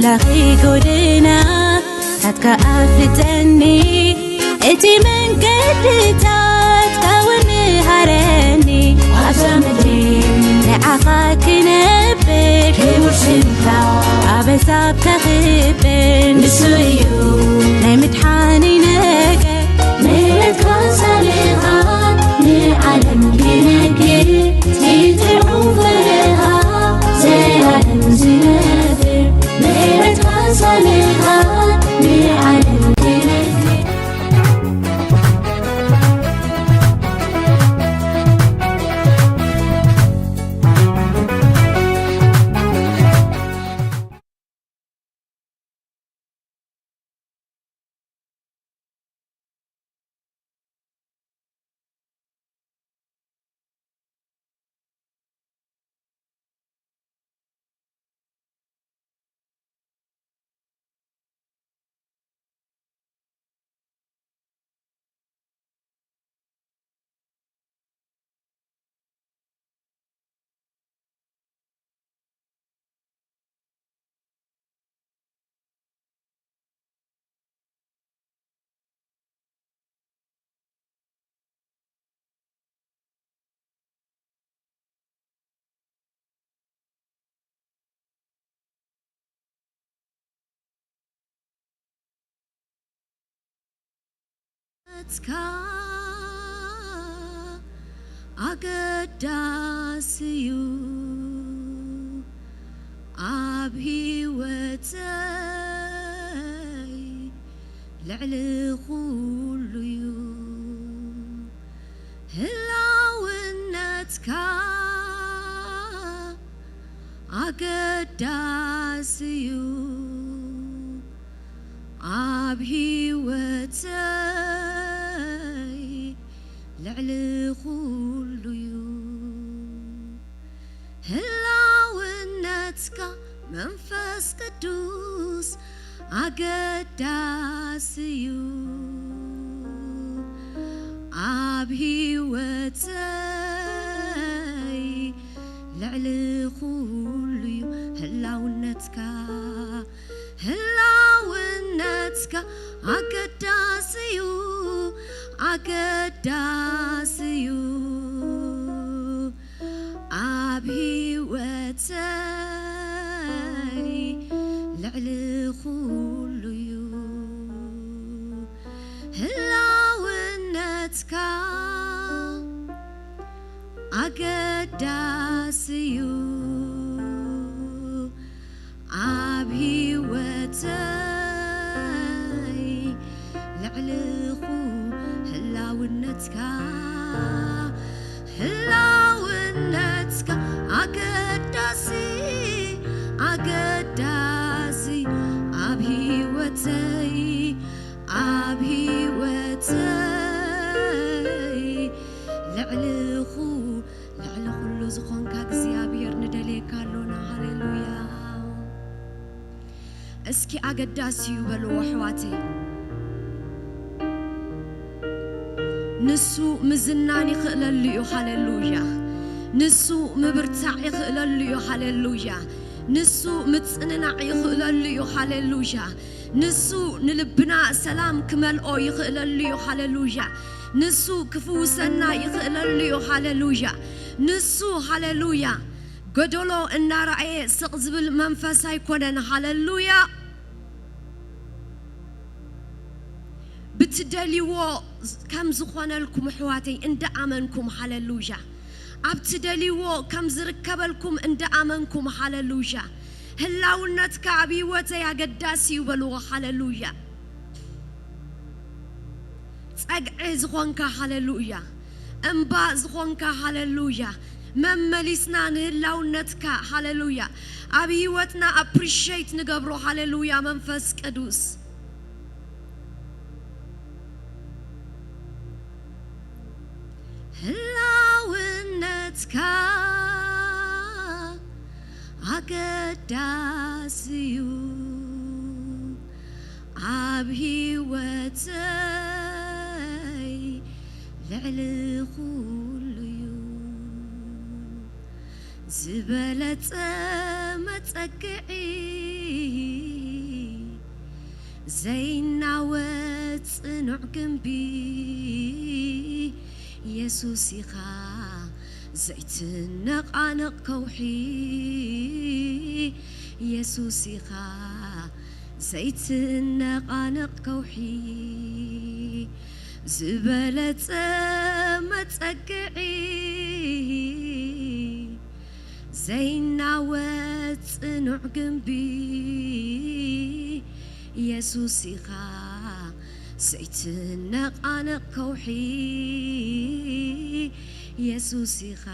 ዳኺ ጎደናታትካ ኣፍልጠኒ፣ እቲ መንገድታትካ እውን ምሃረኒ። ኣብዛ ምድሪ ንዓኻ ክነብር፣ ክቡር ሽምካ ኣብ ኣህዛብ ከኽብር። ንሱ እዩ ናይ ምድሓነይ ነገር። ምሕረትካ ሳልኻ ንዓለም ክነግር፣ ትርጉም ፍቕርኻ ዘላለም ዝነብር። ምሕረትካ ሳልኻ ንዓለም ክነግር። ካ ኣገዳሲ እዩ ኣብ ህይወተይ፣ ልዕሊ ኩሉ እዩ ህላውነትካ ኣገዳሲ እዩ ኣብ ህይወተይ፣ ልዕሊ ኩሉ እዩ ህላውነትካ መንፈስ ቅዱስ ኣገዳሲ እዩ ኣብ ህይወተይ፣ ልዕሊ ኩሉ እዩ ህላውነትካ። ህላውነትካ ኣገዳሲ እዩ፣ ኣገዳሲ እዩ ኣብ ህይወተይ፣ ልዕሊ ኩሉ እዩ ህላውነትካ ኣገዳሲ እዩ ኣብ ህይወተይ፣ ልዕሊ ኩ-፣ ህላውነትካ፣ ህላውነትካ ኣገዳሲ፣ ኣገዳሲ ኣብ ህይወተይ፣ ኣብ ህይወተይ፣ ልዕሊ ኩ-፣ ልዕሊ ኩሉ ዝኾንካ እግዚኣብሔር ንደልየካ ኣሎና። ሃሌሉያ። እስኪ ኣገዳሲ እዩ በልዎ ኣሕዋተይ። ንሱ ምዝናን ይኽእለሉ እዩ። ሃሌሉያ። ንሱ ምብርታዕ ይኽእለሉ እዩ። ሃሌሉያ። ንሱ ምጽንናዕ ይኽእለሉ እዩ። ሃሌሉያ። ንሱ ንልብና ሰላም ክመልኦ ይኽእለሉ እዩ። ሃሌሉያ። ንሱ ክፍውሰና ይኽእለሉ እዩ። ሃሌሉያ። ንሱ፣ ሃሌሉያ፣ ጎደሎ እናረኣየ ስቕ ዝብል መንፈስ ኣይኮነን። ሃሌሉያ። ብትደልይዎ ከም ዝኾነልኩም ኣሕዋተይ እንዳ ኣመንኩም፣ ሃሌሉያ፣ ኣብ ትደልይዎ ከም ዝርከበልኩም እንዳ ኣመንኩም፣ ሃሌሉያ፣ ህላውነትካ ኣብ ህይወተይ ኣገዳሲ እዩ በልዎ። ሃሌሉያ። ጸግዒ ዝኾንካ፣ ሃሌሉያ፣ እምባ ዝኾንካ፣ ሃሌሉያ፣ መመሊስና ንህላውነትካ፣ ሃሌሉያ፣ ኣብ ህይወትና ኣፕሪሼት ንገብሮ፣ ሃሌሉያ፣ መንፈስ ቅዱስ። ህላውነትካ ኣገዳሲ እዩ ኣብ ህይወተይ፣ ልዕሊ ኩሉ እዩ ዝበለጸ መጸግዒ። ዘይናወጽ ጽኑዕ ግምቢ የሱስ ኢኻ፣ ዘይትነቓነቕ ከውሒ የሱስ ኢኻ፣ ዘይትነቓነቕ ከውሒ ዝበለጸ መጸግዒ ዘይናወጽ ጽኑዕ ግምቢ የሱስ ኢኻ፣ ዘይትነቓነቕ ከውሒ የሱስ ኢኻ፣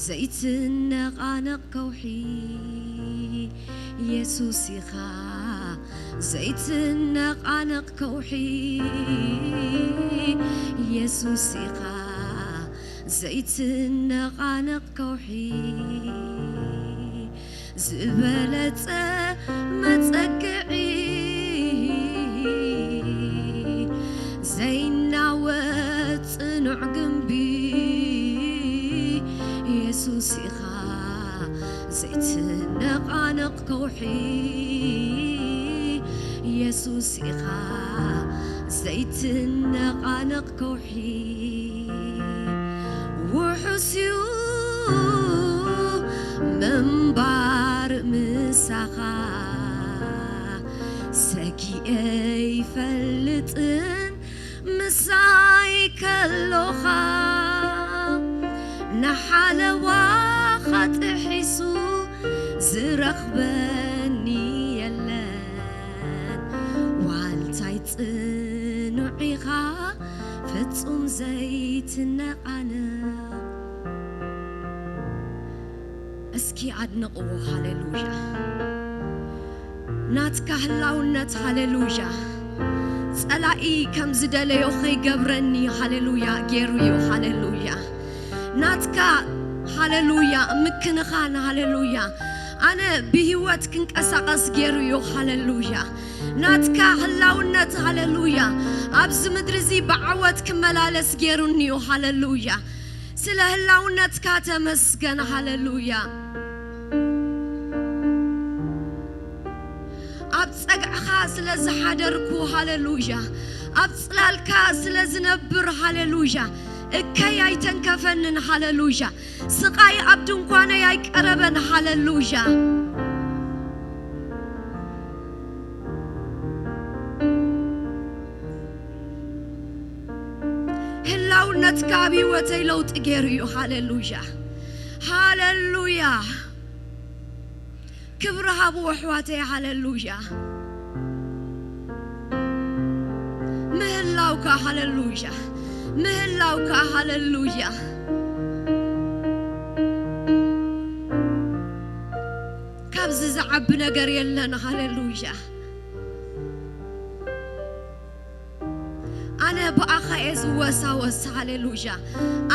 ዘይትነቓነቕ ከውሒ የሱስ ኢኻ፣ ዘይትነቓነቕ ከውሒ የሱስ ኢኻ፣ ዘይትነቓነቕ ከውሒ ዝበለጸ መጸግዒ ዘይናወጽ ጽኑዕ ግምቢ የሱስ ኢኻ፣ ዘይትነቓነቕ ከውሒ የሱስ ኢኻ፣ ዘይትነቓነቕ ከውሒ ውሑስ እዩ ምንባር ምሳኻ፣ ሰጊኤ ይፈልጥን ምሳይ ከሎኻ፣ ንሓለዋኻ ጥሒሱ ዝረኽበኒ የለን። ዋልታይ ጽኑዕ ኢኻ፣ ፍጹም ዘይትነቓነቕ። እስኪ ኣድንቕዎ። ሃሌሉያ። ናትካ ህላውነት፣ ሃሌሉያ። ጸላኢ ከም ዝደለዮ ከይገብረኒ፣ ሃሌሉያ፣ ገይሩ እዩ። ሃሌሉያ። ናትካ፣ ሃሌሉያ፣ ምክንኻን፣ ሃሌሉያ፣ ኣነ ብህይወት ክንቀሳቐስ ገይሩ እዩ። ሃሌሉያ። ናትካ ህላውነት፣ ሃሌሉያ፣ ኣብዚ ምድሪ እዚ ብዓወት ክመላለስ ገይሩኒ እዩ። ሃሌሉያ። ስለ ህላውነትካ ተመስገን። ሃሌሉያ። ኣብ ጸግዕኻ ስለ ዝሓደርኩ፣ ሃሌሉያ። ኣብ ጽላልካ ስለ ዝነብር፣ ሃሌሉያ። እከይ ኣይተንከፈንን፣ ሃሌሉያ። ስቓይ ኣብ ድንኳነይ ኣይቀረበን፣ ሃሌሉያ። ህላውነትካ ኣብ ህይወተይ ለውጢ ገይሩ እዩ። ሃሌሉያ፣ ሃሌሉያ። ክብሪ ሃብዎ ኣሕዋተይ። ሃሌሉያ። ምህላውካ፣ ሃሌሉያ። ምህላውካ፣ ሃሌሉያ። ካብዚ ዝዓቢ ነገር የለን። ሃሌሉያ። ኣነ ብኣኻ እየ ዝወሳወስ። ሃሌሉያ።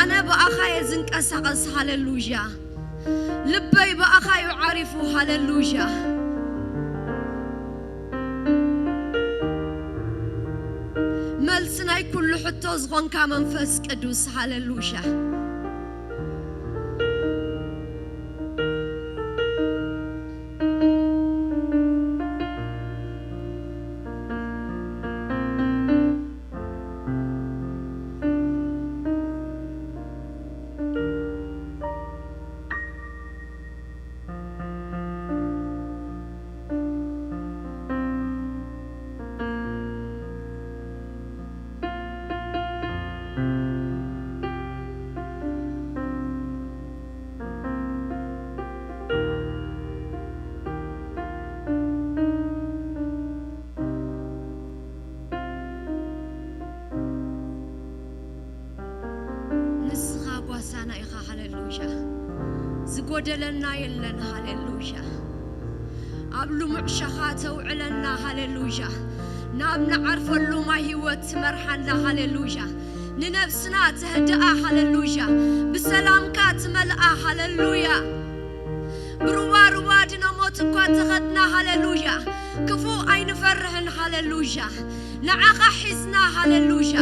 ኣነ ብኣኻ እየ ዝንቀሳቐስ። ሃሌሉያ። ልበይ ብኣኻ እዩ ዓሪፉ። ሃሌሉያ። መልሲ ናይ ኩሉ ሕቶ ዝኾንካ መንፈስ ቅዱስ። ሃሌሉያ። ንስኻ ጓሳና ኢኻ። ሃሌሉያ። ዝጎደለና የለን። ሃሌሉያ። ኣብ ልሙዕ ሸኻ ተውዕለና። ሃሌሉያ። ናብ ንዓርፈሉ ማይ ህይወት ትመርሓና። ሃሌሉያ። ንነብስና ተህድኣ። ሃሌሉያ። ብሰላምካ ትመልኣ። ሃሌሉያ። ብሩባ ሩባ ድነ ሞት እኳ ተኸድና። ሃሌሉያ። ክፉእ ኣይንፈርሕን። ሃሌሉያ። ንዓኻ ሒዝና። ሃሌሉያ።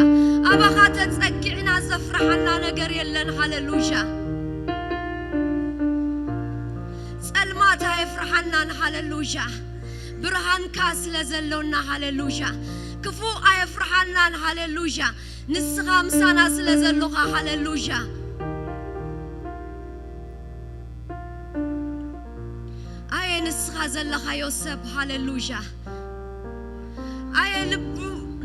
ኣባኻ ተጸጊዕና ዘፍርሓና ነገር የለን። ሃሌሉያ። ጸልማት ኣየፍርሓናን። ሃሌሉያ። ብርሃንካ ስለ ዘሎና፣ ሃሌሉያ። ክፉእ ኣየፍርሃናን፣ ሃሌሉያ። ንስኻ ምሳና ስለ ዘሎኻ፣ ሃሌሉያ። ኣየ ንስኻ ዘለኻዮ ሰብ፣ ሃሌሉያ። ኣየ ልቡ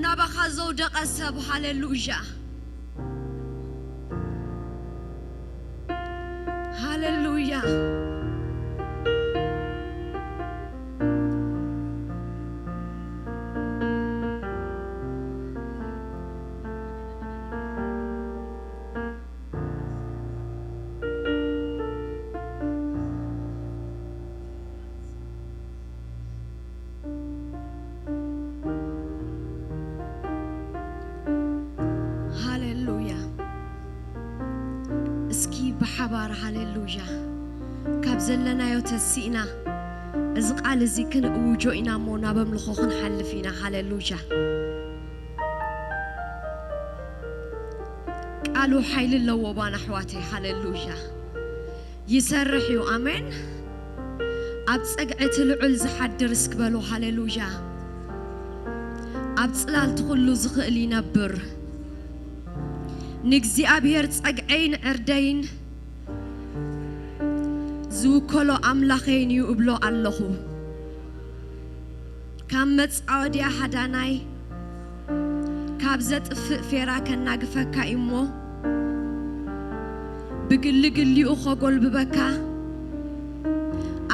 ናባኻ ዘውደቐ ሰብ፣ ሃሌሉያ። ሃሌሉያ። ሃሌሉያ። እስኪ ብሓባር ሃሌሉያ። ካብ ዘለናዮ ተሲእና እዚ ቃል እዚ ክንእውጆ ኢና እሞ ናብ ኣምልኾ ክንሓልፍ ኢና። ሃሌሉያ። ቃሉ ሓይሊ ኣለዎ ባን ኣሕዋተይ። ሃሌሉያ። ይሰርሕ እዩ። ኣሜን። ኣብ ጸግዒ እቲ ልዑል ዝሓድር እስኪ በሉ። ሃሌሉያ። ኣብ ጽላል እቲ ኩሉ ዝኽእል ይነብር። ንእግዚኣብሔር ጸግዐይን ዕርደይን ዝውከሎ ኣምላኸይን እዩ እብሎ ኣለኹ። ካብ መጻወድያ ሃዳናይ፣ ካብ ዘጥፍእ ፌራ ከናግፈካ እዩ እሞ፣ ብግልግሊኡ ኸጎልብበካ፣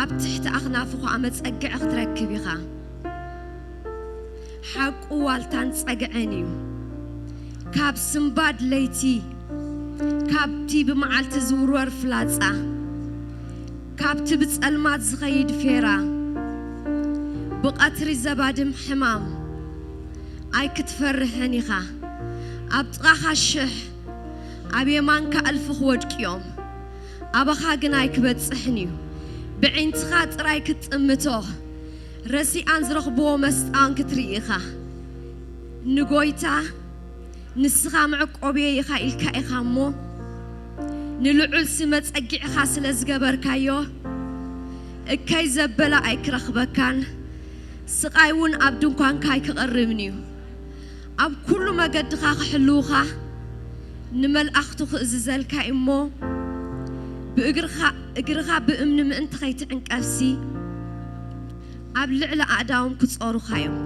ኣብ ትሕቲ ኣኽናፉ ኸኣ መጸግዒ ክትረክብ ኢኻ። ሓቁ ዋልታን ጸግዕን እዩ። ካብ ስምባድ ለይቲ፣ ካብቲ ብመዓልቲ ዝውርወር ፍላጻ፣ ካብቲ ብጸልማት ዝኸይድ ፌራ፣ ብቐትሪ ዘባድም ሕማም ኣይክትፈርሕን ኢኻ። ኣብ ጥቓኻ ሽሕ፣ ኣብ የማንካ እልፊ ክወድቁ እዮም፣ ኣባኻ ግን ኣይክበጽሕን እዩ። ብዒንትኻ ጥራይ ክትጥምቶ፣ ረሲኣን ዝረኽብዎ መስጣን ክትርኢ ኢኻ። ንጎይታ ንስኻ መዕቆብየ ኢኻ ኢልካ ኢኻ እሞ፣ ንልዑል ስመ ጸጊዕኻ ስለ ዝገበርካዮ፣ እከይ ዘበለ ኣይክረኽበካን፣ ስቓይ እውን ኣብ ድንኳንካ ኣይክቐርብን እዩ። ኣብ ኩሉ መገድኻ ክሕልውኻ ንመልኣኽቱ ክእዝዘልካ እዩ እሞ፣ ብእግርኻ፣ እግርኻ ብእምኒ ምእንቲ ኸይትዕንቀፍሲ፣ ኣብ ልዕሊ ኣእዳዎም ክጾሩኻ እዮም።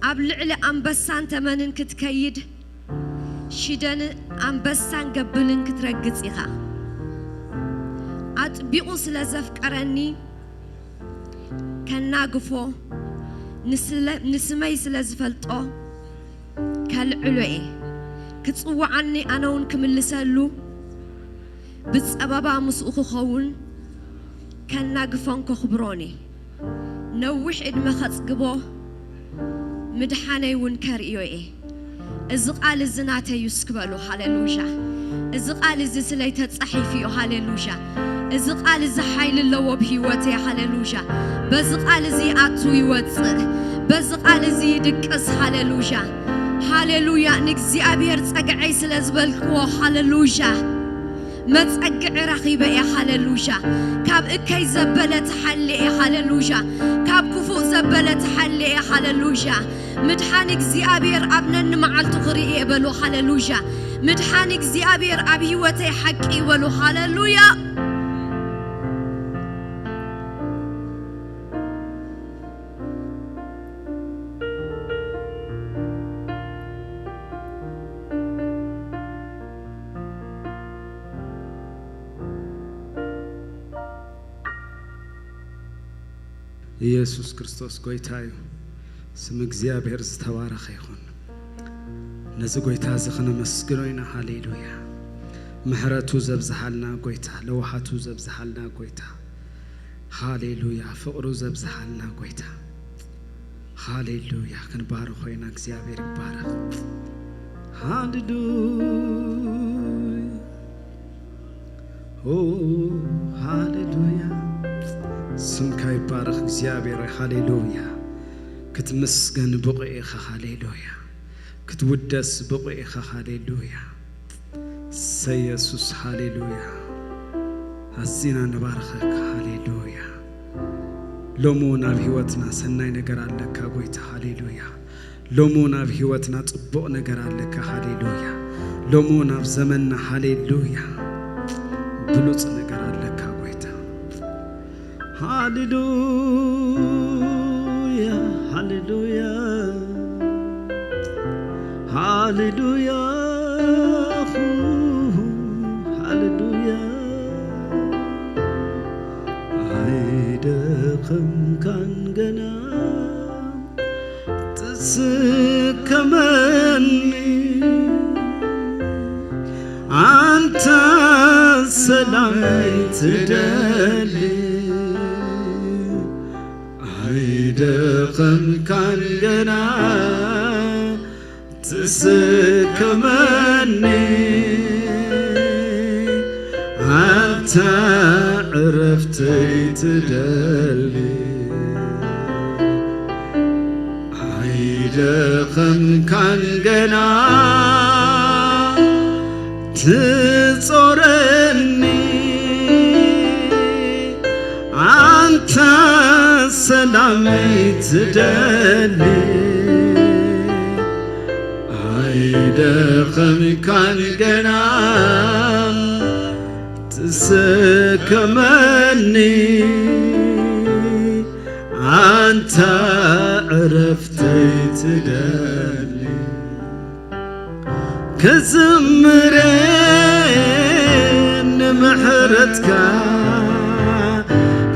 ኣብ ልዕሊ ኣንበሳን ተመንን ክትከይድ፣ ሽደን ኣንበሳን ገብልን ክትረግጽ ኢኻ። ኣጥቢቑ ስለ ዘፍቀረኒ፣ ከናግፎ፣ ንስለ-፣ ንስመይ ስለ ዝፈልጦ፣ ከልዕሎ እየ። ክጽውዓኒ፣ ኣነ እውን ክምልሰሉ፣ ብጸበባ ምስኡ ክኸውን፣ ከናግፎን ከኽብሮን እየ። ነዊሕ ዕድመ ከጽግቦ፣ ምድሓነይ እውን ከርእዮ እየ። እዚ ቃል እዚ ናተይ እዩ እስኪ በሉ። ሃሌሉያ። እዚ ቃል እዚ ስለይ ተጻሒፉ እዩ። ሃሌሉያ። እዚ ቃል እዚ ሓይሊ ኣለዎ ኣብ ህይወተይ። ሃሌሉያ። በዚ ቃል እዚ ይኣቱ ይወጽእ። በዚ ቃል እዚ ይድቅስ። ሃሌሉያ። ሃሌሉያ። ንእግዚኣብሔር ጸግዐይ ስለ ዝበልክዎ፣ ሃሌሉያ፣ መጸግዒ ረኺበ እየ። ሃሌሉያ። ካብ እከይ ዘበለ ተሓልየ እየ። ሃሌሉያ። ካብ ክፉእ ዘበለ ተሓልየ እየ። ሃሌሉያ። ምድሓን እግዚኣብሔር ኣብ ነንመዓልቱ ክርኢ እየ በሉ። ሃሌሉያ። ምድሓን እግዚኣብሔር ኣብ ህይወተይ ሓቂ እዩ በሉ። ሃሌሉያ። ኢየሱስ ክርስቶስ ጎይታ እዩ። ስም እግዚኣብሔር ዝተባረኸ ይኹን። ነዚ ጎይታ እዚ ክነመስግኖ ኢና። ሃሌሉያ። ምሕረቱ ዘብዝሃልና ጎይታ፣ ለውሃቱ ዘብዝሃልና ጎይታ፣ ሃሌሉያ፣ ፍቕሩ ዘብዝሃልና ጎይታ፣ ሃሌሉያ። ክንባርኾ ኢና። እግዚኣብሔር ይባረኽ። ሃሌሉያ። ኦ፣ ሃሌሉያ። ስምካ ይባረኽ እግዚኣብሔር። ሃሌሉያ። ክትምስገን ብቑዕ ኢኻ። ሃሌሉያ። ክትውደስ ብቑዕ ኢኻ። ሃሌሉያ። እሰይ የሱስ። ሃሌሉያ። ኣዚና ንባርኸካ። ሃሌሉያ። ሎሚ እውን ኣብ ህይወትና ሰናይ ነገር ኣለካ ጎይታ፣ ሃሌሉያ። ሎሚ እውን ኣብ ህይወትና ጽቡቕ ነገር ኣለካ፣ ሃሌሉያ። ሎሚ እውን ኣብ ዘመንና፣ ሃሌሉያ፣ ብሉጽ ነገር ኣለካ ጎይታ። ሃሌሉያ፣ ሃሌሉያ፣ ሃሌሉያ፣ ሃሌሉያ። ኣይደኸምካን ገና ትስከመኒ፣ ኣንታ ሰላመይ ትደሊ። ኣይደኸምካን ገና ትስከመኒ፣ ኣንታ ዕረፍተይ ትደሊ። ኣይደኸምካን ገና ትጾረኒ፣ ኣንታ ሰላመይ ትደሊ። ኣይደኸምካን ገና ትስከመኒ፣ ኣንታ ዕረፍተይ ትደሊ። ክዝምር ንምሕረትካ፣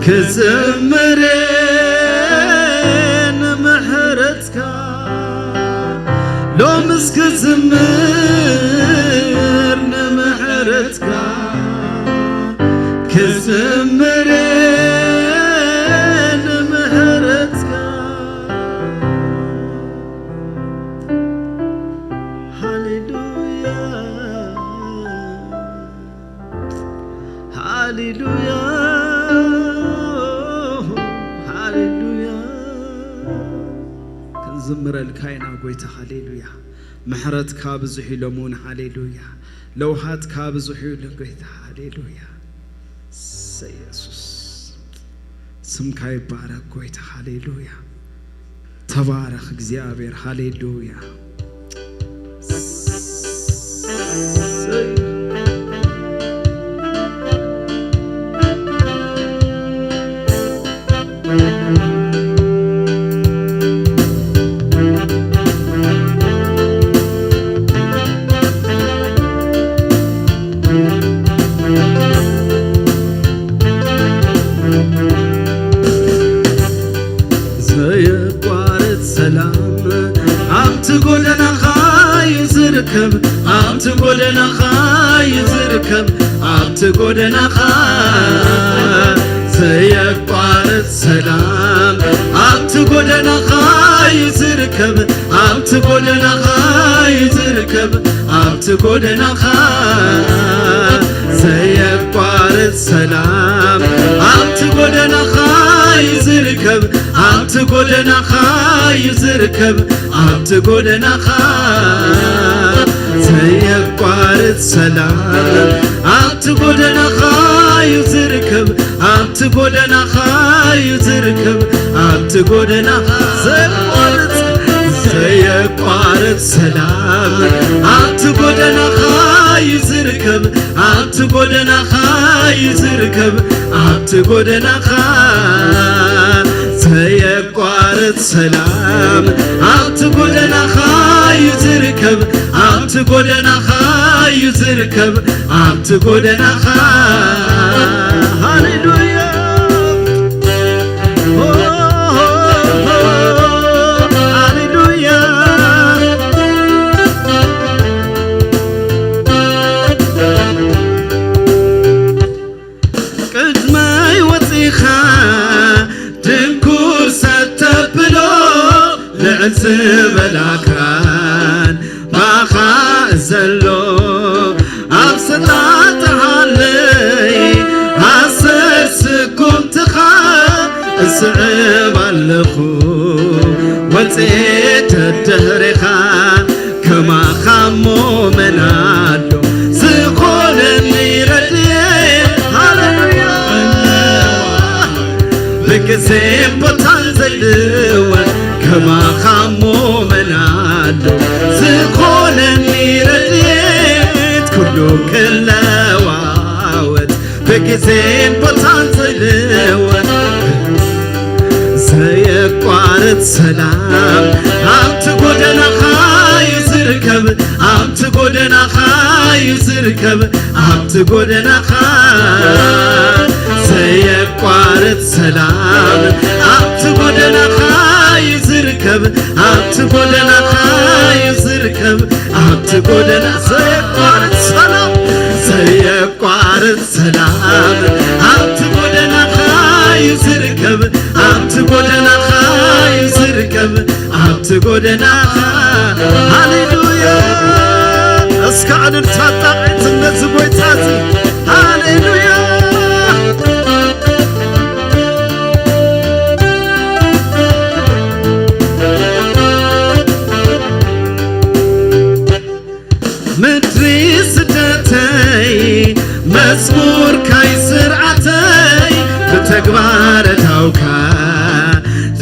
ክዝምር ንምሕረትካ፣ ሎምስ ክዝምር ንምሕረትካ፣ ክዝምር ንምሕረትካ። ሃሌሉያ፣ ሃሌሉያ፣ ሃሌሉያ። ክንዝምረልካ ኢና ጎይታ፣ ሃሌሉያ። ምሕረትካ ብዙሕ እዩ ሎሚ እውን፣ ሃሌሉያ። ለውሃትካ ብዙሕ እዩ ጎይታ፣ ሃሌሉያ። እሰይ የሱስ፣ ስምካ ይባረክ ጎይታ፣ ሃሌሉያ። ተባረኽ እግዚኣብሔር፣ ሃሌሉያ። እሰይ። ዘየቋርጽ ሰላም ኣብቲ ጎደናኻ እዩ ዝርከብ፣ ኣብቲ ጎደናኻ እዩ ዝርከብ፣ ኣብቲ ጎደናኻ። ዘየቋርጽ ሰላም ኣብቲ ጎደናኻ እዩ ዝርከብ፣ ኣብቲ ጎደናኻ እዩ ዝርከብ፣ ኣብቲ ጎደናኻ። ዘየቋርጽ ሰላም ኣብቲ ጎደናኻ እዩ ዝርከብ፣ ኣብቲ ጎደናኻ እዩ ዝርከብ፣ ኣብቲ ጎደናኻ። ዘየቋርጽ ሰላም ኣብቲ ጎደናኻ እዩ ዝርከብ፣ ኣብቲ ጎደናኻ እዩ ዝርከብ፣ ኣብቲ ጎደናኻ። ዘየቋርጽ፣ ዘየቋርጽ ሰላም ኣብቲ ጎደናኻ እዩ ዝርከብ፣ ኣብቲ ጎደናኻ እዩ ዝርከብ፣ ኣብቲ ጎደናኻ። ዘየቋርጽ ሰላም ኣብቲ ጎደናኻ እዩ ዝርከብ፣ ኣብቲ ጎደናኻ እዩ ዝርከብ፣ ኣብቲ ጎደናኻ። ሃሌሉያ፣ ሃሌሉያ። ቅድመይ ወጺኻ ድንኩር ሰተብሎ፣ ልዕል ዝበላ ክራን ባኻ ዘሎ፣ ኣብ ሰጣጥሓለይ ኣሰር ቴምፖታን ዘይልወጥ ከማኻሞ መናዶ ዝኾነኒ ረድኤት ኩሉ ክለዋወጥ ብግዜን ቦታን ዘይልወጥ ዘየቋርጽ ሰላም ኣብቲ ጎደናኻ እዩ ዝርከብ፣ ኣብቲ ጎደናኻ እዩ ዝርከብ፣ ኣብቲ ጎደናኻ ዘየቋርጽ ሰላም ኣብቲ ጎደናኻ እዩ ዝርከብ፣ ኣብቲ ጎደናኻ እዩ ዝርከብ፣ ኣብቲ ጎደና ዘየቋርጽ ሰላም ዘየቋርጽ ሰላም ኣብቲ ጎደናኻ እዩ ዝርከብ፣ ኣብቲ ጎደናኻ እዩ ዝርከብ፣ ኣብቲ ጎደናኻ። ሃሌሉያ! እስከ ዕልልታ ጣቕዒት ነዚ ጎይታ እዚ። ሃሌሉያ! ምድሪ ስደተይ መዝሙርካይ ስርዓተይ ብተግባር እታውካ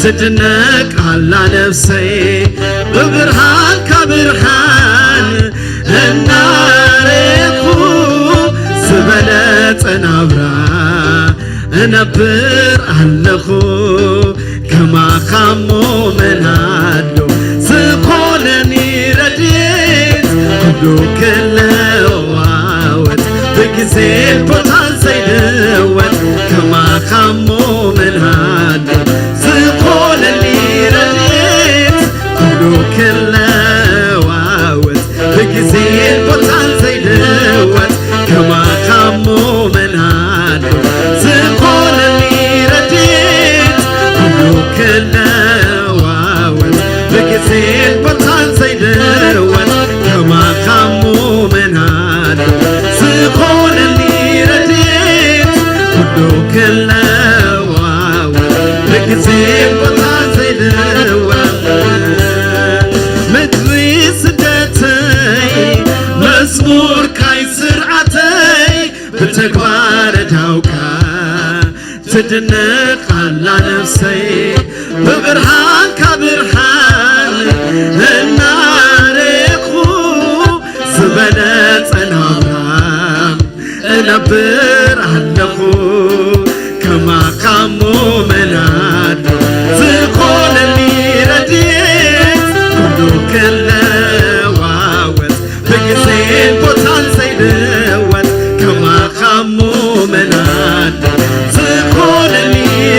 ትድነቅ ኣላ ነፍሰይ ብብርሃንካ ብርሃን እናረኹ ዝበለጸ ናብራ እነብር ኣለኹ። ከማኻሞ መናዶ ዝኾነኒ ረድኤት ኩሉ ክለዋወጥ ብግዜን ቦታን ዘይልወጥ ከማኻሞ መናዶ ዝኾነኒ ረድኤት ኩሉ ክለዋወጥ ብግዜን ቦታን ዘይልወጥ ከማኻሞ መናዶ ዝኾነኒ ረድኤት ኩሉ ክለዋወጥ ብግዜን ቦታን ዘይልወጥ ከማኻሞ መናዶ ዝኾነኒ ረድኤት ኩሉ ክለዋወጥ ብግዜን ቦታን ዘይልወጥ ምድሪ ስደተይ መዝሙርካይ ስርዓተይ ብተግባር እታውካ ትድነቅ ኣላ ነፍሰይ ብብርሃንካ ብርሃን እናረኹ ዝበለጸ ናብራ እነብር ኣለኹ። ከማኻሞ መናዶ ዝኾነኒ ረድኤት ኩሉ ክለዋወጥ ብግዜን ቦታን ዘይልወጥ ከማኻሞ መናዶ ዝኾነኒ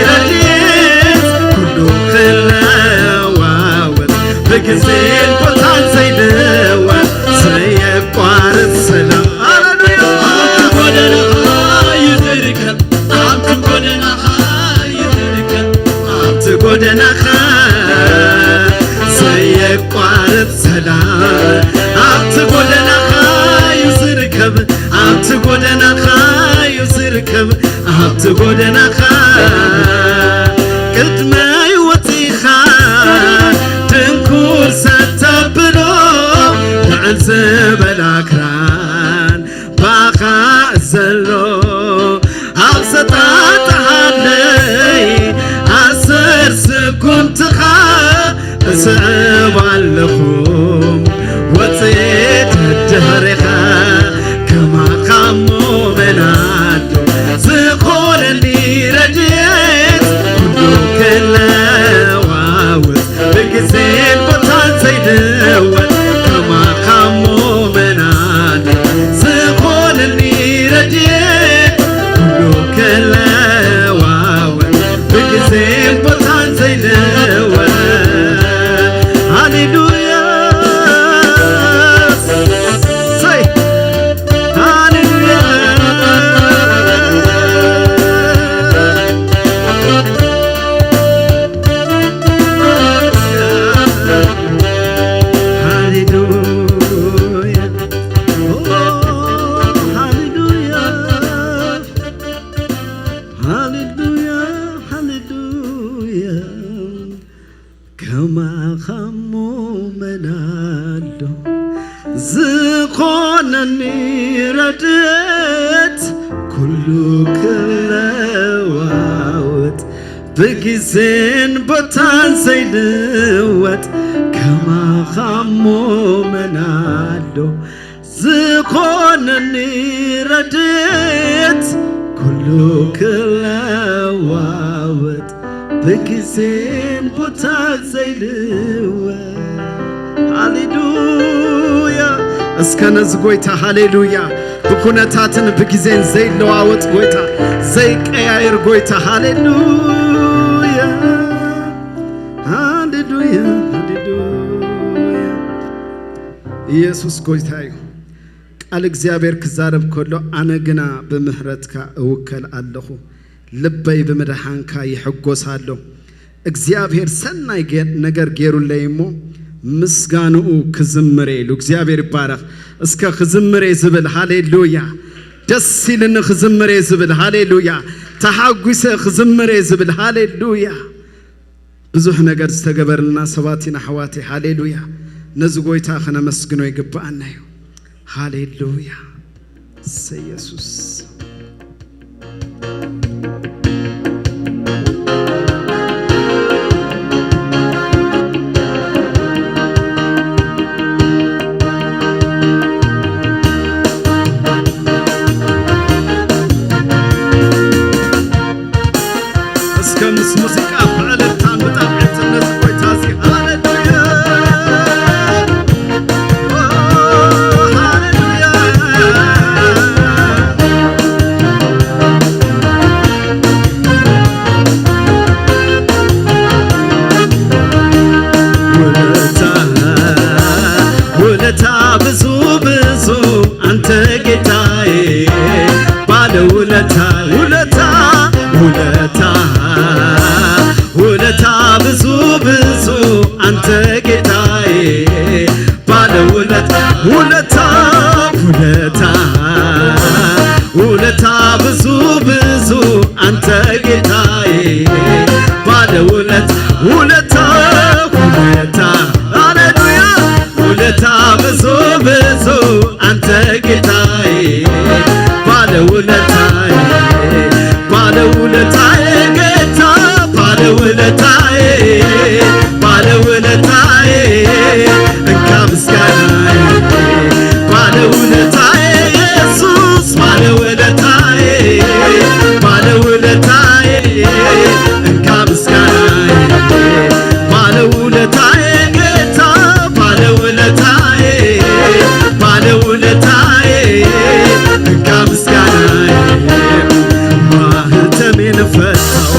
ረድኤት ኩሉ ክለዋወጥ ብግዜን ቦታን ዘይልወጥ ዘየቋርጽ ሰላም። ሃሌሉያ! ኣብቲ ጎደናኻ እዩ ዝርከብ፣ ኣብቲ ጎደናኻ እዩ ዝርከብ፣ ኣብቲ ጎደናኻ ዘየቋርጽ ሰላም ኣብቲ ጎደናኻ እዩ ዝርከብ፣ ኣብቲ ጎደናኻ እዩ ዝርከብ፣ ኣብቲ ጎደናኻ ቅድመይ ወጺኻ ድንኩር ሰተብሎ ልዕል ዝበላ ክራን ባኻ ዘሎ ኣብ ሰጣጥሓለይ ኣስር ስጉምትኻ እስዕብ ኣለኹም ወፅኤ ድሕሪኻ ከማኻሞ መናዶ ዝኾነኒ ረድኤት ኩሉ ክለዋወጥ ብግዜን ቦታን ዘይልወጥ ከማኻሞ መናዶ ዝኾነኒ ረድኤት ኩሉ ክለዋወጥ ብግዜን ቦታን ዘይልወጥ። ሃሌሉያ። ሰይ። ሃሌሉያ። ሃሌሉያ። ኦ፣ ሃሌሉያ። ሃሌሉያ፣ ሃሌሉያ። ከማኻሞ መናዶ ዝኾነኒ ረድኤት ኩሉ ክለዋወጥ ብግዜን ቦታን ዘይልወጥ ከማኻሞ መን ኣሎ? ዝኾነኒ ረድኤት ኩሉ ክለዋወጥ ብግዜን ቦታን ዘይልወጥ። ሃሌሉያ! እስከ ነዚ ጎይታ ሃሌሉያ! ብኩነታትን ብግዜን ዘይለዋወጥ ጎይታ፣ ዘይቀያየር ጎይታ፣ ሃሌሉያ! ሃሌሉያ! ሃሌሉያ! ኢየሱስ ጎይታ እዩ። ቃል እግዚኣብሔር ክዛረብ ከሎ፣ "ኣነ ግና ብምህረትካ እውከል ኣለኹ፣ ልበይ ብምድሓንካ ይሕጎስ ኣሎ። እግዚኣብሔር ሰናይ ገ-፣ ነገር ገይሩለይ እሞ፣ ምስጋንኡ ክዝምር" ኢሉ። እግዚኣብሔር ይባረኽ። እስከ ክዝምር እየ ዝብል፣ ሃሌሉያ። ደስ ኢልኒ ክዝምር እየ ዝብል፣ ሃሌሉያ። ተሓጒሰ ክዝምር እየ ዝብል፣ ሃሌሉያ። ብዙሕ ነገር ዝተገበርልና ሰባት ኢና፣ ኣሕዋተይ። ሃሌሉያ። ነዚ ጎይታ ከነመስግኖ ይግብኣና እዩ። ሃሌሉያ። እሰይ፣ ኢየሱስ። እስከ ምስ ሙዚቃ ብዕልልታን ብጣቕዒትን ነዚ ጎይታ እዚ፣ ሃሌሉያ፣ ሃሌሉያ። ውለታ፣ ውለታ ብዙ ብዙ አንተ ጌታዬ፣ ባለ ውለታ፣ ውለታ፣ ውለታ፣ ውለታ ብዙ ብዙ አንተ ጌታዬ፣ ባለ ውለታ፣ ውለታ፣ ውለታ፣ ውለታ ብዙ ብዙ አንተ ጌታዬ፣ ባለ ውለታ፣ ውለታ፣ ውለታ፣ ሃሌሉያ። ውለታ ብዙ ብዙ አንተ ጌታዬ፣ ባለ ውለታዬ፣ ባለ ውለታዬ፣ ጌታ ባለ ውለታዬ፣ ባለ ውለታዬ፣ እንካ ምስጋናዬ፣ ባለ ውለታዬ፣ ኢየሱስ ባለ ውለታዬ፣ ባለ ውለታዬ፣ እንካ ምስጋናዬ፣ ባለ ውለታዬ፣ ጌታ ባለ ውለታዬ፣ ባለ ውለታዬ፣ እንካ ምስጋናዬ። ማህተሜን ፈታው፣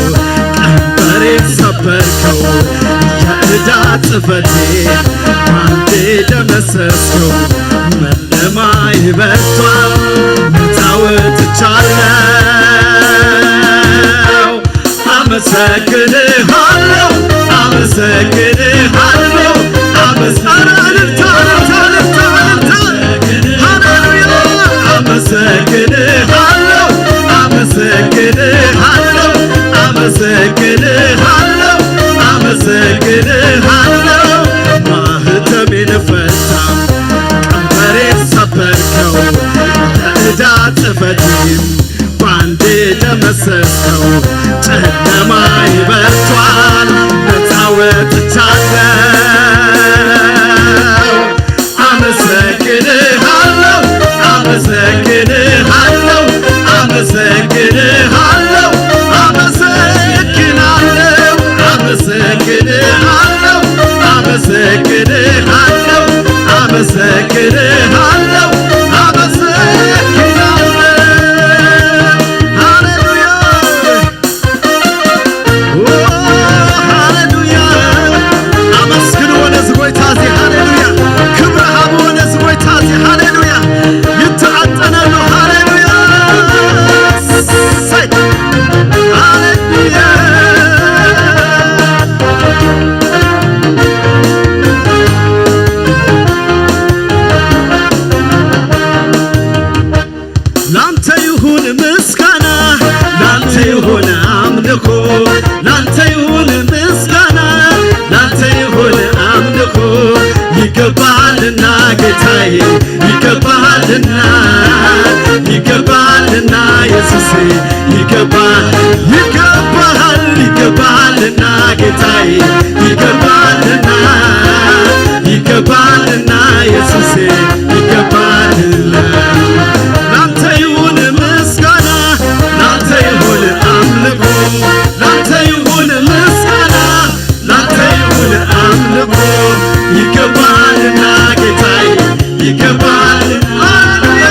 ቀንበሬን ሰበርከው፣ የዕዳ ጽሕፈቴ ባንዴ ደመሰስከው። ጨለማዬ በርቷል፣ ነፃ ወጥቻለሁ። አመሰግንሃለሁ፣ አመሰግንሃለሁ፣ አመስ-፣ ኧረ እልልታ፣ እልልታ፣ እልልታ፣ እልልታ። ሃሌሉያ። አመሰግንሃለሁ፣ አመሰግንሃለሁ፣ አመሰግንሃለሁ፣ አመሰግንሃለሁ። ማህተሜን ፈታ፣ ቀንበሬን ሰበርከው፣ የዕዳ ጽሕፈቴን ባንዴ ደመሰስከው። ጨለማዬ በርቷል፣ ነፃ ወጥቻለሁ። አመሰግንሃለሁ፣ አመሰግንሃለሁ፣ አመሰግንሃለሁ፣ አመሰግንሃለሁ፣ አመሰግንሃለሁ፣ አመሰግንሃለሁ፣ አመሰግንሃለሁ፣ አመሰግንሃለሁ። ሃሌሉያ። ኦ፣ ሃሌሉያ። አመስግንዎ ነዚ ጎይታ እዚ። ሃሌሉያ። ክብሪ ሃብዎ ነዚ ጎይታ እዚ። ሃሌሉያ። ይተዓጠነሉ። ሃሌሉያ። እሰይ። ሃሌሉያ። ላንተ ይሁን ምስጋና፣ ላንተ ይሁን አምልኮ፣ ላንተ ይሁን ምስጋና፣ ላንተ ይሁን አምልኮ። ይገባሃልና ጌታዬ፣ ይገባሃልና፣ ይገባሃልና ኢየሱሴ፣ ይገባሃል፣ ይገባሃል፣ ይገባሃል። ና ጌታዬ ይገባልና፣ ይገባልና ኢየሱሴ ይገባልና። ላንተ ይሁን ምስጋና፣ ላንተ ይሁን አምልኮ፣ ላንተ ይሁን ምስጋና፣ ላንተ ይሁን አምልኮ። ይገባልና ጌታዬ ይገባልና፣ ሃሌሉያ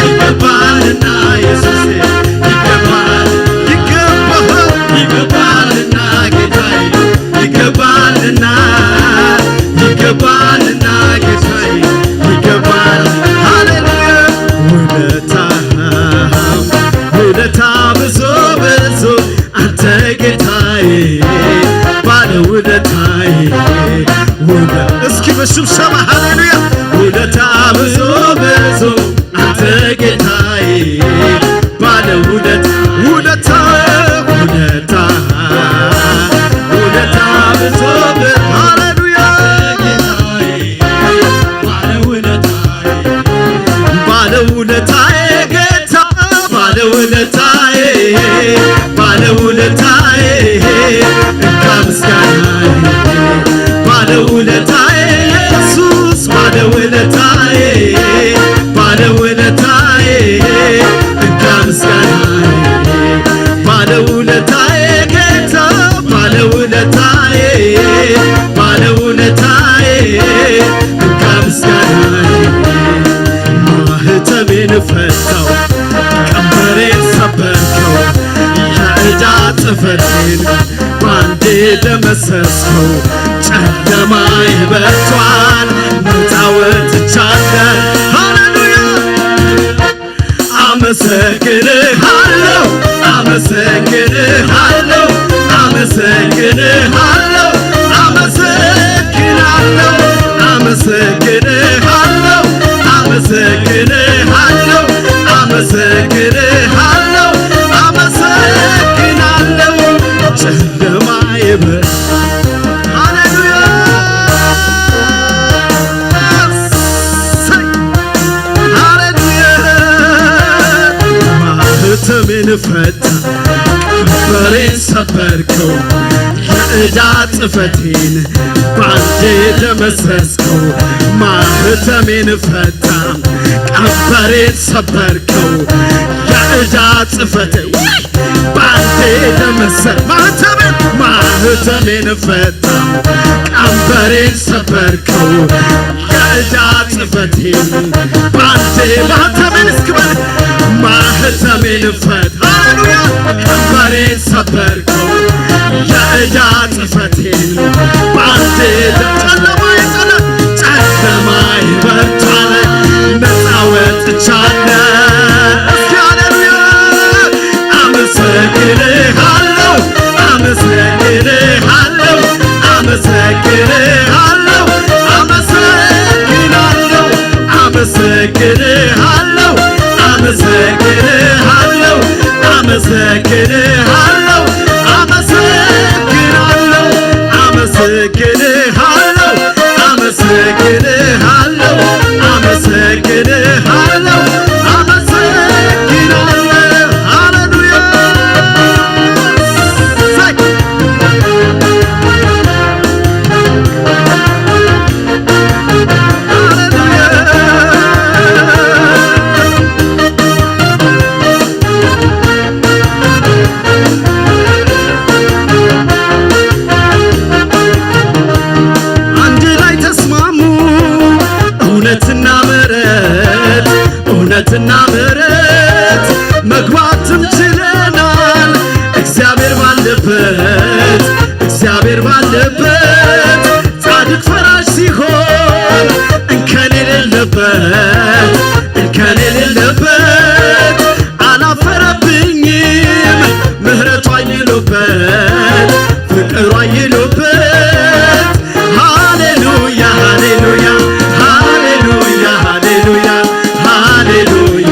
ይገባልና ኢየሱሴ ይገባል፣ ይገባሃል፣ ይገባልና ጌታዬ ይገባልና፣ ይገባልና ጌታዬ ይገባል። ሃሌሉያ ውለታ፣ ውለታ ብዙ ብዙ አንተ ጌታዬ ባለ ውለታዬ ውለ-፣ እስኪ በሽብሸባ ሃሌሉያ ውለታ ብዙ ብዙ አንተ ጌታዬ ባለ ውለታ፣ ውለታ፣ ውለታ፣ ውለታ ብዙ ብዙ ሃሌሉያ ባለ ውለታዬ፣ ባለ ውለታዬ ጌታ ባለ ውለታዬ፣ ባለ ውለታዬ እንካ ምስጋናዬ፣ ባለ ውለታዬ ኢየሱስ፣ ባለ ውለታዬ፣ ባለ ውለታዬ እንካ ምስጋናዬ፣ ባለ ውለታዬ ጌታ፣ ባለ ውለታዬ፣ ባለ ውለታዬ እንካ ምስጋናዬ። ማህተሜን ፈታው፣ ቀንበሬን ሰበርከው፣ የዕዳ ጽሕፈቴን ባንዴ ደመሰስከው። ጨለማዬ በርቷል፣ ነፃ ወጥቻለሁ። ሃሌሉያ! አመሰግንሃለሁ፣ አመሰግንሃለሁ፣ አመሰግንሃለሁ፣ አመሰግናለሁ፣ አመሰግንሃለሁ፣ አመሰግንሃለሁ፣ አመሰግንሃለሁ፣ አመሰግናለሁ። ጨለማዬ በ-፣ ሃሌሉያ! እሰይ! ሃሌሉያ! ማህተሜን ፈታ፣ ቀንበሬን ሰበርከው፣ የዕዳ ጽሕፈቴን ባንዴ ደመሰስከው። ማህተሜን ፈታ፣ ቀንበሬን ሰበርከው፣ የዕዳ ጽሕፈቴ ባንዴ ደመሰ-፣ ማህተሜን፣ ማህተሜን ፈታ፣ ቀንበሬን ሰበርከው፣ የዕዳ ጽሕፈቴን ባንዴ ማህተሜን እስኪ በል፣ ማህተሜን ፈታ፣ ሃሌሉያ፣ ቀንበሬን ሰበርከው፣ የዕዳ ጽሕፈቴን ባንዴ ጨለማ የጨለ-፣ ጨለማ ይበርቷል፣ ነፃ ወጥቻለሁ። እስኪ ሃሌሉያ! አመሰግንሃለሁ፣ አመሰግንሃለሁ፣ አመሰግንሃለሁ፣ አመሰግናለሁ፣ አመሰግንሃለሁ፣ አመሰግንሃለሁ፣ አመሰግንሃለሁ፣ አመሰግናለሁ፣ አመሰግንሃለሁ፣ አመሰግንሃለሁ፣ አመሰግንሃለሁ፣ አመሰግናለሁ። ሃሌሉያ! እሰይ! ሃሌሉያ! አንድ ላይ ተስማሙ። እውነትና ምሕረት፣ እውነትና ምሕረት መግባትም ችለናል። እግዚአብሔር ባለበት፣ እግዚአብሔር ባለበት ጻድቅ ፈራጅ ሲሆን እንከን የሌለበት፣ እንከን የሌለበት አላፈረብኝም። ምሕረቱ አይሎበት፣ ፍቅሩ አይሎበት። ሃሌሉያ፣ ሃሌሉያ፣ ሃሌሉያ፣ ሃሌሉያ፣ ሃሌሉያ፣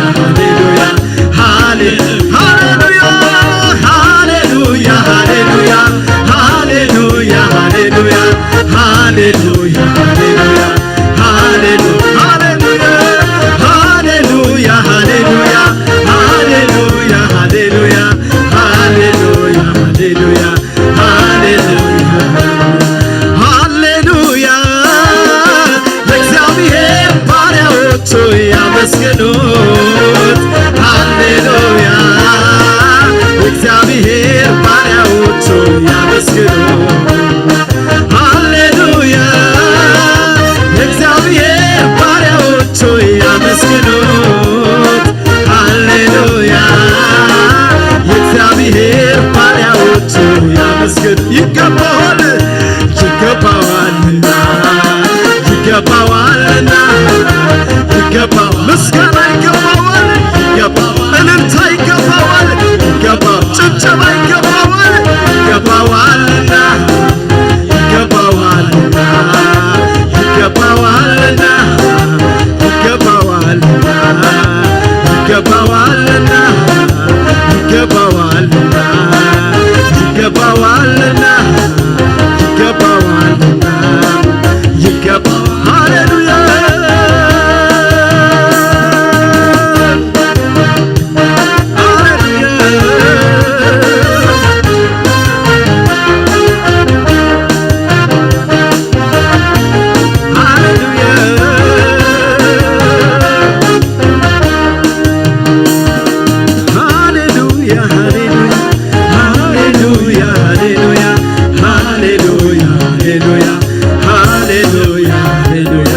ይገባዋል፣ ይገባዋልና፣ ይገባዋልና፣ ይገባው፣ ምስጋና ይገባዋል፣ ይገባው፣ እልልታ ይገባዋል፣ ይገባው፣ ጭብጨባ ይገባዋል፣ ይገባዋልና፣ ይገባዋልና፣ ይገባዋልና፣ ይገባዋልና፣ ይገባዋልና፣ ይገባዋልና፣ ይገባዋልና፣ ይገባዋልና፣ ይገባዋል። ሃሌሉያ፣ ሃሌሉያ፣ ሃሌሉያ። ሃሌሉያ፣ ሃሌሉያ፣ ሃሌሉያ፣ ሃሌሉያ፣ ሃሌሉያ፣ ሃሌሉያ፣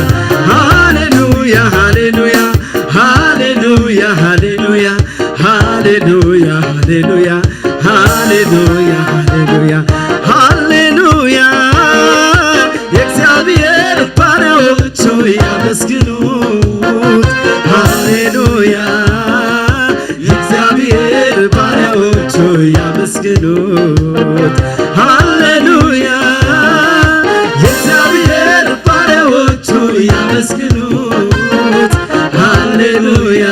ሃሌሉያ፣ ሃሌሉያ፣ ሃሌሉያ፣ ሃሌሉያ፣ ሃሌሉያ፣ ሃሌሉያ፣ ሃሌሉያ፣ ሃሌሉያ፣ ሃሌሉያ፣ ሃሌሉያ። የእግዚአብሔር ባሪያዎች ሆይ ያመስግኑት። ሃሌሉያ። የእግዚአብሔር ባሪያዎች ሆይ ያመስግኑት። ሃሌሉያ። የእግዚአብሔር ባሪያዎች ሆይ ያመስግኑት። ሃሌሉያ።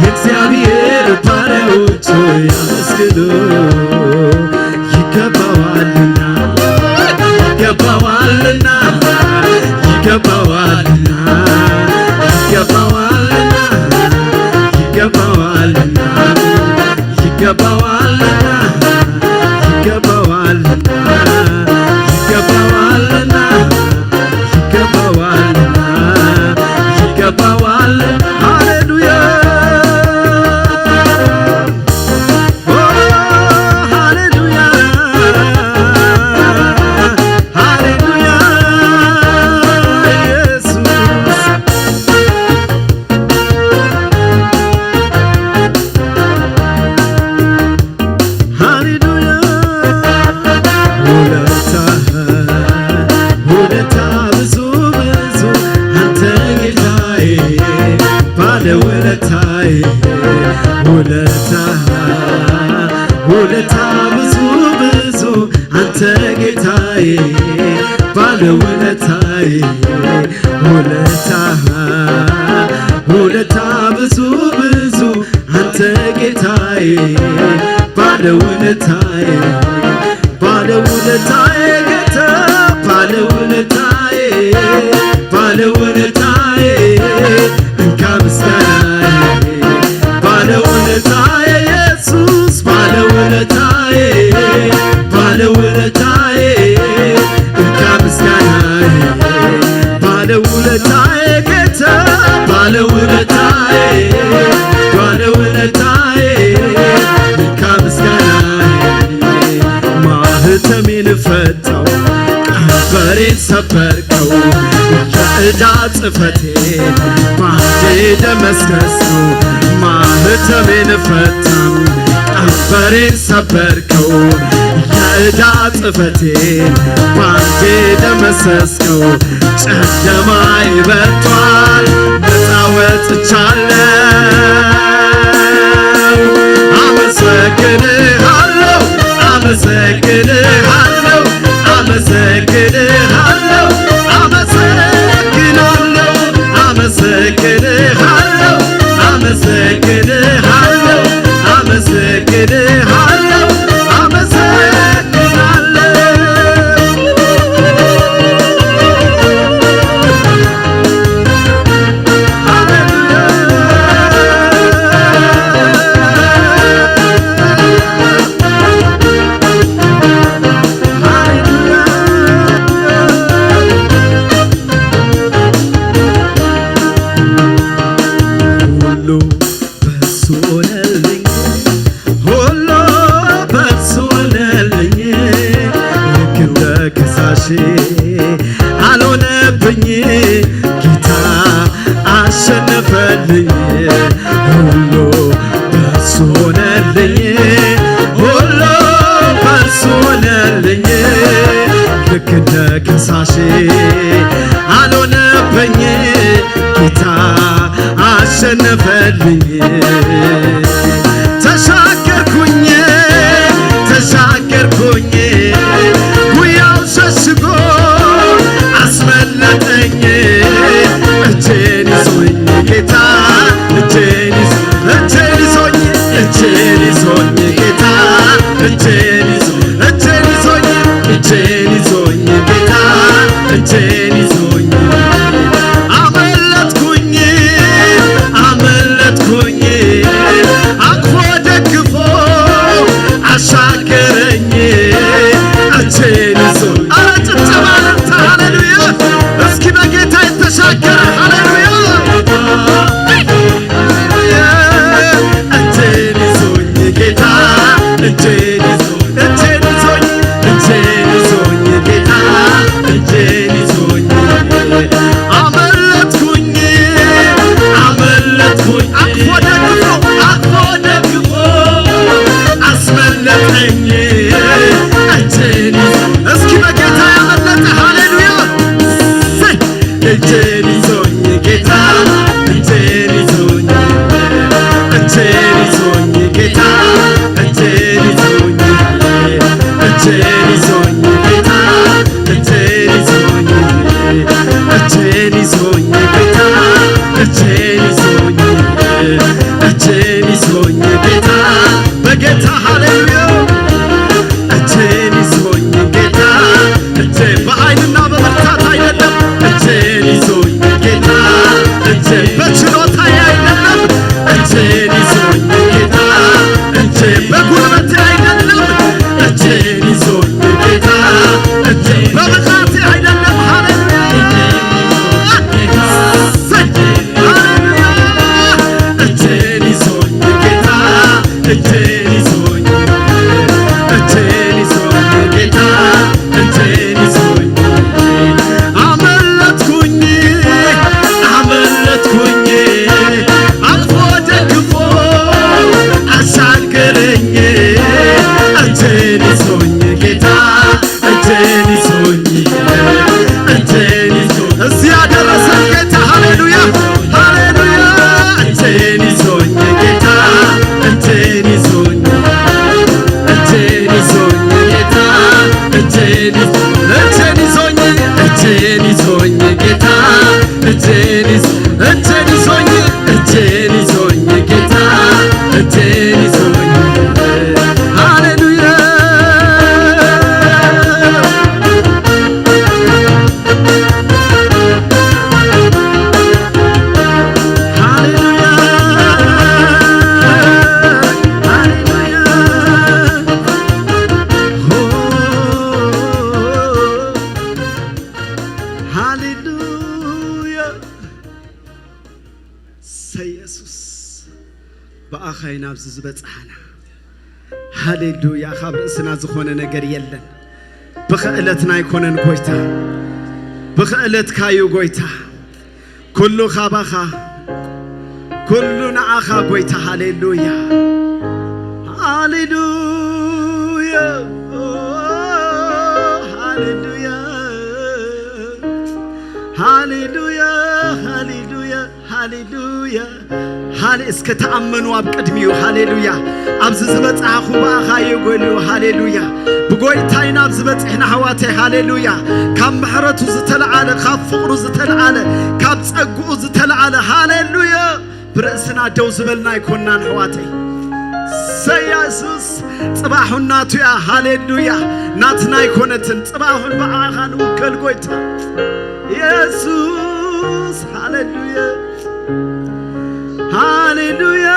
የእግዚአብሔር ባሪያዎች ሆይ ያመስግኑ። ይገባዋልና፣ ይገባዋልና፣ ይገባዋልና፣ ይገባዋልና፣ ይገባዋልና፣ ይገባዋልና፣ ይገባዋልና፣ ይገባዋልና፣ ይገባዋልና፣ ይገባዋል። ሃሌሉያ፣ ኦ፣ ሃሌሉያ፣ ሃሌሉያ፣ ኢየሱስ። ሃሌሉያ። ውለታ፣ ውለታ ብዙ ብዙ አንተ ጌታዬ፣ ባለ ውለታዬ። ውለታ፣ ውለታ ብዙ ብዙ አንተ ጌታዬ፣ ባለ ውለታዬ። ውለታ፣ ውለታ ብዙ ብዙ አንተ ጌታዬ፣ ባለውለታዬ፣ ባለውለታዬ፣ ጌታ ባለውለታዬ፣ ባለውለታዬ፣ እንካ ምስጋናዬ። ባለውለታዬ ኢየሱስ፣ ባለውለታዬ፣ ባለውለታዬ፣ እንካ ምስጋናዬ። ባለውለታዬ ጌታ፣ ባለውለታዬ፣ ባለውለታዬ፣ እንካ ምስጋናዬ። ማህተሜን ፈታው፣ ቀንበሬን ሰበርከው፣ የዕዳ ጽሕፈቴን ባንዴ ደመሰስከው። ማህተሜን ፈታው፣ ቀንበሬን ሰበርከው፣ የዕዳ ጽሕፈቴን ባንዴ ደመሰስከው። ጨለማዬ በርቷል፣ ነፃ ወጥቻለሁ። አመሰግንሃለሁ፣ አመሰግንሃለሁ፣ አመሰግንሃለሁ፣ አመሰግናለሁ፣ አመሰግንሃለሁ፣ አመሰግንሃለሁ፣ አመሰግንሃለሁ፣ አመሰግናለሁ። ሁሉ በሱ አልሆነብኝ፣ ጌታ አሸነፈልኝ። ተሻገርኩኝ፣ ተሻገርኩኝ፣ ጉያው ሸሽጎ አስመለጠኝ። እጄን ይዞኝ ጌታ፣ እጄን ይዞ-፣ እጄን ይዞኝ፣ እጄን ይዞኝ ጌታ፣ እጄን ይዞ-፣ እጄን ይዞኝ፣ እጄን ይዞኝ ጌታ፣ እጄን ይዞኝ አመለጥኩኝ፣ አመለጥኩኝ፣ አቅፎ ደግፎ አሻገረኝ። እጄን ይዞ፣ ኧረ ጭብጨባ፣ እልልታ፣ ሃሌሉያ። እስኪ በጌታ የተሻገረ፣ ሃሌሉያ። እጄን ይዞኝ ጌታ፣ እጄን ይዞ-፣ እጄን ይዞኝ፣ እጄን ይዞኝ ጌታ፣ እጄን ይዞኝ አመለጥኩኝ፣ አመለጥኩኝ። አቅፎ ደግፎ፣ አቅፎ ደግፎ አስመለጠኝ። እጄን ይዞ-፣ እስኪ በጌታ ያመለጠ፣ ሃሌሉያ። እሰይ! እጄን ይዞኝ ጌታ፣ እጄን ይዞኝ፣ እጄን ይዞኝ ጌታ፣ እጄን ይዞኝ፣ እጄን ይዞኝ ጌታ፣ እጄን ይዞኝ፣ እጄን ይዞኝ ጌታ፣ እጄን ይዞኝ፣ እጄን ይዞኝ ጌታ፣ በጌታ ሃሌሉያ። እጄን ይዞኝ ጌታ፣ እጄ በኃይልና በብርታት አይደለም። እጄን ይዞኝ ጌታ፣ እጄ በችሎታዬ አይደለም። እጄን ይዞኝ ጌታ፣ እጄ በጉልበቴ አይደለም። እጄን ይዞኝ ጌታ፣ እጄ በብቃቴ አይደለም። ሃሌሉያ! እሰይ! ሃሌሉያ! እጄን ይዞኝ ጌታ፣ እጄን ይዞኝ፣ እጄን ይዞኝ ጌታ፣ እጄን ይዞኝ አመለጥኩኝ፣ አመለጥኩኝ። አቅፎ ደግፎ አሻገረኝ። እጄን ይዞኝ ጌታ፣ እጄን ይዞኝ፣ እጄን ይዞ-፣ እዚህ ያደረሰን ጌታ፣ ሃሌሉያ፣ ሃሌሉያ። እጄን ይዞኝ ጌታ፣ እጄን ይዞኝ፣ እጄን ይዞኝ ጌታ፣ እጄን ይዞ-፣ እጄን ይዞኝ፣ እጄን ይዞኝ ጌታ፣ እጄን ይዞ-፣ እጄን ይዞኝ፣ እጄን ይዞኝ ጌታ፣ እጄን ይዞኝ። ሃሌሉያ፣ ሃሌሉያ፣ ሃሌሉያ። ሃሌሉያ። ሰ-፣ የሱስ፣ ብኣኻ ኢና ኣብዚ ዝበጽሓና። ሃሌሉያ። ካብ ርእስና ዝኾነ ነገር የለን። ብኽእለትና ኣይኮነን ጎይታ፣ ብኽእለትካ እዩ ጎይታ። ኩሉ ካባኻ፣ ኩሉ ንዓኻ ጎይታ። ሃሌሉያ፣ ሃሌሉያ፣ ሃሌሉያ፣ ሃሌሉያ፣ ሃሌሉያ፣ ሃሌሉያ። ሃሌ-፣ እስከ ተኣመኑ ኣብ ቅድሚኡ። ሃሌሉያ። ኣብዚ ዝበጻሕኹ ብኣኻ እየ ጎልዩ። ሃሌሉያ። ብጎይታይ ናብ ዝበጽሕና ኣሕዋተይ። ሃሌሉያ። ካብ ምሕረቱ ዝተለዓለ፣ ካብ ፍቕሩ ዝተለዓለ፣ ካብ ጸግኡ ዝተለዓለ። ሃሌሉያ። ብርእስና ደው ዝበልና ኣይኮናን ኣሕዋተይ። ሰ-፣ የሱስ፣ ጽባሕ ናቱ እያ። ሃሌሉያ። ናትና ኣይኮነትን። ጽባሕ ብኣኻ ንውከል ጎይታ። የሱስ፣ ሃሌሉያ፣ ሃሌሉያ፣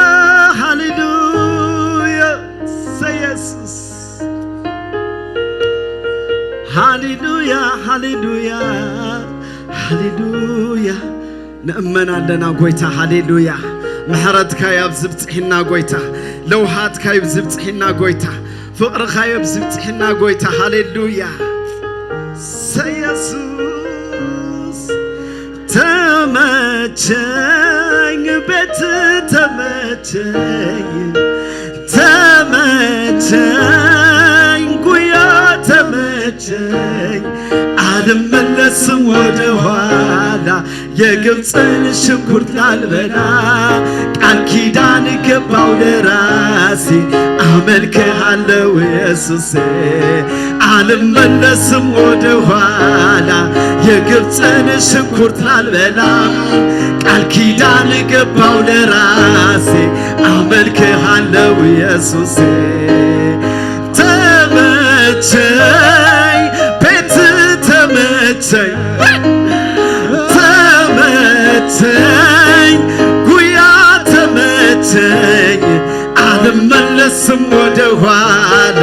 ሃሌሉያ። ሰ-፣ የሱስ፣ ሃሌሉያ፣ ሃሌሉያ፣ ሃሌሉያ። ንእመን ኣለና ጎይታ። ሃሌሉያ። ምሕረትካ እዩ ኣብዚ ብጽሒና ጎይታ። ለውሃትካ እዩ ኣብዚ ብጽሒና ጎይታ። ፍቕርኻ እዩ ኣብዚ ብጽሒና ጎይታ። ሃሌሉያ። ሰ-፣ የሱስ፣ ተመቸኝ፣ ቤት ተመቸኝ፣ ተመቸኝ፣ ጉያ ተመቸኝ፣ ልመለስም ወደ ኋላ የግብፅን ሽንኩርት ላልበላ ቃል ኪዳን ገባው ለራሴ አመልክሃለው ኢየሱሴ። አልመለስም ወደ ኋላ የግብፅን ሽንኩርት ላልበላ ቃል ኪዳን ገባው ለራሴ አመልክሃለው ኢየሱሴ። ተመቸኝ ቤት ተመቸኝ ተመቸኝ ጉያ ተመቸኝ አልመለስም ወደ ኋላ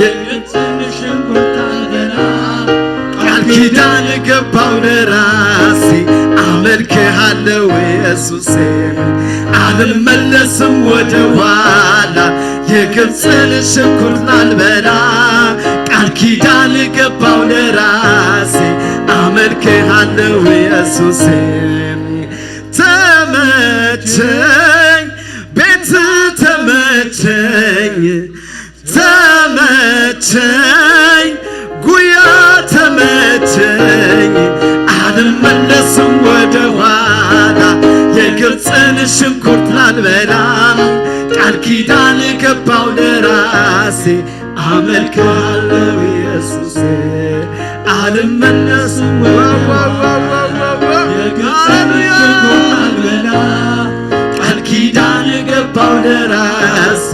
የግብፅን ሽንኩርት ላልበላ ቃል ኪዳን ገባው ለራሴ አመልክሃለው ኢየሱሴ። አልመለስም ወደ ኋላ የግብፅን ሽንኩርት ላልበላ ቃል ኪዳን ገባው ለራሴ አመልክሃለው ኢየሱሴ። ተመቸኝ ቤት ተመቸኝ ተመቸኝ ጉያ ተመቸኝ አልመለስም ወደ ኋላ የግብፅን ሽንኩርት ላልበላ ቃል ኪዳን ገባው ለራሴ አመልክሃለው ኢየሱሴ። አልመለስም ወደ ኋላ የግብፅን ሽንኩርት ላልበላ ቃል ኪዳን ገባው ለራሴ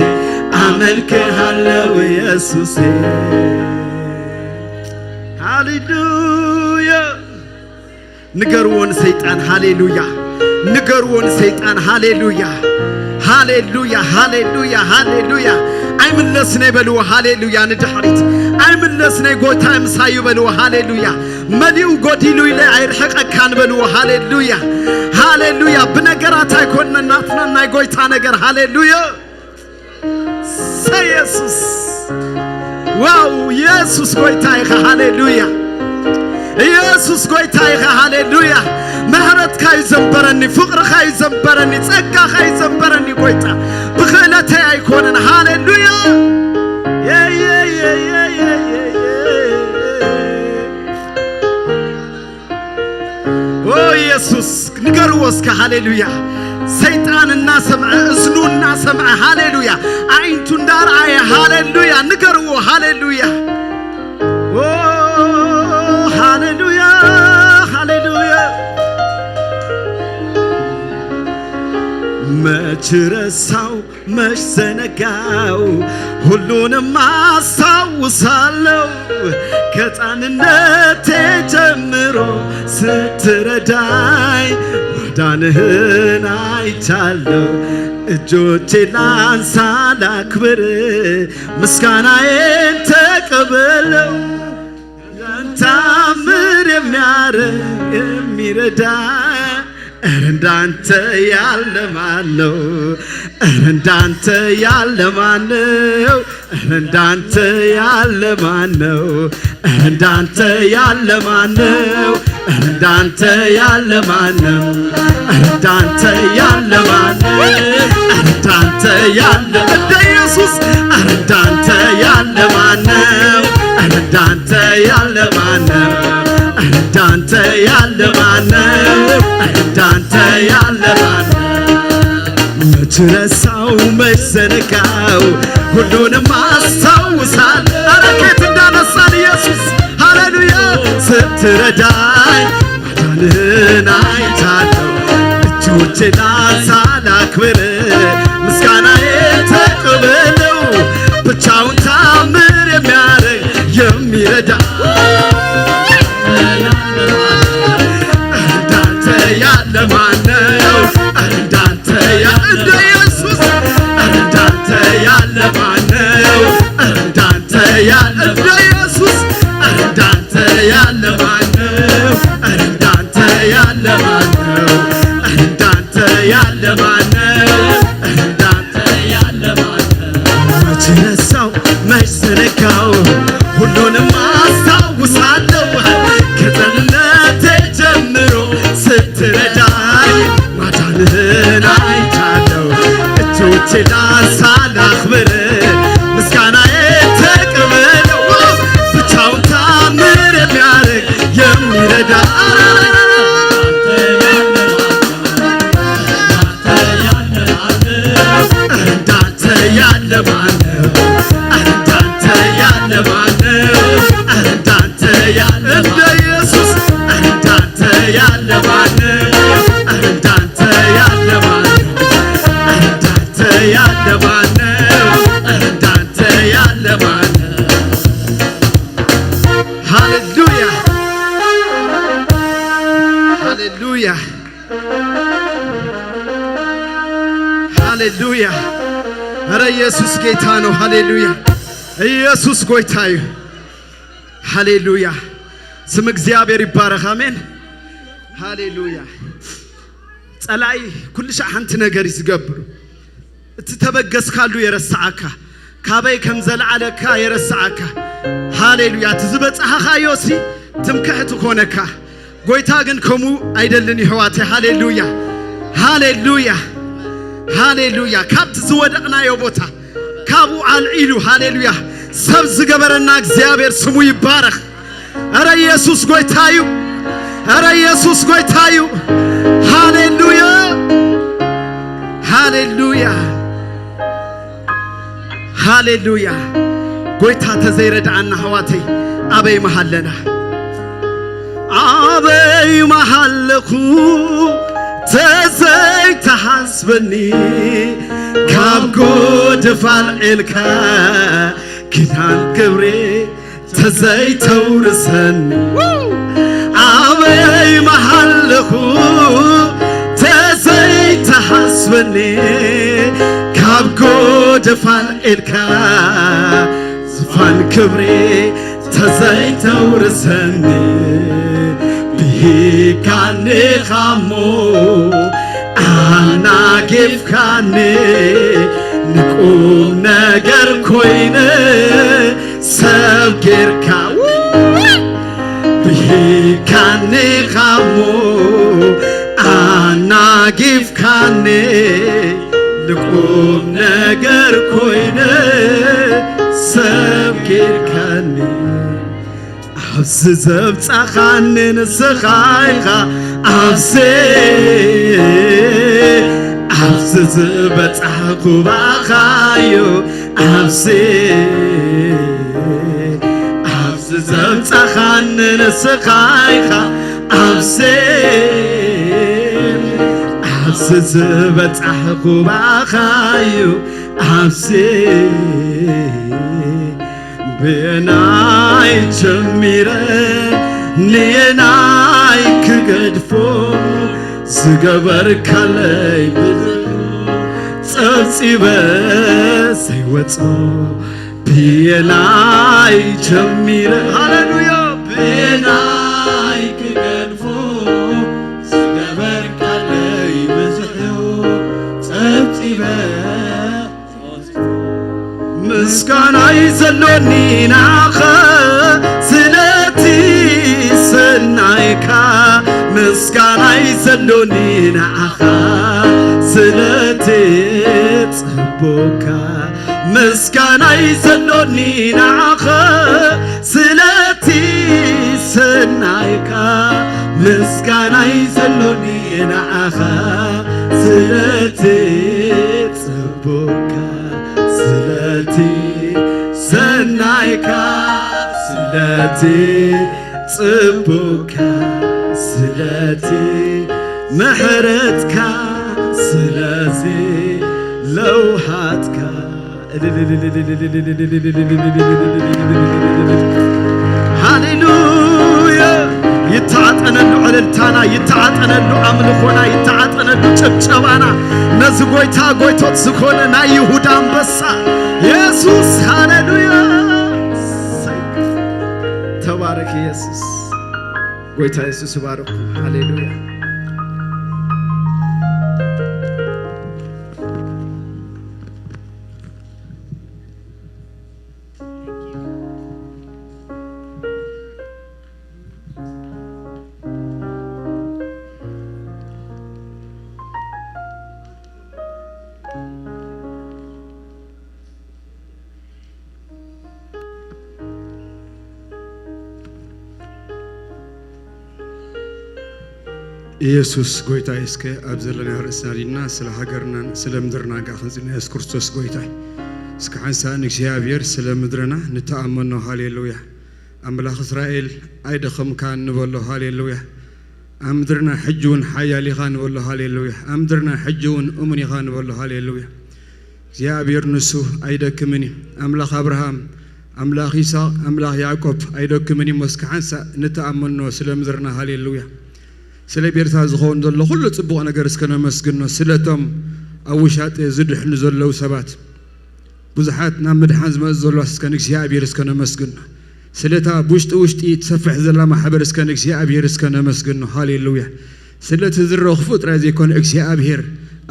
አመልክሃለው ኢየሱሴ። ሃሌሉያ። ንገርዎ ንሰይጣን ሃሌሉያ። ንገርዎ ንሰይጣን ሃሌሉያ። ሃሌሉያ ሃሌሉያ ሃሌሉያ። ኣይምለስነይ በልዎ ሃሌሉያ። ንድሕሪት ኣይምለስነይ ጎይታ ምሳዩ በልዎ ሃሌሉያ። መሊኡ ጎዲሉ ኢለ ኣይርሕቀካን በልዎ ሃሌሉያ። ሃሌሉያ። ብነገራት ኣይኮነን ናትና ናይ ጎይታ ነገር ሃሌሉያ። ሰየሱስ ዋው ኢየሱስ ጎይታ ኢኻ ሃሌሉያ። ኢየሱስ ጎይታ ኢኻ ሃሌሉያ። ምሕረትካ እዩ ዘንበረኒ፣ ፍቕርኻ እዩ ዘንበረኒ፣ ጸጋኻ እዩ ዘንበረኒ ጎይታ። ብኽእለተይ ኣይኮነን ሃሌሉያ። ኦ ኢየሱስ ንገርዎ እስከ ሃሌሉያ። ሰይጣን እናሰምዐ እዝኑ እናሰምዐ ሃሌሉያ። ኣዒንቱ እንዳርኣየ ሃሌሉያ ንገርዎ ሃሌሉያ። ኦ ሃሌሉያ ሃሌሉያ። መች ረሳው መች ዘነጋው ሁሉንም አስታውሳለሁ። ከሕፃንነቴ ጀምሮ ስትረዳኝ ማዳንህን አይቻለሁ። እጆቼ ላንሳ ላክብር ምስጋናዬን ተቀበለው። ያን ታምር የሚያረግ የሚረዳ ኧረ እንዳንተ ያለ ማን ነው? ኧረ እንዳንተ ያለ ማን ነው? ኧረ እንዳንተ ያለ ማን ነው? ኧረ እንዳንተ ያለ ማን ነው? ኧረ እንዳንተ ያለ ማን ነው? ኧረ እንዳንተ ያለ ማን ነው? ኧረ እንዳንተ ያለ እንደ ኢየሱስ ኧረ እንዳንተ ያለ ማን ነው? ኧረ እንዳንተ ያለ ማን ነው? ኧረ እንዳንተ ያለ ማን ነው? ኧረ እንዳንተ ያለ ማን ነው? መች ረሳው መች ዘነጋው ሁሉንም አስታውሳለሁ። ኧረ ከየት እንዳነሳን ኢየሱስ ሃሌሉያ። ስትረዳኝ ማዳንህን አይቻለሁ። እጆቼ ላንሳ ላክብር ምስጋናዬ ተቀበለው። ብቻውን ታምር የሚያረግ የሚረዳ እንዳንተ ያለ ማን ነው? እንዳንተ ያ- እንደ ኢየሱስ እንዳንተ ያለ ማን ነው? እንዳንተ ያለ እንደ ኢየሱስ እንዳንተ ያለ ማን ነው? እንዳንተ ያለ ማን ነው? እንዳንተ ያለ ማን ነው? እንዳንተ ያለ ማን ነው? መች ረሳው መች ዘነጋው ሁሉንም አስታውሳለሁ። ከሕፃንነቴ ጀምሮ ስትረዳኝ ማዳንህን አይቻለሁ። እጆቼ ላንሳ ላክብር ምስጋናዬ ተቀበለው። ብቻውን ታምር የሚያረግ ያለ ማነው? ኧረ እንዳንተ ያለ ማነው? ኧረ እንዳንተ ያለ እንደ ኢየሱስ ኧረ እንዳንተ ያለ ማነው? ኧረ እንዳንተ ያለ ማነው? ኧረ እንዳንተ ያለ ማነው? ኧረ እንዳንተ ያለ ማነው? ሃሌሉያ፣ ሃሌሉያ፣ ሃሌሉያ። ኧረ ኢየሱስ ጌታ ነው። ሃሌሉያ። ኢየሱስ ጎይታ እዩ። ሃሌሉያ። ስም እግዚኣብሔር ይባረክ። ኣሜን። ሃሌሉያ። ጸላኢ ኩሉ ሻዕ ሓንቲ ነገር እዩ ዝገብር። እቲ ተበገስካሉ የረስዓካ፣ ካበይ ከም ዘለዓለካ የረስዓካ። ሃሌሉያ። እቲ ዝበጻሕኻዮ ሲ ትምክሕቲ ኮነካ። ጎይታ ግን ከምኡ ኣይደልን ይሕዋተይ። ሃሌሉያ፣ ሃሌሉያ፣ ሃሌሉያ። ካብቲ ዝወደቕናዮ ቦታ ካብኡ ኣልዒሉ፣ ሃሌሉያ፣ ሰብ ዝገበረና እግዚኣብሔር ስሙ ይባረኽ። ኧረ ኢየሱስ ጎይታ እዩ። ኧረ ኢየሱስ ጎይታ እዩ። ሃሌሉያ፣ ሃሌሉያ፣ ሃሌሉያ። ጎይታ ተዘይረድኣና ኣሕዋተይ ኣበይ መሃለና? ኣበይ መሃለኹ ተዘይተሓስበኒ ካብ ጎደፍ ኣልዒልካ ኪዳን ክብሪ ተዘይተውርሰኒ ኣበይ መሃለኹ ተዘይተሓስበኒ ካብ ጎደፍ ኣልዒልካ ዝፋን ክብሪ ተዘይተውርሰኒ ብሂካኒ ኻሞ ኣናጊፍካኒ ንቁም ነገር ኮይነ ሰብ ጌርካ ብሂካኒ ኻሞ ኣናጊፍካኒ ንቁም ነገር ኮይነ ሰብ ጌርካኒ ኣብዚ ዘብጻኻኒ ንስኻ ኢኻ ኣብዚ ኣብዚ ዝበጻሕኩ ባኻዮ ኣብዚ ኣብዚ ዘብጻኻኒ ንስኻ ኢኻ ኣብዚ ኣብዚ ዝበጻሕኩ ባኻዮ ኣብዚ ብየናይ ጀሚረ ንየናይ ክገድፎ ዝገበርካለይ ብዙሕ ጸብጺበ ዘይወጾ ብየናይ ጀሚረ ሃሌሉያ ብየናይ ክገድፎ ዝገበርካለይ ብዙሕ ጸብጺበ ምስጋናይ ዘሎኒ ንዓኻ ስለቲ ሰናይካ ምስጋናይ ዘሎኒ ንዓኻ ስለቲ ጽቡካ ምስጋናይ ዘሎኒ ንዓኻ ስለቲ ሰናይካ ምስጋናይ ዘሎኒ ንዓኻ ስለቲ ጽቡካ ስለቲ ሰናይካ ስለቲ ጽቡካ ስለቲ ምሕረትካ ስለዚ ለውሃትካ ሃሌሉያ ይተዓጠነሉ ዕልልታና ይተዓጠነሉ ኣምልኾና ይተዓጠነሉ ጭብጨባና ነዚ ጎይታ ጎይቶት ዝኾነ ናይ ይሁዳ ኣንበሳ የሱስ ሃሌሉያ ተባረክ የሱስ ጎይታ የሱስ ይባረኩም ሃሌሉያ ኢየሱስ ጎይታ እስከ ኣብ ዘለና ርእስና ዲና ስለ ሃገርናን ስለ ምድርና ጋር ክንጽልና ኢየሱስ ክርስቶስ ጎይታ እስከ ሓንሳእ ንእግዚኣብሔር ስለ ምድርና ንተኣመኖ። ሃሌሉያ። ኣምላኽ እስራኤል ኣይደኸምካን ንበሎ። ሃሌሉያ። ኣብ ምድርና ሕጂ እውን ሓያል ኢኻ ንበሎ። ሃሌሉያ። ኣብ ምድርና ሕጂ እውን እሙን ኢኻ ንበሎ። ሃሌሉያ። እግዚኣብሔር ንሱ ኣይደክምን እዩ። ኣምላኽ ኣብርሃም፣ ኣምላኽ ይስሐቅ፣ ኣምላኽ ያዕቆብ ኣይደክምን እዩ። እስከ ሓንሳእ ንተኣመኖ ስለ ምድርና። ሃሌሉያ። ስለ ቤርሳ ዝኸውን ዘሎ ኩሉ ጽቡቕ ነገር እስከ ነመስግኖ። ስለቶም ኣብ ውሻጠ ዝድሕኑ ዘለዉ ሰባት፣ ብዙሓት ናብ ምድሓን ዝመጹ ዘለዋ እስከ ንእግዚኣብሔር እስከ ነመስግኖ። ስለታ ብውሽጢ ውሽጢ ትሰፍሕ ዘላ ማሕበር እስከ ንእግዚኣብሔር እስከ ነመስግኖ። ሃሌሉያ። ስለቲ ዝረአ ክፉእ ጥራይ ዘይኮነ እግዚኣብሔር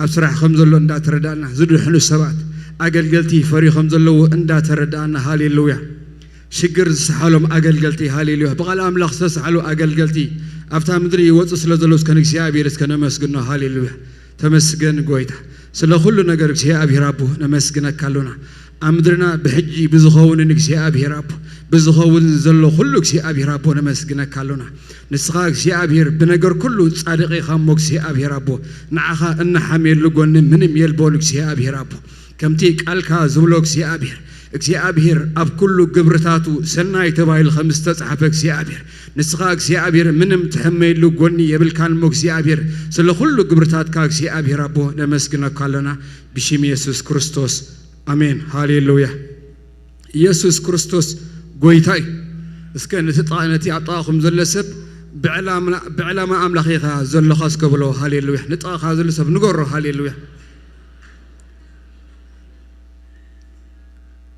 ኣብ ስራሕ ከም ዘሎ እንዳተረዳእና፣ ዝድሕኑ ሰባት ኣገልገልቲ ፈርዩ ከም ዘለዎ እንዳተረዳእና። ሃሌሉያ። ሽግር ዝሰሓሎም ኣገልገልቲ። ሃሌሉያ። ብቓል ኣምላኽ ዝተሰሓሉ ኣገልገልቲ ኣብታ ምድሪ ይወጹ ስለ ዘለዉ እስከ ንእግዚኣብሔር እስከ ነመስግኖ። ሃሌሉያ። ተመስገን ጎይታ። ስለ ኩሉ ነገር እግዚኣብሔር ኣቦ ነመስግነካ ኣሎና። ኣብ ምድርና ብሕጂ ብዝኸውንን እግዚኣብሔር ኣቦ፣ ብዝኸውን ዘሎ ኩሉ እግዚኣብሔር ኣቦ ነመስግነካ ኣሎና። ንስኻ እግዚኣብሔር ብነገር ኩሉ ጻድቕ ኢኻ እሞ እግዚኣብሔር ኣቦ፣ ንዓኻ እንሓምየሉ ጎኒ ምንም የልቦን እግዚኣብሔር ኣቦ። ከምቲ ቃልካ ዝብሎ እግዚኣብሔር፣ እግዚኣብሔር ኣብ ኩሉ ግብርታቱ ሰናይ ተባሂሉ ከም ዝተጻሕፈ እግዚኣብሔር፣ ንስኻ እግዚኣብሔር ምንም ትሕመየሉ ጎኒ የብልካን እሞ እግዚኣብሔር፣ ስለ ኩሉ ግብርታትካ እግዚኣብሔር ኣቦ ነመስግነካ ኣሎና ብሽም የሱስ ክርስቶስ። ኣሜን። ሃሌሉያ። ኢየሱስ ክርስቶስ ጎይታ እዩ። እስከ ነቲ ጥቓ-፣ ነቲ ኣብ ጥቓኹም ዘሎ ሰብ ብዕላማ፣ ብዕላማ ኣምላኽ ኢኻ ዘለኻ እስከ ብሎ። ሃሌሉያ። ንጥቓኻ ዘሎ ሰብ ንገሮ። ሃሌሉያ።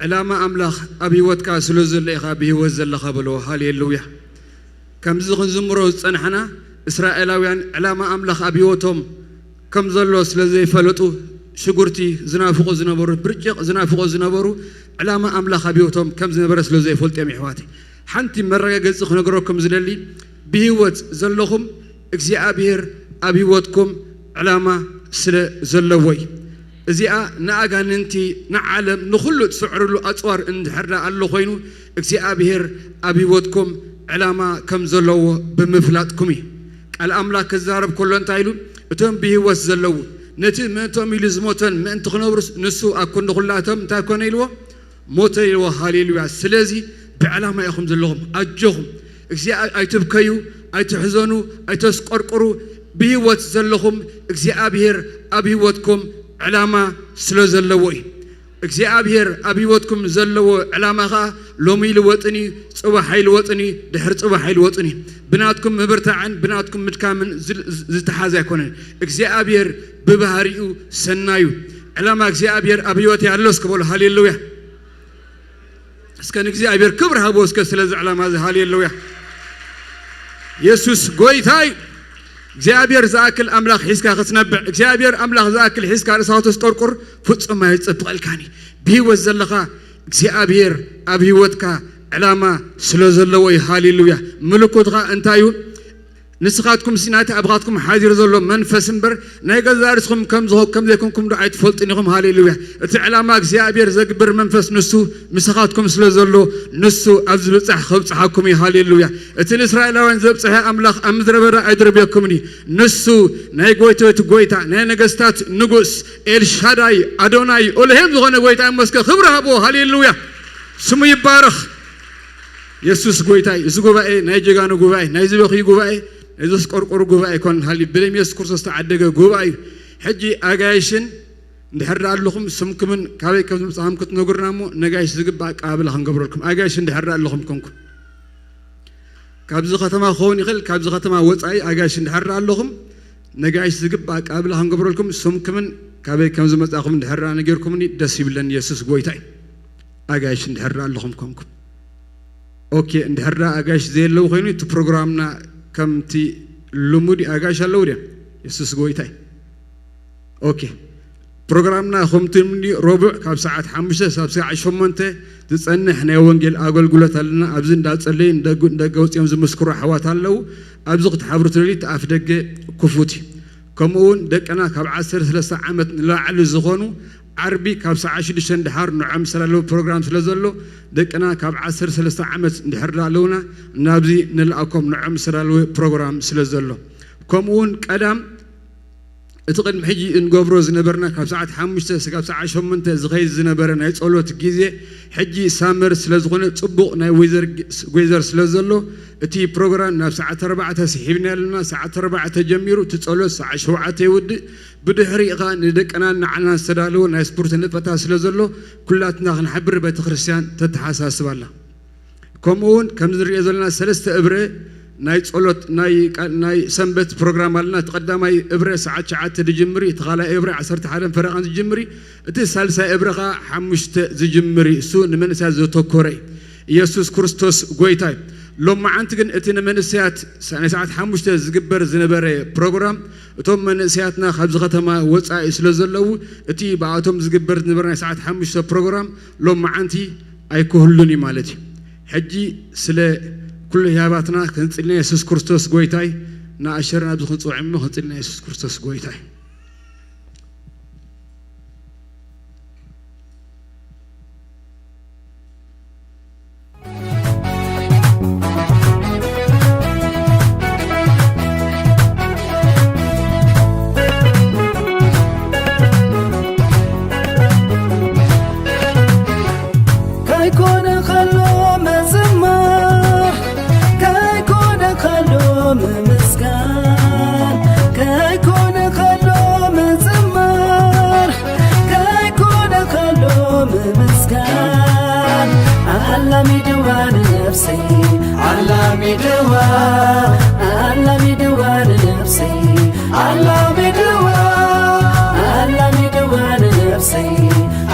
ዕላማ ኣምላኽ ኣብ ህይወትካ ስለ ዘሎ ኢኻ ብህይወት ዘለኻ በሎ። ሃሌሉያ። ከምዚ ክንዝምሮ ዝጸናሕና፣ እስራኤላውያን ዕላማ ኣምላኽ ኣብ ህይወቶም ከም ዘሎ ስለ ዘይፈለጡ፣ ሽጉርቲ ዝናፍቑ ዝነበሩ፣ ብርጭቕ ዝናፍቑ ዝነበሩ፣ ዕላማ ኣምላኽ ኣብ ህይወቶም ከም ዝነበረ ስለ ዘይፈልጡ እዮም፣ የሕዋተይ። ሓንቲ መረጋገጺ ክነግረኩም ዝደሊ፣ ብህይወት ዘለኹም እግዚኣብሔር ኣብ ህይወትኩም ዕላማ ስለ ዘለዎ እዩ። እዚኣ ንኣጋንንቲ፣ ንዓለም፣ ንኹሉ ትስዕርሉ ኣጽዋር እንድሕር ደኣ ኣሎ ኮይኑ፣ እግዚኣብሔር ኣብ ህይወትኩም ዕላማ ከም ዘለዎ ብምፍላጥኩም እዩ። ቃል ኣምላኽ ክዛረብ ከሎ እንታይ ኢሉ? እቶም ብህይወት ዘለዉ፣ ነቲ ምእንቶም ኢሉ ዝሞተን ምእንቲ ክነብሩስ ንሱ ኣብ ክንዲ ኩላቶም እንታይ ኮነ ኢልዎ? ሞተ ኢልዎ። ሃሌሉያ። ስለዚ ብዕላማ ኢኹም ዘለኹም። ኣጆኹም። እግዚኣብሔር ኣይትብከዩ፣ ኣይትሕዘኑ፣ ኣይተስቆርቁሩ። ብህይወት ዘለኹም እግዚኣብሔር ኣብ ህይወትኩም ዕላማ ስለ ዘለዎ እዩ። እግዚኣብሔር ኣብ ህይወትኩም ዘለዎ ዕላማ ኸኣ ሎሚ ይልወጥን እዩ፣ ጽባሕ ኣይልወጥን እዩ፣ ድሕሪ ጽባሕ ኣይልወጥን እዩ። ብናትኩም ምብርታዕን ብናትኩም ምድካምን ዝ-፣ ዝ-፣ ዝተሓዘ ኣይኮነን። እግዚኣብሔር ብባህሪኡ ሰናዩ። ዕላማ እግዚኣብሔር ኣብ ህይወት ያሎ እስከ በሉ። ሃሌሉያ። እስከ ንእግዚኣብሔር ክብሪ ሃቦ እስከ ስለዚ ዕላማ እዚ። ሃሌሉያ። የሱስ ጎይታ እዩ። እግዚኣብሔር ዝኣክል ኣምላኽ ሒዝካ ክትነብዕ፣ እግዚኣብሔር ኣምላኽ ዝኣክል ሒዝካ ርእስኻ ተስቆርቁር ፍጹም ኣይጸብቐልካን እዩ። ብህይወት ዘለኻ እግዚኣብሔር ኣብ ህይወትካ ዕላማ ስለ ዘለዎ እዩ። ሃሌሉያ። ምልክትኻ እንታይ እዩ? ንስኻትኩም ሲ ናይቲ ኣባኻትኩም ሓዚሩ ዘሎ መንፈስ እምበር ናይ ገዛእ ርእስኹም ከም ዝኸ-፣ ከም ዘይኮንኩም ዶ ኣይትፈልጡን ኢኹም? ሃሌሉያ። እቲ ዕላማ እግዚኣብሔር ዘግብር መንፈስ ንሱ ምሳኻትኩም ስለ ዘሎ ንሱ ኣብ ዝብጻሕ ከብጽሓኩም እዩ። ሃሌሉያ። እቲ ንእስራኤላውያን ዘብጽሐ ኣምላኽ ኣብ ምድረ በዳ ኣይድርብየኩምን እዩ። ንሱ ናይ ጎይቶት ጎይታ፣ ናይ ነገስታት ንጉስ፣ ኤልሻዳይ፣ ኣዶናይ፣ ኦልሄም ዝኾነ ጎይታ እሞ እስከ ክብሪ ሃቦ። ሃሌሉያ። ስሙ ይባረኽ። የሱስ ጎይታ እዩ። እዚ ጉባኤ ናይ ጀጋኑ ጉባኤ፣ ናይ ዝበኽዩ ጉባኤ፣ ናይ ዘስቆርቆሩ ጉባኤ ኣይኮነን። ሃሊ ብደም የሱስ ክርስቶስ ተዓደገ ጉባኤ እዩ። ሕጂ ኣጋይሽን እንድሕር ደኣ ኣለኹም ስምኩምን ካበይ ከም ዝመጻኹም ክትነግሩና እሞ ነጋይሽ ዝግባእ ኣቀባብላ ክንገብረልኩም። ኣጋይሽ እንድሕር ደኣ ኣለኹም ኮንኩም። ካብዚ ከተማ ክኸውን ይኽእል፣ ካብዚ ከተማ ወጻኢ ኣጋይሽ እንድሕር ደኣ ኣለኹም ነጋይሽ ዝግባእ ኣቀባብላ ክንገብረልኩም ስምኩምን ካበይ ከም ዝመጻኹም እንድሕር ደኣ ነጊርኩምኒ ደስ ይብለኒ። የሱስ ጎይታ እዩ። ኣጋይሽ እንድሕር ደኣ ኣለኹም ኮንኩም። ኦኬ፣ እንድሕር ደኣ ኣጋይሽ ዘየለዉ ኮይኑ እቲ ፕሮግራምና ከምቲ ልሙድ እዩ። ኣጋይሽ ኣለዉ ድዮም? የሱስ ጎይታ እዩ። ኦኬ፣ ፕሮግራምና ከምቲ ልሙድ እዩ። ረቡዕ ካብ ሰዓት ሓሙሽተ ክሳብ ሰዓት ሸሞንተ ዝጸንሕ ናይ ወንጌል ኣገልግሎት ኣለና። ኣብዚ እንዳጸለዩ ንደግ-፣ ንደገ ወጺኦም ዝምስክሩ ኣሕዋት ኣለዉ። ኣብዚ ክትሓብሩ ትደልዩ እቲ ኣፍ ደገ ክፉት እዩ። ከምኡ እውን ደቅና ካብ ዓሰርተ ሰለስተ ዓመት ንላዕሊ ዝኾኑ ዓርቢ ካብ ሰዓት ሽዱሽተ ንድሓር ንዖም ዝተዳለወ ፕሮግራም ስለ ዘሎ ደቅና ካብ ዓሰርተ ሰለስተ ዓመት እንድሕር ኣለውና ናብዚ ንልኣኮም ንዖም ዝተዳለወ ፕሮግራም ስለ ዘሎ ከምኡ እውን ቀዳም እቲ ቅድሚ ሕጂ እንገብሮ ዝነበርና ካብ ሰዓት ሓሙሽተ እስካብ ሰዓት ሸሞንተ ዝኸይድ ዝነበረ ናይ ጸሎት ግዜ፣ ሕጂ ሳመር ስለ ዝኾነ ጽቡቕ ናይ ዌዘር፣ ዌዘር ስለ ዘሎ፣ እቲ ፕሮግራም ናብ ሰዓት ኣርባዕተ ስሒብና ኣለና። ሰዓት ኣርባዕተ ጀሚሩ እቲ ጸሎት ሰዓት ሸውዓተ ይውድእ። ብድሕሪኡ ኸኣ ንደቅናን ንዓናን ዝተዳለወ ናይ ስፖርት ንጥፈታት ስለ ዘሎ፣ ኩላትና ክንሓብር ቤተ ክርስቲያን ተተሓሳስብ ኣላ። ከምኡ እውን ከምዚ ንሪኦ ዘለና ሰለስተ እብረ ናይ ጸሎት ናይ ቃል ናይ ሰንበት ፕሮግራም ኣለና። እቲ ቀዳማይ እብረ ሰዓት ትሽዓተ ዝጅምር እዩ። እቲ ካልኣይ እብረ ዓሰርተ ሓደ ፈረቓን ዝጅምር እዩ። እቲ ሳልሳይ እብረ ኸዓ ሓሙሽተ ዝጅምር እዩ። እሱ ንመንእሰያት ዘተኮረ እዩ። ኢየሱስ ክርስቶስ ጎይታ እዩ። ሎመዓንቲ ግን እቲ ንመንእሰያት ሳ-፣ ናይ ሰዓት ሓሙሽተ ዝግበር ዝነበረ ፕሮግራም፣ እቶም መንእሰያትና ካብዚ ከተማ ወጻኢ ስለ ዘለዉ፣ እቲ ብኣቶም ዝግበር ዝነበረ ናይ ሰዓት ሓሙሽተ ፕሮግራም ሎመዓንቲ ኣይክህሉን እዩ ማለት እዩ። ሕጂ ስለ ኩሉ ህያባትና ክንጽልና የሱስ ክርስቶስ ጎይታይ ንኣሸር ናብዚ ክንጽውዕ እሞ ክንጽልና የሱስ ክርስቶስ ጎይታይ። ከይኮነ ከሎ ምዝማር፣ ከይኮነ ከሎ ምምስጋን፣ ከይኮነ ከሎ ምዝማር፣ ከይኮነ ከሎ ምምስጋን። ኣላሚድዋ ንነፍሰይ፣ ኣላሚድዋ፣ ኣላሚድዋ ንነፍሰይ፣ ኣላሚድዋ፣ ኣላሚድዋ ንነፍሰይ፣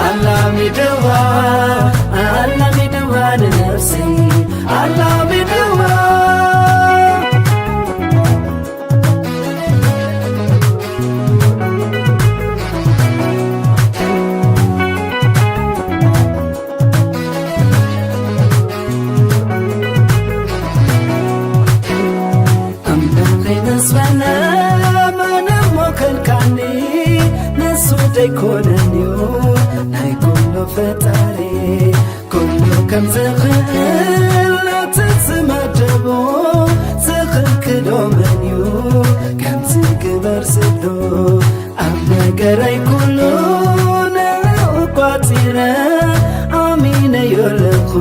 ኣላሚድዋ፣ ኣላሚድዋ ንነፍሰይ፣ ኣላሚድዋ። ኣምላኸይ ምስ በለ፣ መን እሞ ከልካኒ? ንሱ ደይኮነንዩ ናይ ኩሉ ፈጣሪ? ኩሉ ከም ዝኽእል ነቲ ዝመደቦ ዝኽልክሎ መንዩ? ከምዚ ግበር ዝብሎ ኣብ ነገረይ ኩሉ ንዕኡ ቋጺረ፣ ኣሚነዮ ኣለኹ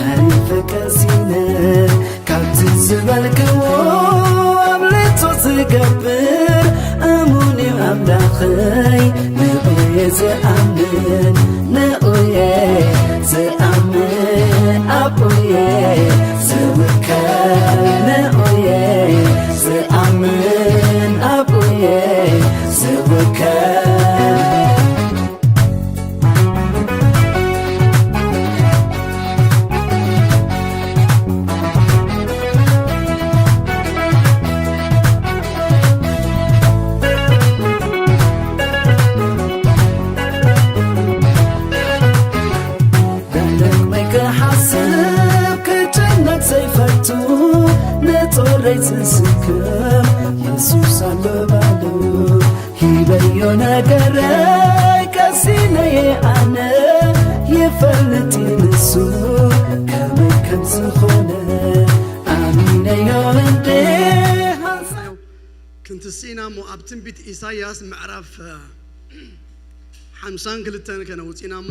ኣሪፈ ቀሲነ። ካብቲ ዝበልክዎ ኣብሊጹ ዝገብር እሙን እዩ ኣምላኸይ። ንዑየ ዝኣምን፣ ንዑየ ዝኣምን፣ ኣብኡየ ዝውከል። ንዑየ ዝኣምን፣ ኣብኡየ ዝውከል። ብልክመይ ክሓስብ ክጭነቅ ዘይፈቱ፣ ንጾረይ ዝስክም የሱስ ኣሎ ባሉ። ሂበዮ ነገረይ ቀሲነየ ኣነ፣ ይፈልጥ እዩ ንሱ ከመይ ከም ዝኾነ። ኣሚነዮ እንዴ ሓንሳብ ክንትስኢና እሞ ኣብ ትንቢት ኢሳይያስ ምዕራፍ ሓምሳን ክልተን ከነውፅእና እሞ፣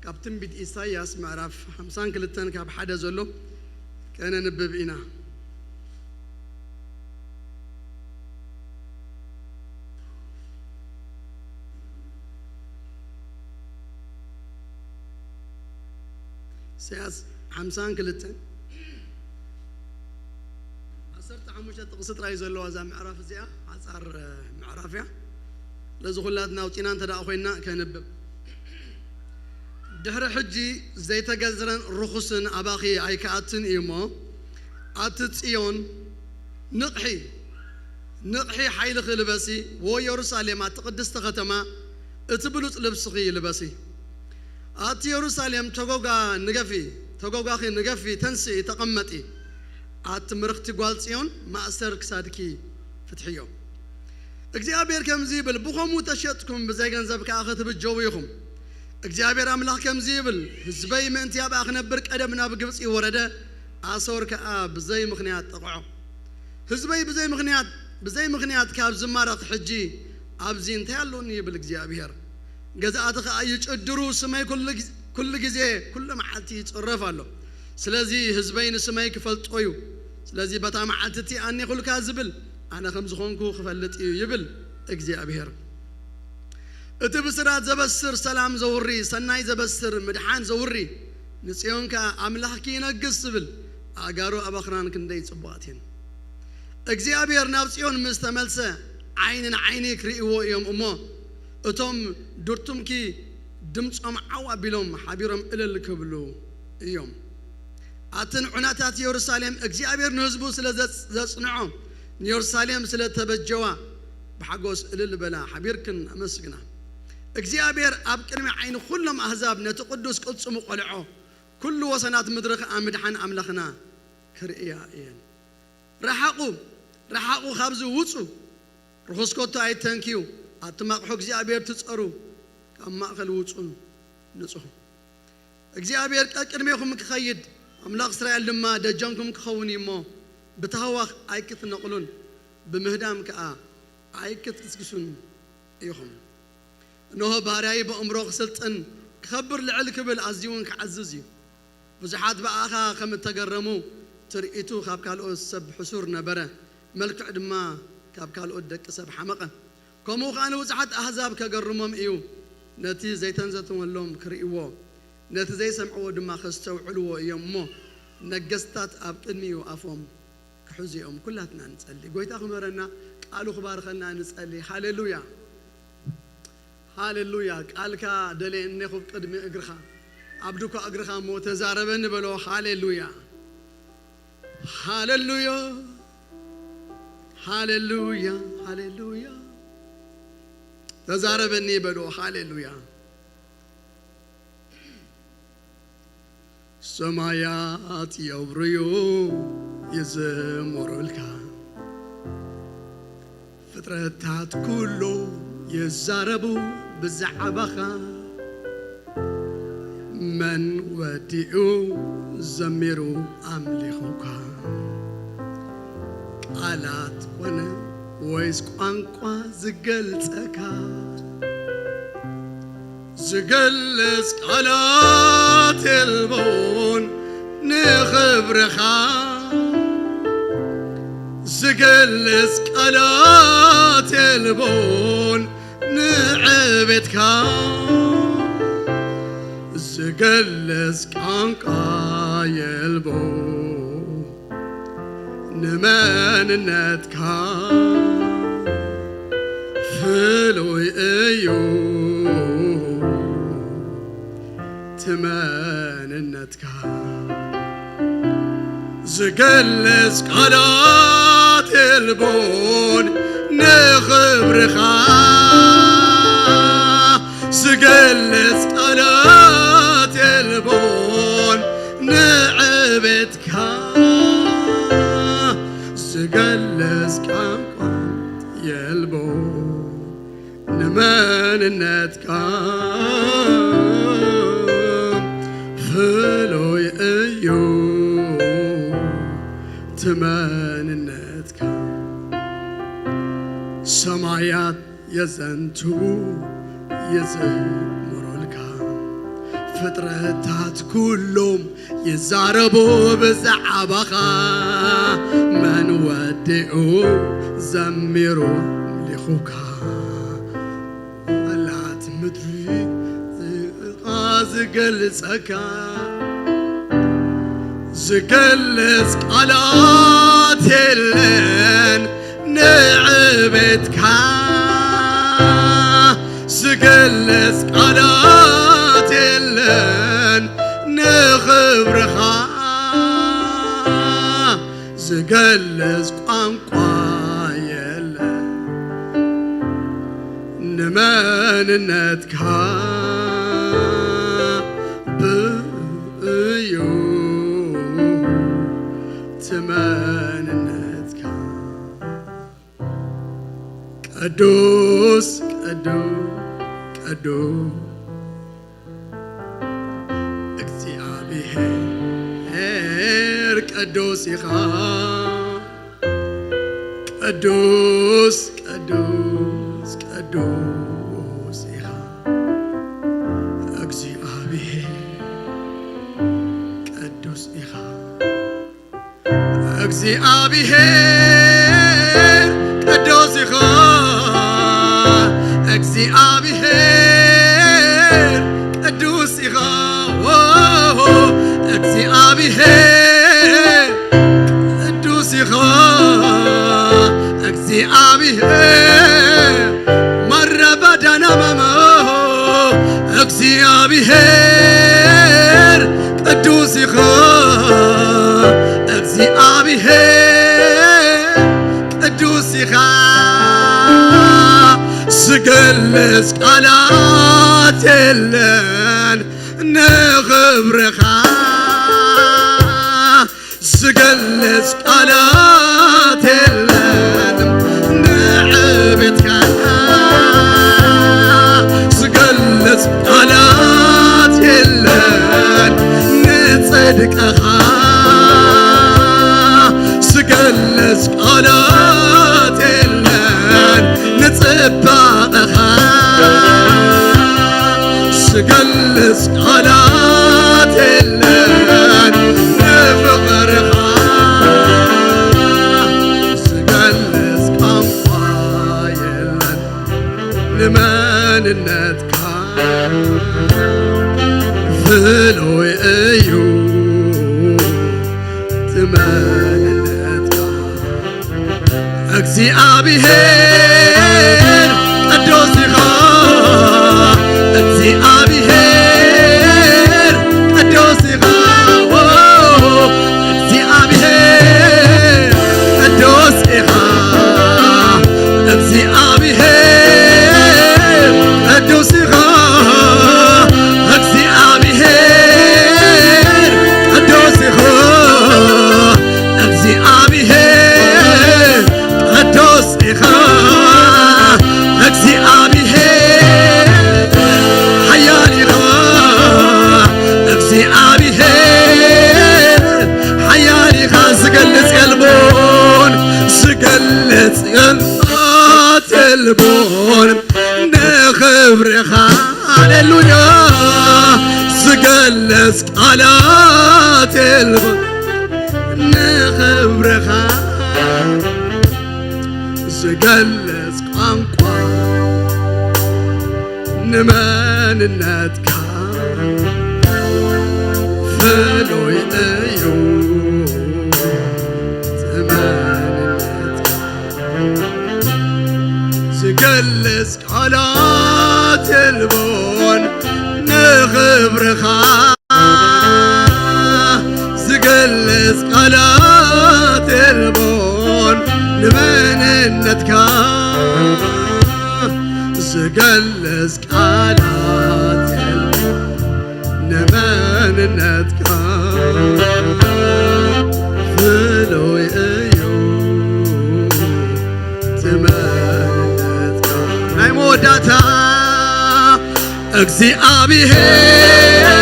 ካብ ትንቢት ኢሳይያስ ምዕራፍ ሓምሳን ክልተን ካብ ሓደ ዘሎ ከነንብብ ኢና። ኢሳያስ ሓምሳን ክልተን ዓሰርተ ሓሙሽተ ጥቕሲ ጥራይ ዘለዋ እዛ ምዕራፍ እዚኣ ሓጻር ምዕራፍ እያ። ስለዚ ኩላትና ኣውጺና እንተ ደኣ ኮይንና ከንብብ። ድሕሪ ሕጂ ዘይተገዝረን ርኹስን ኣባኺ ኣይከኣትን እዩ እሞ፣ ኣቲ ጽዮን ንቕሒ፣ ንቕሒ ሓይልኺ ልበሲ፣ ወ የሩሳሌም ኣቲ ቅድስቲ ከተማ እቲ ብሉጽ ልብስኺ ልበሲ። ኣቲ የሩሳሌም ተጎጋ ንገፊ፣ ተጎጋኺ ንገፊ፣ ተንስኢ፣ ተቐመጢ። ኣቲ ምርኽቲ ጓል ጽዮን ማእሰር ክሳድኪ ፍትሕዮ። እግዚኣብሔር ከምዚ ይብል፣ ብኸምኡ ተሸጥኩም ብዘይ ገንዘብ ከኣ ክትብጀዉ ኢኹም። እግዚኣብሔር ኣምላኽ ከምዚ ይብል፣ ህዝበይ ምእንቲ ኣብኣ ክነብር ቀደም ናብ ግብጺ ወረደ፣ ኣሶር ከኣ ብዘይ ምኽንያት ጠቕዖ። ህዝበይ ብዘይ ምኽንያት ብዘይ ምኽንያት ካብ ዝማረኽ ሕጂ ኣብዚ እንታይ ኣሎኒ ይብል እግዚኣብሔር። ገዛእቲ ኸኣ ይጭድሩ፣ ስመይ ኩሉ ግዜ፣ ኩሉ ግዜ፣ ኩሉ መዓልቲ ይጽረፍ ኣሎ። ስለዚ ህዝበይ ንስመይ ክፈልጦ እዩ። ስለዚ በታ መዓልቲ እቲኣ እኔኹልካ ዝብል ኣነ ከም ዝኾንኩ ክፈልጥ እዩ ይብል እግዚኣብሔር። እቲ ብስራት ዘበስር ሰላም ዘውሪ፣ ሰናይ ዘበስር ምድሓን ዘውሪ፣ ንጽዮን ከኣ ኣምላኽኪ ይነግስ ዝብል ኣእጋሩ ኣብ ኣኽራን ክንደይ ጽቡቓት እየን። እግዚኣብሔር ናብ ጽዮን ምስ ተመልሰ ዓይኒ ንዓይኒ ክርእይዎ እዮም እሞ፣ እቶም ድርቱምኪ ድምጾም ዓው ኣቢሎም ሓቢሮም እልል ክብሉ እዮም። ኣትን ዑናታት የሩሳሌም እግዚኣብሔር ንህዝቡ ስለ ዘጽ-፣ ዘጽንዖ፣ ንየሩሳሌም ስለ ተበጀዋ ብሓጎስ እልል በላ፣ ሓቢርክን ኣመስግና። እግዚኣብሔር ኣብ ቅድሚ ዓይኒ ኩሎም ኣህዛብ ነቲ ቅዱስ ቅልጽሙ ቆልዖ፣ ኩሉ ወሰናት ምድሪ ኸኣ ምድሓን ኣምላኽና ክርእያ እየን። ረሓቑ፣ ረሓቑ ካብዚ ውጹ፣ ርኹስ ከቶ ኣይተንክዩ፣ ኣቱም ኣቕሑ እግዚኣብሔር ትጸሩ፣ ካብ ማእከል ውጹን ንጽሁ። እግዚኣብሔር ቀቅድሜኹም ክኸይድ፣ ኣምላኽ እስራኤል ድማ ደጀንኩም ክኸውን እዩ እሞ፣ ብታህዋኽ ኣይክትነቕሉን፣ ብምህዳም ከኣ ኣይክትግስግሱን ኢኹም። እንሆ ባርያይ ብእምሮ ክስልጥን፣ ክኸብር ልዕል ክብል ኣዝዩ እውን ክዓዝዝ እዩ። ብዙሓት ብኣኻ ከም እተገረሙ፣ ትርኢቱ ካብ ካልኦት ሰብ ሕሱር ነበረ፣ መልክዕ ድማ ካብ ካልኦት ደቂ ሰብ ሓመቐ። ከምኡ ኸኣ ንብዙሓት ኣህዛብ ከገርሞም እዩ። ነቲ ዘይተንዘተወሎም ክርእይዎ፣ ነቲ ዘይሰምዕዎ ድማ ከስተውዕልዎ እዮም እሞ፣ ነገስታት ኣብ ቅድሚኡ ኣፎም ክሕዙ እዮም። ኩላትና ንጸሊ። ጎይታ ክመረና፣ ቃሉ ክባርኸና ንጸሊ። ሃሌሉያ። ሃሌሉያ። ቃልካ ደልየ እኔኹ ቅድሚ እግርኻ፣ ኣብ ድኳ እግርኻ እሞ ተዛረበኒ በሎ። ሃሌሉያ። ሃሌሉያ። ሃሌሉያ። ሃሌሉያ። ተዛረበኒ በሎ። ሃሌሉያ። ሰማያት የውርዩ ይዝምሩልካ፣ ፍጥረታት ኩሉ ይዛረቡ ብዛዕባኻ። መን ወዲኡ ዘሚሩ ኣምሊኹካ? ቃላት ኮነ ወይስ ቋንቋ ዝገልጸካ? ዝገልጽ ቃላት የልቦን ንኽብርኻ፣ ዝገልጽ ቃላት የልቦን ንዕቤትካ፣ ዝገልጽ ቋንቋ የልቦን ንመንነትካ ፍሉይ እዩ ትመንነትካ። ዝገልጽ ቃላት የልቦን ንኽብርኻ፣ ዝገልጽ ቃላት የልቦን ንዕቤትካ፣ ዝገልጽ ቋንቋ የልቦን ንመንነትካ ፍሉይ እዩ ትመንነትካ። ሰማያት የዘንቱ ይዝምሩልካ፣ ፍጥረታት ኩሎም ይዛረቡ ብዛዕባኻ። መን ወዲኡ ዘሚሩ ኣምሊኹካ? መላእቲ ምድሪ ዝገልጸካ፣ ዝገልጽ ቃላት የለን ንዕቤትካ፣ ዝገልጽ ቃላት የለን ንኽብርኻ፣ ዝገልጽ ቋንቋ የለን ንመንነትካ ብእዩ ትመንነትካ። ቅዱስ ቅዱስ ቅዱስ እግዚኣብሔር ቅዱስ ኢኻ። ቅዱስ ቅዱስ ቅዱስ ኢኻ እግዚኣብሔር፣ ቅዱስ ኢኻ እግዚኣብሔር፣ ቅዱስ ኢኻ እግዚኣብሔር፣ ቅዱስ ኢኻ እግዚኣብሔር፣ ቅዱስ ኢኻ እግዚኣብሔር። ማራባዳና ማማ እግዚኣብሔር፣ ቅዱስ ኢኻ እግዚኣብሔር፣ ቅዱስ ኢኻ። ዝገልጽ ቃላት የለን ንኽብርኻ፣ ዝገልጽ ቃላት የለን ንዕቤትካ፣ ዝገልጽ ቃላት የለን ንጽድቅኻ፣ ዝገልጽ ቃላት የለን ንጽባቐኻ፣ ዝገልጽ ቃላት የለን ንፍቕርኻ፣ ዝገልጽ ቋንቋ የለን ንመንነትካ፣ ፍሉይ እዩ እቲ መንነትካ። እግዚኣብሔር ቅዱስ ኢኻ፣ እግዚኣብሔር ቅዱስ ኢኻ፣ እግዚኣብሔር ቅዱስ ኢኻ፣ እግዚኣብሔር ቅዱስ ኢኻ፣ እግዚኣብሔር ቅዱስ ኢኻ፣ እግዚኣብሔር ቅዱስ ኢኻ እግዚኣብሔር፣ ሓያል ኢኻ እግዚኣብሔር፣ ሓያል ኢኻ። ዝገልጽ የልቦን፣ ዝገልጽ ቃላት የልቦን ንኽብርኻ። ሃሌሉያ። ዝገልጽ ቃላት የልቦን ንኽብርኻ፣ ዝገልጽ ቋንቋ ንመንነትካ፣ ፍሉይ እዩ እቲ መንነትካ። ዝገልጽ ቃላት የልቦን ንኽብርኻ፣ ዝገልጽ ቃላት የልቦን ንመንነትካ፣ ዝገልጽ ቃላት የልቦን ንመንነትካ፣ ፍሉይ እዩ እቲ መንነትካ። ናይ መወዳእታ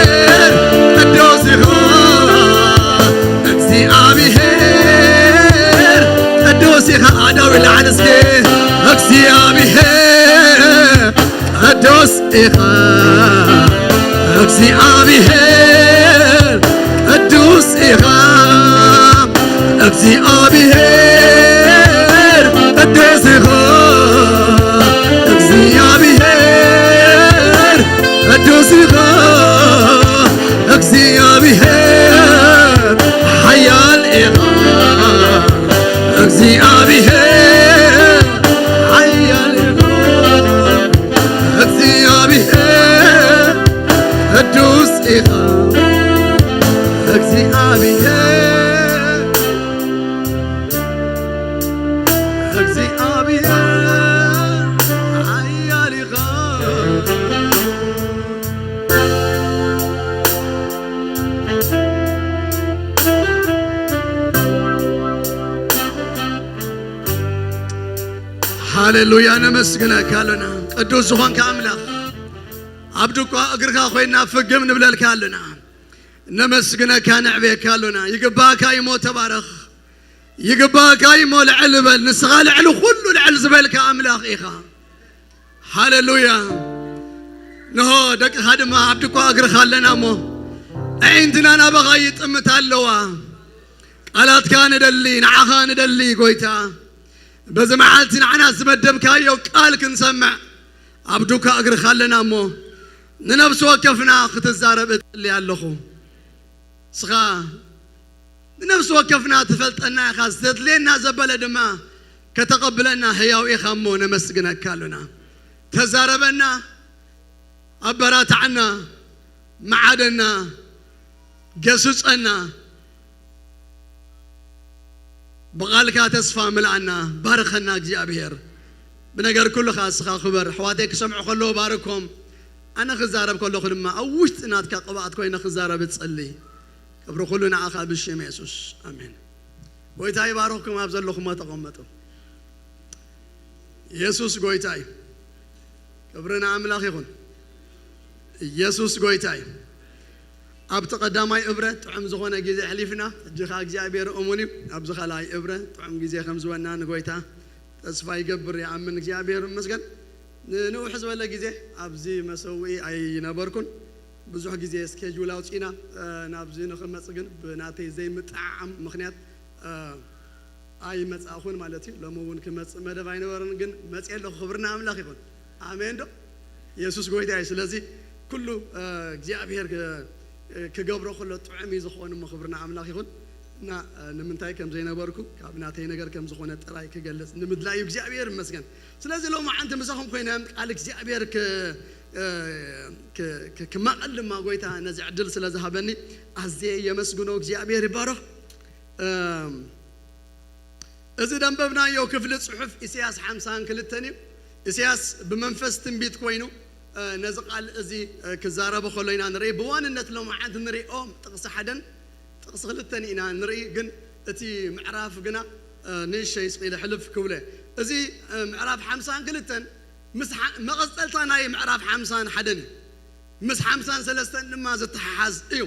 እግዚኣብሔር ቅዱስ ኢኻ፣ እግዚኣብሔር ቅዱስ ኢኻ። ኣዳው ይለዓል እስኪ። እግዚኣብሔር ቅዱስ ኢኻ፣ እግዚኣብሔር ቅዱስ ኢኻ፣ እግዚኣብሔር ቅዱስ ኢኻ፣ እግዚኣብሔር ቅዱስ ኢኻ፣ እግዚኣብሔር ሓያል ኢኻ፣ እግዚኣብሔር ሓያል ኢኻ፣ እግዚኣብሔር ቅዱስ ኢኻ፣ እግዚኣብሔር እግዚኣብሔር ሓያል ኢኻ። ሃሌሉያ፣ ነመስግነካ ኣለና ቅዱስ ዝኾንካ ኣምላኽ። ኣብ ድቋ እግርኻ ኮይና ፍግም ንብለልካ ኣለና። ነመስግነካ፣ ነዕብየካ ኣሎና። ይግባእካ እዩ እሞ ተባረኽ። ይግባእካ እዩ እሞ ልዕል በል። ንስኻ ልዕሊ ኩሉ ልዕል ዝበልካ ኣምላኽ ኢኻ። ሃሌሉያ። ንሆ ደቅኻ ድማ ኣብ ድኳ እግርኻ ኣለና እሞ፣ ኣዒንትና ናባኻ ይጥምታ ኣለዋ። ቃላትካ ንደሊ፣ ንዓኻ ንደሊ ጎይታ። በዚ መዓልቲ ንዓና ዝመደብካዮ ቃል ክንሰምዕ ኣብ ዱካ እግርኻ ኣለና እሞ፣ ንነፍሲ ወከፍና ክትዛረብ እጽሊ ኣለኹ። ንስኻ ንነፍሲ ወከፍና ትፈልጠና ኢኻ፣ ዘድልየና ዘበለ ድማ ከተቐብለና ህያው ኢኻ እሞ ነመስግነካ ኣሉና። ተዛረበና፣ ኣበራትዓና፣ መዓደና፣ ገስጸና፣ ብቓልካ ተስፋ ምልኣና፣ ባርኸና እግዚኣብሔር። ብነገር ኩሉ ኸኣ እስኻ ክበር። ኣሕዋተይ ክሰምዑ ከለዉ ባርኮም፣ ኣነ ክዛረብ ከለኹ ድማ ኣብ ውሽጢ ናትካ ቅብኣት ኮይነ ክዛረብ እጸሊ። ክብሪ ኩሉ ንዓኻ ብሽም የሱስ ኣሜን። ጎይታ ይባርኽኩም። ኣብ ዘለኹሞ ተቐመጡ። የሱስ ጎይታ እዩ። ክብሪ ንኣምላኽ ይኹን። ኢየሱስ ጎይታ እዩ። ኣብቲ ቀዳማይ እብረ ጥዑም ዝኾነ ግዜ ኣሕሊፍና፣ ሕጂ ኸኣ እግዚኣብሔር እሙን እዩ። ኣብዚ ኻልኣይ እብረ ጥዑም ግዜ ከም ዝበና ንጎይታ ተስፋ ይገብር፣ ይኣምን። እግዚኣብሔር ይመስገን። ንንውሕ ዝበለ ግዜ ኣብዚ መሰውኢ ኣይነበርኩን። ብዙሕ ግዜ ስኬጁል ኣውጺእና፣ እ፣ ናብዚ ንኽመጽእ ግን ብናተይ ዘይምጥዕዓም ምኽንያት፣ እ፣ ኣይመጻእኹን ማለት እዩ። ሎሚ እውን ክመጽእ መደብ ኣይነበረን፣ ግን መጽእ ኣለኹ። ክብርና ኣምላኽ ይኹን። ኣሜን ዶ? የሱስ ጎይታ እዩ። ስለዚ ኩሉ፣ እ፣ እግዚኣብሔር ክ-፣ ክገብሮ ከሎ ጥዑም እዩ ዝኸውን እሞ ክብርና ኣምላኽ ይኹን። እና፣ እ፣ ንምንታይ ከም ዘይነበርኩ ካብ ናተይ ነገር ከም ዝኾነ ጥራይ ክገልጽ ንምድላይ እዩ። እግዚኣብሔር ይመስገን። ስለዚ ሎማዓንቲ ምሳኹም ኮይነ ቃል እግዚኣብሔር ክ-፣ እ፣ ክ-፣ ክ-፣ ክማቐል ድማ ጎይታ ነዚ ዕድል ስለ ዝሃበኒ ኣዝየ የመስግኖ። እግዚኣብሔር ይባረኽ። እም፣ እዚ ደንበብናዮ ክፍሊ ጽሑፍ ኢሳያስ ሓምሳን ክልተን እዩ። ኢሳያስ ብመንፈስ ትንቢት ኮይኑ፣ እ፣ ነዚ ቃል እዚ፣ እ፣ ክዛረቦ ከሎ ኢና ንርኢ። ብዋንነት ሎማዓንቲ ንሪኦም ጥቕሲ ሓደን ጥቕሲ ክልተን ኢና ንርኢ፣ ግን እቲ ምዕራፍ ግና፣ እ፣ ንእሽተይ ስቕ ኢለ ሕልፍ ክብሎ። እዚ፣ እ፣ ምዕራፍ ሓምሳን ክልተን ምስ ሓ-፣ መቐጸልታ ናይ ምዕራፍ ሓምሳን ሓደን እዩ። ምስ ሓምሳን ሰለስተን ድማ ዝተሓሓዝ እዩ።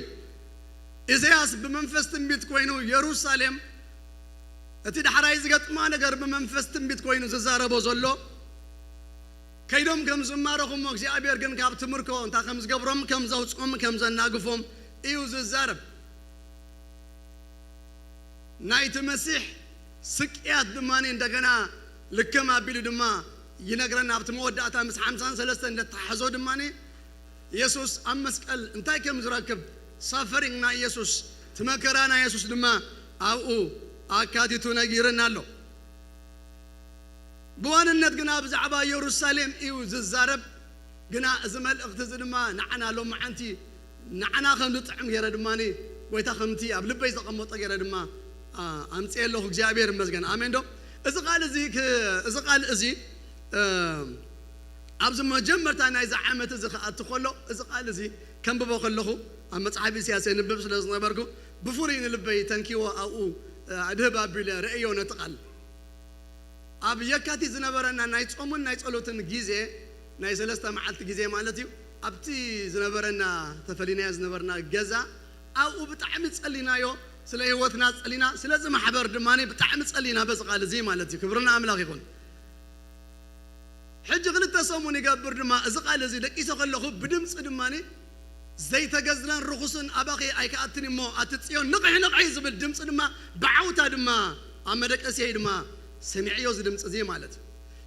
ኢሳያስ ብመንፈስ ትንቢት ኮይኑ የሩሳሌም እቲ ዳሕራይ ዝገጥማ ነገር ብመንፈስ ትንቢት ኮይኑ ዝዛረቦ ዘሎ፣ ከይዶም ከም ዝማረኹ እሞ እግዚኣብሔር ግን ካብቲ ምርኮ እንታይ ከም ዝገብሮም፣ ከም ዘውፅኦም፣ ከም ዘናግፎም እዩ ዝዛረብ። ናይቲ መሲሕ ስቅያት ድማ እንደገና ልክም ኣቢሉ ድማ ይነግረና። ኣብቲ መወዳእታ ምስ ሓምሳን ሰለስተን እንደተሓሕዞ ድማ የሱስ ኣብ መስቀል እንታይ ከም ዝረክብ፣ ሳፈሪንግ ናይ የሱስ፣ እቲ መከራ ናይ የሱስ ድማ ኣብኡ ኣካቲቱ ነጊርና ኣሎ። ብዋንነት ግና ብዛዕባ የሩሳሌም እዩ ዝዛረብ። ግና እዚ መልእኽቲ እዚ ድማ ንዓና ሎማዓንቲ ንዓና ከም ዝጥዕም ገይረ ድማ ጎይታ ከምቲ ኣብ ልበይ ዘቐመጦ ገይረ ድማ፣ ኣ-፣ ኣምፅኤ ኣለኹ። እግዚኣብሔር ይመስገን። ኣሜን ዶ? እዚ ቃል እዚ ክ-፣ እዚ ቃል እዚ፣ እ፣ ኣብዚ መጀመርታ ናይዚ ዓመት እዚ ክኣቱ ከሎ፣ እዚ ቃል እዚ ከንብቦ ከለኹ፣ ኣብ መጽሓፍ ኢሳያስ የንብብ ስለ ዝነበርኩ፣ ብፍሉይ ንልበይ ተንኪዎ ኣብኡ፣ እ፣ ኣድህብ ኣቢለ ርእዮ ነቲ ቃል። ኣብ የካቲት ዝነበረና ናይ ጾምን ናይ ጸሎትን ግዜ፣ ናይ ሰለስተ መዓልቲ ግዜ ማለት እዩ። ኣብቲ ዝነበረና፣ ተፈሊናዮ ዝነበርና ገዛ፣ ኣብኡ ብጣዕሚ ጸሊናዮ፣ ስለ ህይወትና ጸሊና፣ ስለዚ ማሕበር ድማ ብጣዕሚ ጸሊና በዚ ቃል እዚ ማለት እዩ። ክብሪ ንኣምላኽ ይኹን። ሕጂ ክልተ ሰሙን ይገብር ድማ እዚ ቃል እዚ ደቂሰ ከለኹ ብድምፂ ድማ ዘይተገዝረን ርኹስን ኣባኺ ኣይከኣትን እሞ ኣቲ ጽዮን ንቕሒ ንቕሒ ዝብል ድምፂ ድማ ብዓውታ ድማ ኣብ መደቀስየይ ድማ ሰሚዐዮ እዚ ድምፂ እዚ ማለት እዩ።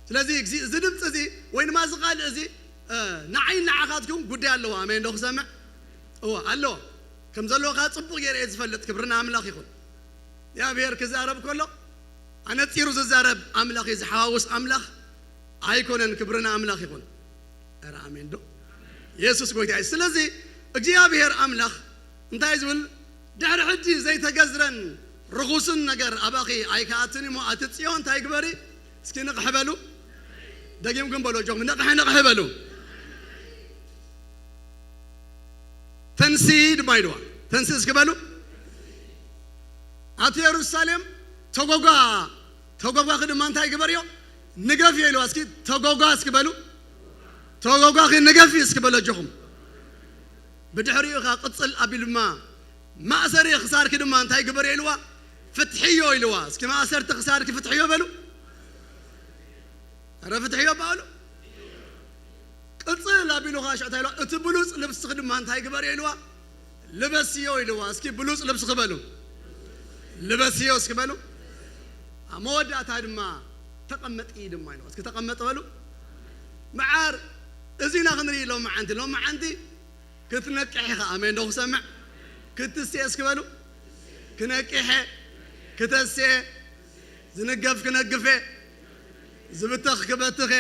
ስለዚ እዚ ድምፂ እዚ ወይ ድማ እዚ ቃል እዚ፣ እ፣ ንዓይ ንዓኻትኩም ጉዳይ ኣለዎ። ኣሜን ዶ ክሰምዕ? እዎ ኣለዎ። ከም ዘለዎ ከዓ ፅቡቕ ገይረ እየ ዝፈልጥ። ክብርና ኣምላኽ ይኹን። እግዚኣብሔር ክዛረብ ከሎ ኣነጺሩ ዝዛረብ ኣምላኽ እዩ፣ ዝሓዋውስ ኣምላኽ ኣይኮነን። ክብሪ ንኣምላኽ ይኹን። ኧረ ኣሜን ዶ? የሱስ ጎይታ እዩ። ስለዚ እግዚኣብሔር ኣምላኽ እንታይ ዝብል፣ ድሕሪ ሕጂ ዘይተገዝረን ርኹስን ነገር ኣባኺ ኣይከኣትን እሞ ኣቲ ጽዮን እንታይ ግበሪ? እስኪ ንቕሕ በሉ። ደጊምኩም በሉ፣ ኣጆኹም ንቕሕ ንቕሕ በሉ። ተንሲ ድማ ኢልዋ። ተንሲ እስኪ በሉ። ኣቲ የሩሳሌም ተጎጓ፣ ተጎጓኺ ድማ እንታይ ግበርዮ? ንገፍዮ ኢልዋ። እስኪ ተጎጓ እስኪ በሉ። ተጎጓኺ ንገፊ እስኪ በሉ ኣጆኹም። ብድሕሪኡ ኸዓ ቅጽል ኣቢሉ ድማ ማእሰሪ ክሳርኪ ድማ እንታይ ግበርዮ ኢልዋ? ፍትሕዮ ኢልዋ። እስኪ ማእሰርቲ ክሳድኪ ፍትሕዮ በሉ። ኧረ ፍትሕዮ በሉ። ቅጽል ኣቢሉ ኸዓ ሽዑ እንታይ ኢልዋ? እቲ ብሉጽ ልብስኺ ድማ እንታይ ግበርዮ ኢልዋ? ልበስዮ ኢልዋ። እስኪ ብሉጽ ልብስኺ በሉ። ልበስዮ እስኪ በሉ። ኣብ መወዳእታ ድማ ተቐመጢ ድማ ኢልዋ። እስኪ ተቐመጥ በሉ። መዓር እዚና ክንርኢ ሎም መዓንቲ። ሎም መዓንቲ ክትነቅሕ ኢኻ። ኣሜን ዶ ክሰምዕ? ክትስየ እስኪ በሉ። ክነቅሐ፣ ክተስየ፣ ዝንገፍ ክነግፌ፣ ዝብተኽ ክበትኼ፣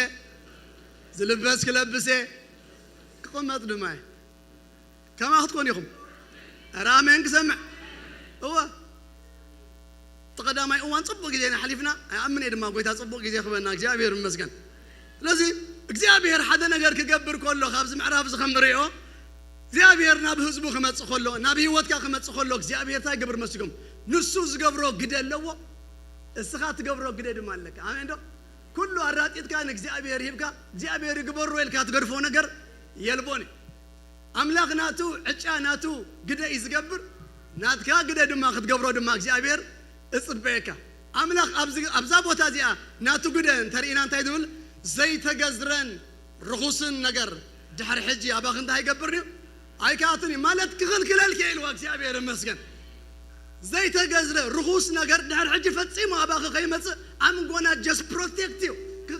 ዝልበስ ክለብሴ፣ ክቕመጥ ድማ እየ። ከማ ክትኮኑ ኢኹም። ኧረ ኣሜን ክሰምዕ። እወ። እቲ ቀዳማይ እዋን ጽቡቕ ግዜ ኢና ሓሊፍና። ኣይኣምን እየ ድማ ጎይታ ጽቡቕ ግዜ ክበና። እግዚኣብሔር ይመስገን። ስለዚ እግዚኣብሔር ሓደ ነገር ክገብር ከሎ ካብዚ ምዕራፍ እዚ ከም ንሪኦ እግዚኣብሔር ናብ ህዝቡ ክመጽእ ከሎ ናብ ህይወትካ ክመጽእ ከሎ እግዚኣብሔር እንታይ ግብር መስልኩም? ንሱ ዝገብሮ ግደ ኣለዎ። እስኻ ትገብሮ ግደ ድማ ኣለካ። ኣሜን ዶ? ኩሉ ኣራጢጥካ ንእግዚኣብሔር ሂብካ እግዚኣብሔር ይግበሮ ኢልካ ትገድፎ ነገር የልቦን እዩ። ኣምላኽ ናቱ ዕጫ ናቱ ግደ እዩ ዝገብር። ናትካ ግደ ድማ ክትገብሮ ድማ እግዚኣብሔር እጽበየካ። ኣምላኽ ኣብዚ ኣብዛ ቦታ እዚኣ ናቱ ግደ እንተርኢና እንታይ ዝብል? ዘይተገዝረን ርኹስን ነገር ድሕሪ ሕጂ ኣባኺ እንታይ ይገብር እዩ? ኣይከኣትን እዩ ማለት ክኽልክለልኪ ኢልዋ እግዚኣብሔር ይመስገን። ዘይተገዝረ ርኹስ ነገር ድሕሪ ሕጂ ፈጺሙ ኣባኺ ከይመጽእ ኣምጎና ጀስ ፕሮቴክት እዩ።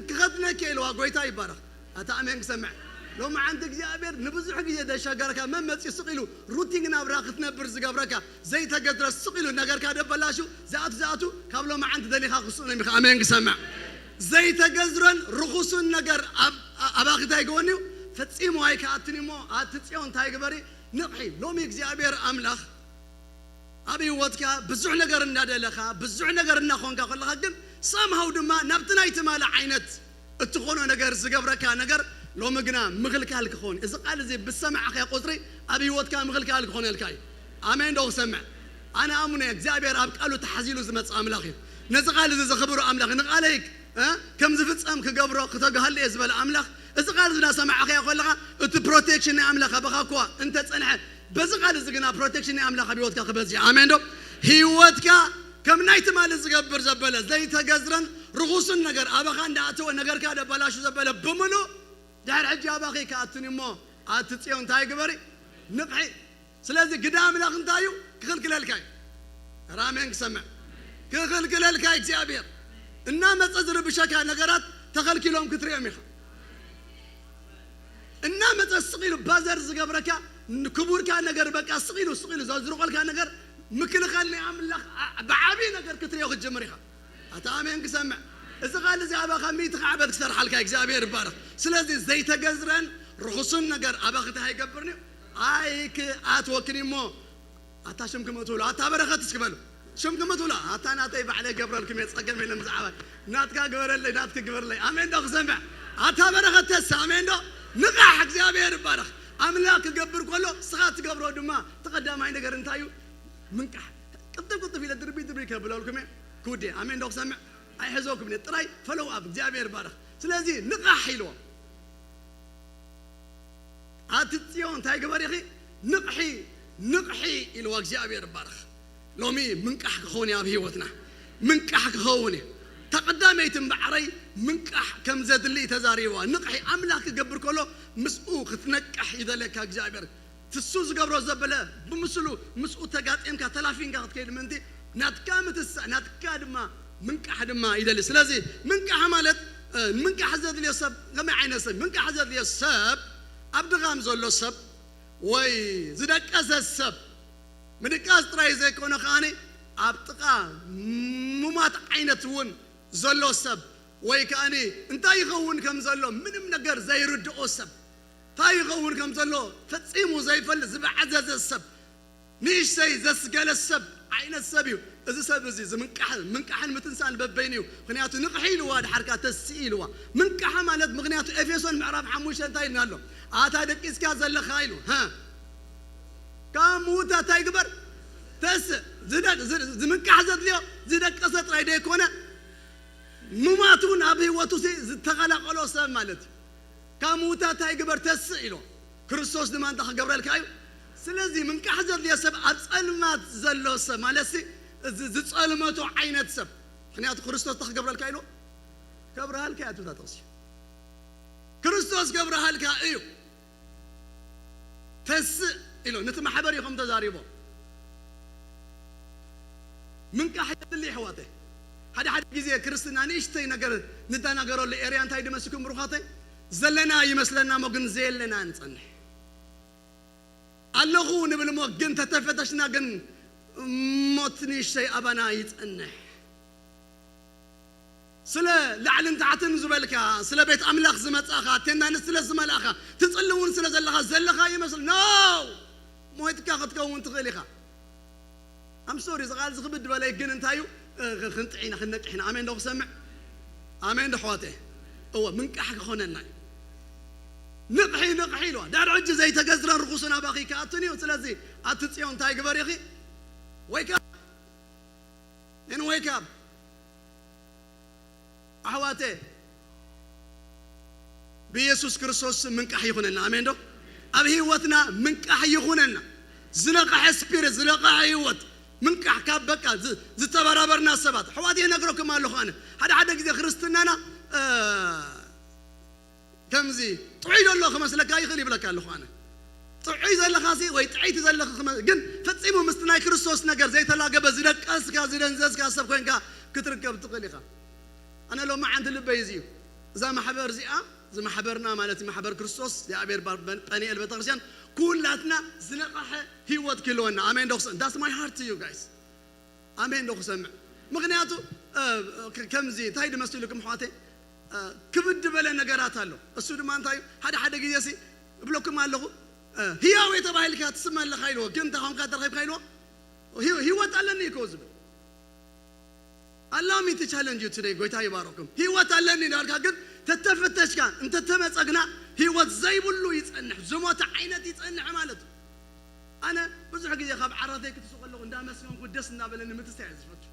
ክኸድነኪ ኢልዋ ጎይታ ይባረኽ። ኣታ ኣሜን ክሰምዕ። ሎሚ ዓንቲ እግዚኣብሔር ንብዙሕ ግዜ ዘሸገረካ መመፂ ስቕ ኢሉ ሩቲን ናብራ ክትነብር ዝገብረካ ዘይተገዝረ ስቕ ኢሉ ነገርካ ደበላሹ ዝኣቱ ዝኣቱ ካብ ሎሚ ዓንቲ ደሊኻ ክስእኖም ኢኻ። ኣሜን ክሰምዕ። ዘይተገዝረን ርኹስን ነገር ኣብ ኣባኺ እንታይ ይገወን እዩ? ፈጺሙ ኣይከኣትን እሞ ኣቲ ጽዮን እንታይ ግበሪ? ንቕሒ። ሎሚ እግዚኣብሔር ኣምላኽ ኣብ ህይወትካ ብዙሕ ነገር እንዳደለኻ ብዙሕ ነገር እናኾንካ ከለኻ ግን ሳምሃው ድማ ናብቲ ናይ ትማሊ ዓይነት እትኾኖ ነገር ዝገብረካ ነገር ሎሚ ግና ምኽልካል ክኸውን እዚ ቃል እዚ ብሰማዕኸያ ቁፅሪ ኣብ ህይወትካ ምኽልካል ክኾነልካ እዩ። ኣሜን ዶ ክሰምዕ? ኣነ ኣሙነ እግዚኣብሔር ኣብ ቃሉ ተሓዚሉ ዝመፅእ ኣምላኽ እዩ። ነዚ ቃል እዚ ዘኽብሩ ኣምላኽ ንቃለይ ከም ዝፍጸም ክገብሮ ክተግሃሉ እየ ዝበለ ኣምላኽ እዚ ቃል እዚ እናሰማዕኸዮ ከለኻ እቲ ፕሮቴክሽን ናይ ኣምላኽ ኣባኻ እኳ እንተጸንሐ በዚ ቃል እዚ ግና ፕሮቴክሽን ናይ ኣምላኽ ኣብ ህይወትካ ክበዝሕ ኣሜን ዶ? ህይወትካ ከም ናይ ትማሊ ዝገብር ዘበለ ዘይተገዝረን ርኹስን ነገር ኣባኻ እንዳኣተወ ነገርካ ደበላሹ ዘበለ ብምሉእ ድሕሪ ሕጂ ኣባኺ ከኣቱን እሞ ኣቲ ጽዮን እንታይ ግበሪ? ንቕሒ። ስለዚ ግዳ ኣምላኽ እንታይ እዩ ክኽልክለልካ እዩ። ራሜን ክሰምዕ ክኽልክለልካ እግዚኣብሔር እናመፀ ዝርብሸካ ነገራት ተኸልኪሎም ክትሪኦም ኢኻ። እናመፀ ስቕ ኢሉ ባዘር ዝገብረካ ክቡርካ ነገር በቃ ስቕ ኢሉ ስቕ ኢሉ ዘዝርቆልካ ነገር ምክልኻል ናይ ኣምላኽ ብዓብዪ ነገር ክትሪኦ ክትጅምር ኢኻ። ኣታ ኣሜን ክሰምዕ እዚ ቃል እዚ ኣባኻ ሚእቲ ከዓበት ክሰርሓልካ እግዚኣብሔር ይባረኽ። ስለዚ ዘይተገዝረን ርኹስን ነገር ኣባኺ እንታይ ኣይገብርን እዩ ኣይክኣትወክን እሞ ኣታ ሽምክም እትብሉ ኣታ በረኸት እስኪ በሉ ሽምክም እትብሉ ኣታ ናተይ ባዕለይ ገብረልኩም እየ ጸገም የለን ብዛዕባ ናትካ ግበረለይ ናትኪ ግበረለይ ኣሜን ዶ ክሰምዕ ኣታ በረኸት ተስ ኣሜን ዶ ንቓሕ እግዚኣብሔር ይባረኽ ኣምላኽ ክገብር ከሎ ስኻ ትገብሮ ድማ ተቐዳማይ ነገር እንታይ እዩ ምንቃሕ ቅልጥፍ ቅልጥፍ ኢለ ድርቢ ድርቢ ከብለልኩም እየ ክውዴ ኣሜን ዶ ክሰምዕ ኣይሕዘኩም እየ ጥራይ ፈለው ኣብ እግዚኣብሔር ይባረኽ ስለዚ ንቓሕ ኢልዎም ኣቲ ጽዮን እንታይ ግበሪ ኢኺ ንቕሒ ንቕሒ ኢልዋ እግዚኣብሔር ይባረኽ ሎሚ ምንቃሕ ክኸውን እዩ ኣብ ህይወትና ምንቃሕ ክኸውን እዩ ተቐዳመይቲ እምበዓረይ ምንቃሕ ከም ዘድሊ ተዛሪብዋ ንቕሒ ኣምላኽ ክገብር ከሎ ምስኡ ክትነቅሕ ይደለካ እግዚኣብሔር ትሱ ዝገብሮ ዘበለ ብምስሉ ምስኡ ተጋጢምካ ተላፊንካ ክትከይድ ምእንቲ ናትካ ምትሳእ ናትካ ድማ ምንቃሕ ድማ ይደሊ ስለዚ ምንቃሕ ማለት ምንቃሕ ዘድልዮ ሰብ ከመይ ዓይነት ሰብ ምንቃሕ ዘድልዮ ሰብ ኣብ ድኻም ዘሎ ሰብ ወይ ዝደቀሰ ሰብ ምድቃስ ጥራይ ዘይኮነ ከዓኒ ኣብ ጥቓ ሙማት ዓይነት እውን ዘሎ ሰብ ወይ ከዓኒ እንታይ ይኸውን ከም ዘሎ ምንም ነገር ዘይርድኦ ሰብ እንታይ ይኸውን ከም ዘሎ ፈጺሙ ዘይፈልጥ ዝበዓዘዘ ሰብ ንእሽተይ ዘስገለ ሰብ ዓይነት ሰብ እዩ እዚ ሰብ እዚ ምንቃሕን ምትንሳን በበይኑ እዩ ምክንያቱ ንቕሒ ኢልዋ ድሓርካ ተስኢ ኢልዋ ምንቃሓ ማለት ምክንያቱ ኤፌሶን ምዕራፍ ሓሙሽተ እንታይ ኢልና ኣሎ ኣታ ደቂስካ ዘለኻ ኢሉ ካብ ምዉታት እንታይ ግበር ተስእ ዝምንቃሕ ዘድልዮ ዝደቀሰ ጥራይ ደይኮነ ምማት እውን ኣብ ህይወቱ ዝተቐላቀሎ ሰብ ማለት እዩ ካብ ምዉታት እንታይ ግበር ተስእ ኢሎ ክርስቶስ ድማ እንታይ ክገብረልካ እዩ ስለዚ ምንቃሕ ዘድልዮ ሰብ ኣብ ጸልማት ዘሎ ሰብ ማለት እዚ ዝጸልመቶ ዓይነት ሰብ። ምኽንያቱ ክርስቶስ እንታይ ክገብረልካ ኢሉ? ከብርሃልካ እያ ትብላ ጥቕሲ። ክርስቶስ ከብርሃልካ እዩ። ተስእ ኢሎ ነቲ ማሕበር ኢኹም ተዛሪቦ። ምንቃሕ የድሊ ኣሕዋተይ። ሓደ ሓደ ግዜ ክርስትና ንእሽተይ ነገር ንደናገረሉ ኤርያ እንታይ ድመስልኩም ብሩኻተይ? ዘለና ይመስለና እሞ ግን ዘየለና ንጸንሕ። ኣለኹ ንብል እሞ ግን ተተፈተሽና ግን ሞት ንእሽተይ ኣባና ይጸንሕ። ስለ ላዕልን ታሕትን ዝበልካ፣ ስለ ቤት ኣምላኽ ዝመጻኻ፣ ኣቴንዳንስ ስለ ዝመልኣኻ፣ ትጽሊ እውን ስለ ዘለኻ፣ ዘለኻ ይመስል። No! ሞይትካ ክትከውን ትኽእል ኢኻ። I'm sorry፣ እዚ ቃል እዚ ክብድ በለይ፣ ግን እንታይ እዩ? እ፣ ኽ-፣ ክንጥዕ ኢና፣ ክንነቅሕ ኢና። ኣሜን ዶ ክሰምዕ? ኣሜን ዶ ኣሕዋተይ? እወ፣ ምንቃሕ ክኾነና እዩ። ንቕሒ፣ ንቕሒ ኢልዋ። ዳር ሕጂ ዘይተገዝረን ርኹስን ኣባኺ ከኣቱን እዩ። ስለዚ ኣቲ ጽዮን እንታይ ግበር ኢኺ? Wake up! And wake up! ኣሕዋተ፣ ብኢየሱስ ክርስቶስ ስም ምንቃሕ ይኹነና። ኣሜን ዶ? ኣብ ህይወትና ምንቃሕ ይኹነና። ዝነቕሐ ስፒሪት፣ ዝነቕሐ ህይወት፣ ምንቃሕ ካብ በቃ ዝ-፣ ዝተበራበርና ሰባት። ኣሕዋት፣ ይነግረኩም ኣለኹ ኣነ። ሓደ ሓደ ግዜ ክርስትናና፣ እ፣ ከምዚ ጥዑይ ዘሎ ክመስለካ ይኽእል ይብለካ ኣለኹ ኣነ። ጥዑይ ዘለኻሲ ወይ ጥዕይቲ ዘለኺ ክመ-፣ ግን ፈጺሙ ምስቲ ናይ ክርስቶስ ነገር ዘይተላገበ ዝደቀስካ፣ ዝደንዘዝካ ሰብ ኮይንካ ክትርከብ ትኽእል ኢኻ። ኣነ ሎማዓንቲ ልበይ እዚ እዩ። እዛ ማሕበር እዚኣ፣ እዚ ማሕበርና ማለት እዩ ማሕበር ክርስቶስ እግዚኣብሔር ባር-፣ በ-፣ ጳኒኤል ቤተክርስትያን ኩላትና ዝነቕሐ ህይወት ክህልወና። ኣሜን ዶ ክሰ-፣ that's my heart to you guys። ኣሜን ዶ ክሰምዕ? ምኽንያቱ፣ እ፣ ከ-፣ ከምዚ እንታይ ድመስልኩም ኣሕዋተይ? እ፣ ክብድ ዝበለ ነገራት ኣሎ። እሱ ድማ እንታይ እዩ? ሓደ ሓደ ግዜ ሲ እብለኩም ኣለኹ፣ እ፣ ህያው እየ ተባሂልካ ትስመ ኣለኻ ኢልዎ፣ ግን እንታይ ኾንካ ተረኺብካ ኢልዎ? ህይ-፣ ህይወት ኣለኒ እኮ ዝብል። Allow me to challenge you today። ጎይታ ይባረኩም። ህይወት ኣለኒ እንዳልካ ግን ተተፈተሽካ እንተተመጸግና ህይወት ዘይብሉ ይጸንሕ፣ ዝሞተ ዓይነት ይጸንሕ ማለት እዩ። ኣነ ብዙሕ ግዜ ካብ ዓራተይ ክትሱ ከለኹ እንዳመስገንኩ ደስ እንዳበለኒ ምትስታይ እየ ዝፈቱ።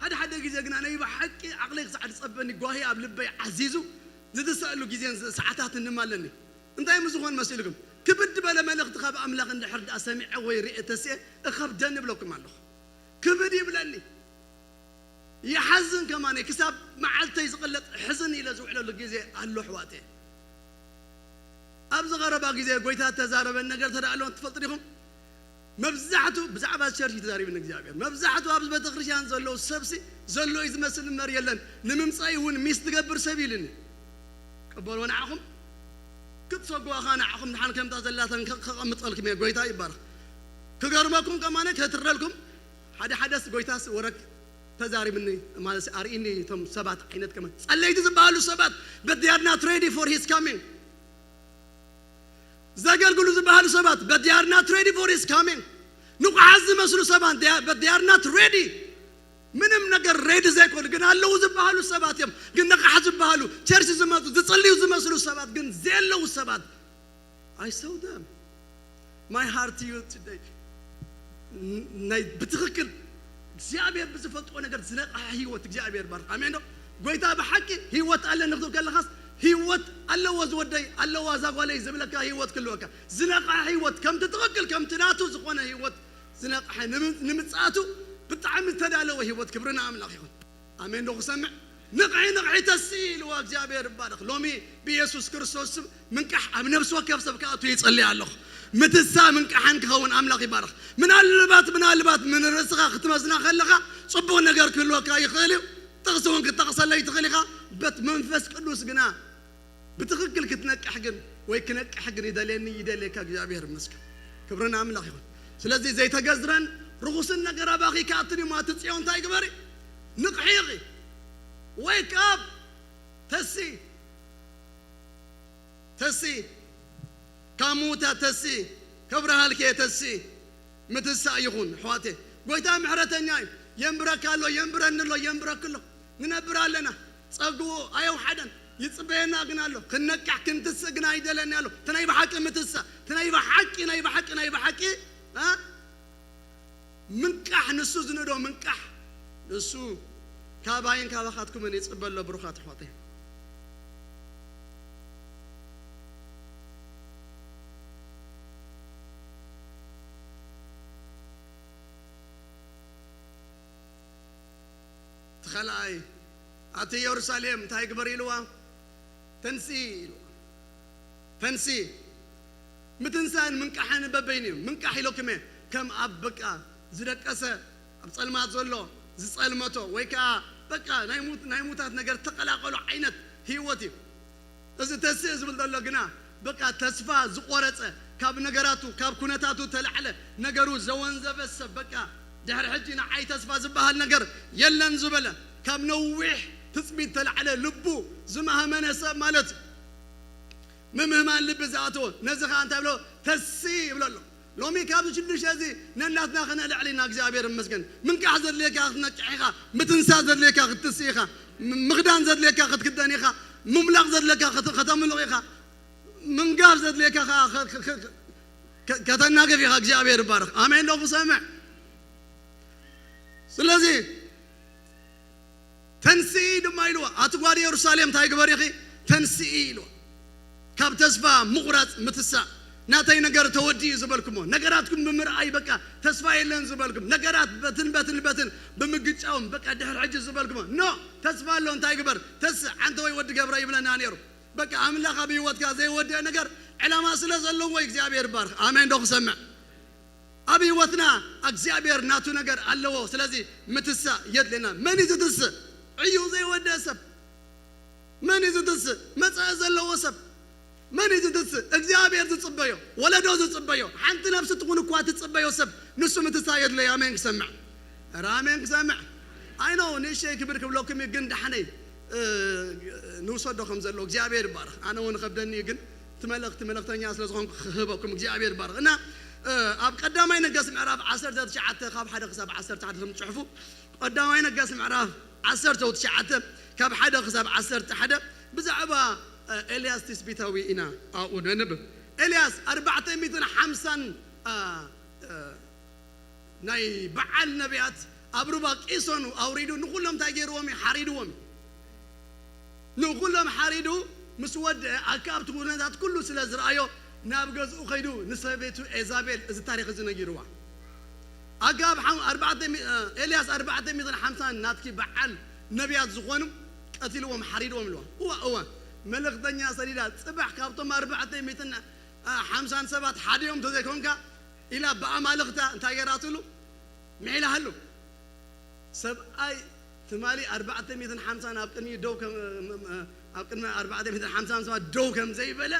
ሓደ ሓደ ግዜ ግና ናይ ብሓቂ ዓቕለይ ክሳዕ ዝጸበኒ ጓሂ ኣብ ልበይ ዓዚዙ ዝትሰኣሉ ግዜን ዝ-፣ ሰዓታትን ድማ ኣለኒ። እንታይ ምስ ዝኾን መሲልኩም? ክብድ በለ መልእኽቲ ካብ ኣምላኽ እንድሕር ደኣ ሰሚዐ ወይ ርኤ ተስኤ እኸብደኒ እብለኩም ኣለኹ። ክብድ ይብለኒ። ይሓዝን ከማን ክሳብ መዓልተይ ዝቕለጥ ሕዝን ኢለ ዝውዕለሉ ግዜ ኣሎ ኣሕዋተይ። ኣብዚ ቀረባ ግዜ ጎይታ እተዛረበን ነገር ተዳእሎ ትፈልጡ ዲኹም? መብዛሕቱ ብዛዕባ ቸርች እዩ ተዛሪብኒ እግዚኣብሔር። መብዛሕቱ ኣብዚ ቤተክርስትያን ዘለዉ ሰብሲ ዘሎ እዩ ዝመስል እምበር የለን። ንምምጻእ እውን ሚስ ትገብር ሰብ ኢልኒ። ቀበሎ ንዓኹም ክትሰጓኻ ንዓኹም ድሓን ከምታ ዘላተን ከ-፣ ከቐምጠልኩም እየ። ጎይታ ይባረኽ። ክገርመኩም ከማነ ከትረልኩም ሓደ ሓደስ ጎይታስ ወረክ ተዛሪብኒ ማለት ኣርእኒ እቶም ሰባት ዓይነት ከመ ጸለይቲ ዝበሃሉ ሰባት but they are not ready for his coming። ዘገልግሉ ዝበሃሉ ሰባት but they are not ready for his coming። ንቑሓት ዝመስሉ ሰባት they are- but they are not ready። ምንም ነገር ሬዲ ዘይኮኑ ግን ኣለዉ ዝበሃሉ ሰባት እዮም። ግን ንቕሓት ዝበሃሉ ቸርች ዝመፁ ዝፅልዩ ዝመስሉ ሰባት ግን ዘየለዉ ሰባት I saw them. My heart to you today. ን-፣ ናይ ብትኽክል እግዚኣብሔር ብዝፈልጥዎ ነገር ዝነቕሐ ህይወት እግዚኣብሔር ባርክ። ኣሜን ዶ? ጎይታ ብሓቂ ህይወት ኣለኒ ክትብል ከለኻስ ህይወት ኣለዎ ዝወደይ ኣለዋ እዛ ጓለይ ዝብለካ ህይወት ክህልወካ ዝነቕሐ ህይወት ከምቲ ትኽክል ከምቲ ናቱ ዝኾነ ህይወት ዝነቕሐ ንምም-፣ ንምጽኣቱ ብጣዕሚ ዝተዳለወ ህይወት ክብሪ ንኣምላኽ ይኹን። ኣሜን ዶ ክሰምዕ? ንቕሒ ንቕሒ ተሲ ኢልዎ እግዚኣብሔር ይባረኽ። ሎሚ ብኢየሱስ ክርስቶስ ስም ምንቃሕ ኣብ ነፍሲ ወከፍ ሰብ ክኣቱ ይጸሊ ኣለኹ። ምትሳ ምንቃሕን ክኸውን ኣምላኽ ይባረኽ። ምናልባት ምናልባት ምን ርእስኻ ክትመዝና ከለኻ ጽቡቕ ነገር ክህልወካ ይኽእል እዩ። ጥቕሲ እውን ክትጠቕሰለይ ትኽእል ኢኻ። በት መንፈስ ቅዱስ ግና ብትኽክል ክትነቅሕ ግን ወይ ክነቅሕ ግን ይደልየኒ ይደልየካ እግዚኣብሔር ይመስገን። ክብሪ ንኣምላኽ ይኹን። ስለዚ ዘይተገዝረን ርኹስን ነገር ኣባኺ ክኣትን እዩ ማለት ጽዮን እንታይ ግበሪ? ንቕሒ ኢኺ። Wake up! ተሲ! ተሲ! ካብ ምዉታት ተሲ! ከብርሃልኪ እየ ተሲ! ምትሳእ ይኹን ኣሕዋተይ። ጎይታ ምሕረተኛ እዩ። የንብረካ ኣሎ፣ የንብረኒ ኣሎ፣ የንብረኪ ኣሎ። ንነብር ኣለና። ጸግኡ ኣየውሓደን። ይጽበየና ግን ኣሎ። ክንነቅሕ ክንትስእ ግን ኣይደለኒ ኣሎ። እቲ ናይ ብሓቂ ምትሳእ፣ እቲ ናይ ብሓቂ፣ ናይ ብሓቂ፣ ናይ ብሓቂ፣ እ? ምንቃሕ ንሱ ዝንእዶ ምንቃሕ ንሱ ካባይን ካባኻትኩምን ይጽበ ኣሎ ብሩኻት ኣሕዋተይ። ካልኣይ፣ ኣቲ ኢየሩሳሌም እንታይ ግበር ኢልዋ? ተንሲ ኢልዋ። ተንሲ። ምትንሳን ምንቃሕን በበይኑ እዩ። ምንቃሕ ኢሎኩም እየ። ከም ኣብ በቃ ዝደቀሰ፣ ኣብ ጸልማት ዘሎ ዝጸልመቶ፣ ወይ ከዓ በቃ ናይ ሙት-፣ ናይ ሙታት ነገር ተቐላቀሉ ዓይነት ህይወት እዩ። እዚ ተስእ ዝብል ዘሎ ግና በቃ ተስፋ ዝቆረጸ፣ ካብ ነገራቱ ካብ ኩነታቱ ተላዕለ ነገሩ ዘወንዘፈ ሰብ፣ በቃ ድሕሪ ሕጂ ንዓይ ተስፋ ዝበሃል ነገር የለን ዝበለ፣ ካብ ነዊሕ ትጽቢት ተላዕለ ልቡ ዝማህመነ ሰብ ማለት እዩ። ምምህማን ልቢ ዝኣተወ ነዚ ኸዓ እንታይ ብሎ? ተስእ ይብሎ ኣሎ። ሎሚ ካብዚ ሽዱሽተ እዚ ነናትና ክነልዕል ኢና። እግዚኣብሔር ይመስገን። ምንቃሕ ዘድልየካ ክትነቅሕ ኢኻ። ምትንሳእ ዘድልየካ ክትትስእ ኢኻ። ም-፣ ምኽዳን ዘድልየካ ክትክደን ኢኻ። ምምላቕ ዘድልየካ ክት-፣ ከተምልቕ ኢኻ። ምንጋፍ ዘድልየካ ኸዓ ከ-፣ ከ-፣ ከ-፣ ከ-፣ ከተናግፍ ኢኻ። እግዚኣብሔር ይባረኽ። ኣሜን ዶ ክሰምዕ? ስለዚ ተንስኢ ድማ ኢልዋ። ኣቲ ጓል ኢየሩሳሌም እንታይ ግበሪ ኢኺ? ተንስኢ ኢልዋ። ካብ ተስፋ ምቑራጽ ምትሳእ። ናተይ ነገር ተወዲኡ ዝበልኩሞ፣ ነገራትኩም ብምርኣይ በቃ ተስፋ የለን ዝበልኩም፣ ነገራት በትን በትን በትን ብምግጫዎም በቃ ድሕሪ ሕጂ ዝበልኩሞ፣ ኖ፣ ተስፋ ኣሎ፣ እንታይ ግበር? ተስእ፣ ዓንተ ወይ ወዲ ገብረ ይብለና ነይሩ። በቃ ኣምላኽ ኣብ ህይወትካ ዘይወደአ ነገር ዕላማ ስለ ዘለዎ እግዚኣብሔር ይባርኽ። ኣሜን ዶ ክሰምዕ? ኣብ ህይወትና እግዚኣብሔር ናቱ ነገር ኣለዎ። ስለዚ ምትሳእ የድልየና። መን እዩ ዝትስእ? ዕዩ ዘይወደአ ሰብ። መን እዩ ዝትስእ? መጻኢ ዘለዎ ሰብ። መን እዩ ዝትስእ? እግዚኣብሔር ዝጽበዮ፣ ወለዶ ዝጽበዮ፣ ሓንቲ ነፍሲ ትኹን እኳ ትጽበዮ ሰብ፣ ንሱ ምትሳእ የድለዮ። ኣሜን ክሰምዕ። ኧረ ኣሜን ክሰምዕ። ኣይ ኖ፣ ንእሽተይ ክብር ክብለኩም እዩ፣ ግን ዳሕነይ፣ እ፣ ንውሰዶ ከም ዘሎ እግዚኣብሔር ይባረኽ። ኣነ እውን ከብደኒ እዩ፣ ግን እቲ መልእኽቲ መልእኽተኛ ስለ ዝኾንኩ ክህበኩም እግዚኣብሔር ይባረኽ። እና፣ እ፣ ኣብ ቀዳማይ ነገስት ምዕራፍ ዓሰርተ ትሽዓተ ካብ ሓደ ክሳብ ዓሰርተ ሓደ ከም ትጽሕፉ፣ ቀዳማይ ነገስት ምዕራፍ ዓሰርተ ትሽዓተ ካብ ሓደ ክሳብ ዓሰርተ ሓደ ብዛዕባ፣ እ፣ ኤልያስ ትስቢታዊ ኢና ኣብኡ ነንብብ። ኤልያስ ኣርባዕተ ሚእትን ሓምሳን፣ እ፣ እ፣ ናይ በዓል ነቢያት ኣብ ሩባ ቂሶን ኣውሪዱ ንኹሎም እንታይ ገይርዎም እዩ? ሓሪድዎም እዩ። ንኹሎም ሓሪዱ ምስ ወድአ፣ ኣከኣብ እቲ ኩነታት ኩሉ ስለ ዝረኣዮ፣ ናብ ገዝኡ ኸይዱ ንሰበይቱ ኤዛቤል እዚ ታሪኽ እዚ ነጊርዋ። ኣከኣብ ሓም-፣ ኣርባዕተ ሚ-፣ እ፣ ኤልያስ ኣርባዕተ ሚእትን ሓምሳን ናትኪ በዓል ነቢያት ዝኾኑ ቀቲልዎም፣ ሓሪድዎም ኢልዋ። እዋ፣ እዋ፣ መልእኽተኛ ሰዲዳ፣ ጽባሕ ካብቶም ኣርባዕተ ሚእትን ሓምሳን ሰባት ሓደ እዮም እንተዘይኮንካ ኢላ ብኣማልኽታ እንታይ ገይራትሉ? ምሒላሃሉ። ሰብኣይ ትማሊ ኣርባዕተ ሚእትን ሓምሳን ኣብ ቅድሚኡ ደው ከም፣ ኣብ ቅድሚ ኣርባዕተ ሚእትን ሓምሳን ሰባት ደው ከም ዘይበለ፣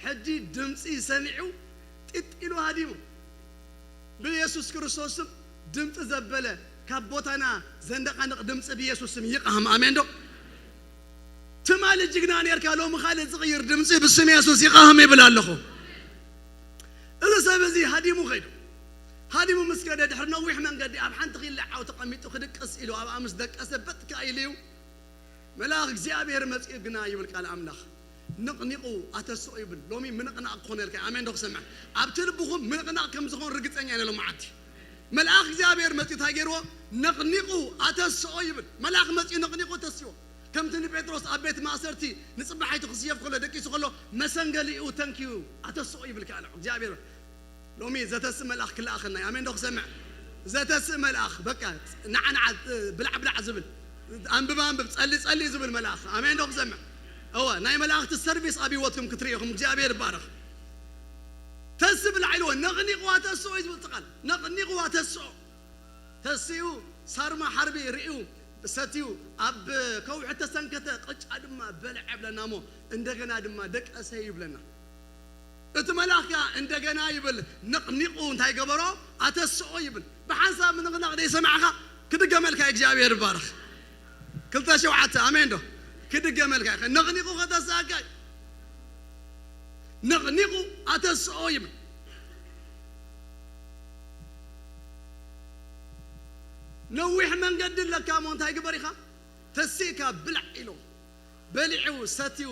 ሕጂ ድምፂ ሰሚዑ ጢጥ ኢሉ ሃዲሙ። ብየሱስ ክርስቶስ ስም ድምፂ ዘበለ፣ ካብ ቦታና ዘንደቓንቕ ድምፂ ብየሱስ ስም ይቕሃም። ኣሜን ዶ? ትማሊ ጅግና ኔርካ፣ ሎሚ ካልእ ዝቕይር ድምፂ ብስም የሱስ ይቕሃም ይብል ኣለኹ። እዚ ሰብ እዚ ሃዲሙ ኸይዱ። ሃዲሙ ምስ ከደ፣ ድሕሪ ነዊሕ መንገዲ ኣብ ሓንቲ ኺላ ዓው ተቐሚጡ ክድቅስ ኢሉ ኣብኣ ምስ ደቀሰ፣ በትካ ኢሉ እዩ። መልኣኽ እግዚኣብሔር መጺኡ ግና ይብል ቃል ኣምላኽ፣ ነቕኒቑ ኣተስኦ ይብል። ሎሚ ምንቕናቕ ክኾነልካ እዩ። ኣሜን ዶ ክሰምዕ? ኣብቲ ልብኹም ምንቕናቕ ከም ዝኾን ርግጸኛ እየ፣ ሎማዓንቲ። መልኣኽ እግዚኣብሔር መጺኡ እንታይ ገይርዎ? ነቕኒቑ ኣተስኦ ይብል። መልኣኽ መጺኡ ነቕኒቑ ተስዎ። ከምቲ ንጴጥሮስ ኣብ ቤት ማእሰርቲ ንጽባሒቱ ክስየፍ ከሎ፣ ደቂሱ ከሎ፣ መሰንገሊኡ ተንኪዩ ኣተስኦ ይብል ከኣ ኣሎ እግዚኣብሔር። ሎሚ ዘተስእ መልኣኽ ክለኣኸና እዩ። ኣሜን ዶ ክሰምዕ? ዘተስእ መልኣኽ፣ በቃ፣ ንዓ ንዓ፣ ብላዕ ብላዕ ዝብል፣ ኣንብብ ኣንብብ፣ ጸሊ ጸሊ ዝብል መልኣኽ። ኣሜን ዶ ክሰምዕ? እወ፣ ናይ መላእኽቲ ሰርቪስ ኣብ ህይወትኩም ክትርኢ ኢኹም። እግዚኣብሔር ይባረኽ። ተስእ ብላዕ ኢልዎ፣ ነቕኒቕዋ ተስኦ እዩ ዝብል እቲ ቃል። ነቕኒቕዋ ተስኦ። ተሲኡ፣ ሳርማ ሓርቢ ርእዩ፣ ሰትዩ፣ ኣብ ከውሒ ተሰንከተ፣ ቅጫ ድማ በልዐ ይብለና እሞ፣ እንደገና ድማ ደቀሰ ይብለና። እቲ መልኣኽ ከኣ እንደገና ይብል፣ ነቕኒቑ እንታይ ገበሮ? ኣተስኦ ይብል። ብሓንሳብ ምንቕናቕ ደይሰማዕኻ? ክድገመልካ እዩ፣ እግዚኣብሔር ይባረኽ። ክልተ ሸውዓተ፣ ኣሜን ዶ? ክድገመልካ እዩ። ነቕኒቑ ከተስኣካ እዩ። ነቕኒቑ ኣተስኦ ይብል። ነዊሕ መንገዲ ኣለካ እሞ እንታይ ግበር ኢኻ? ተሲእካ ብላዕ ኢሎ። በሊዑ ሰትዩ፣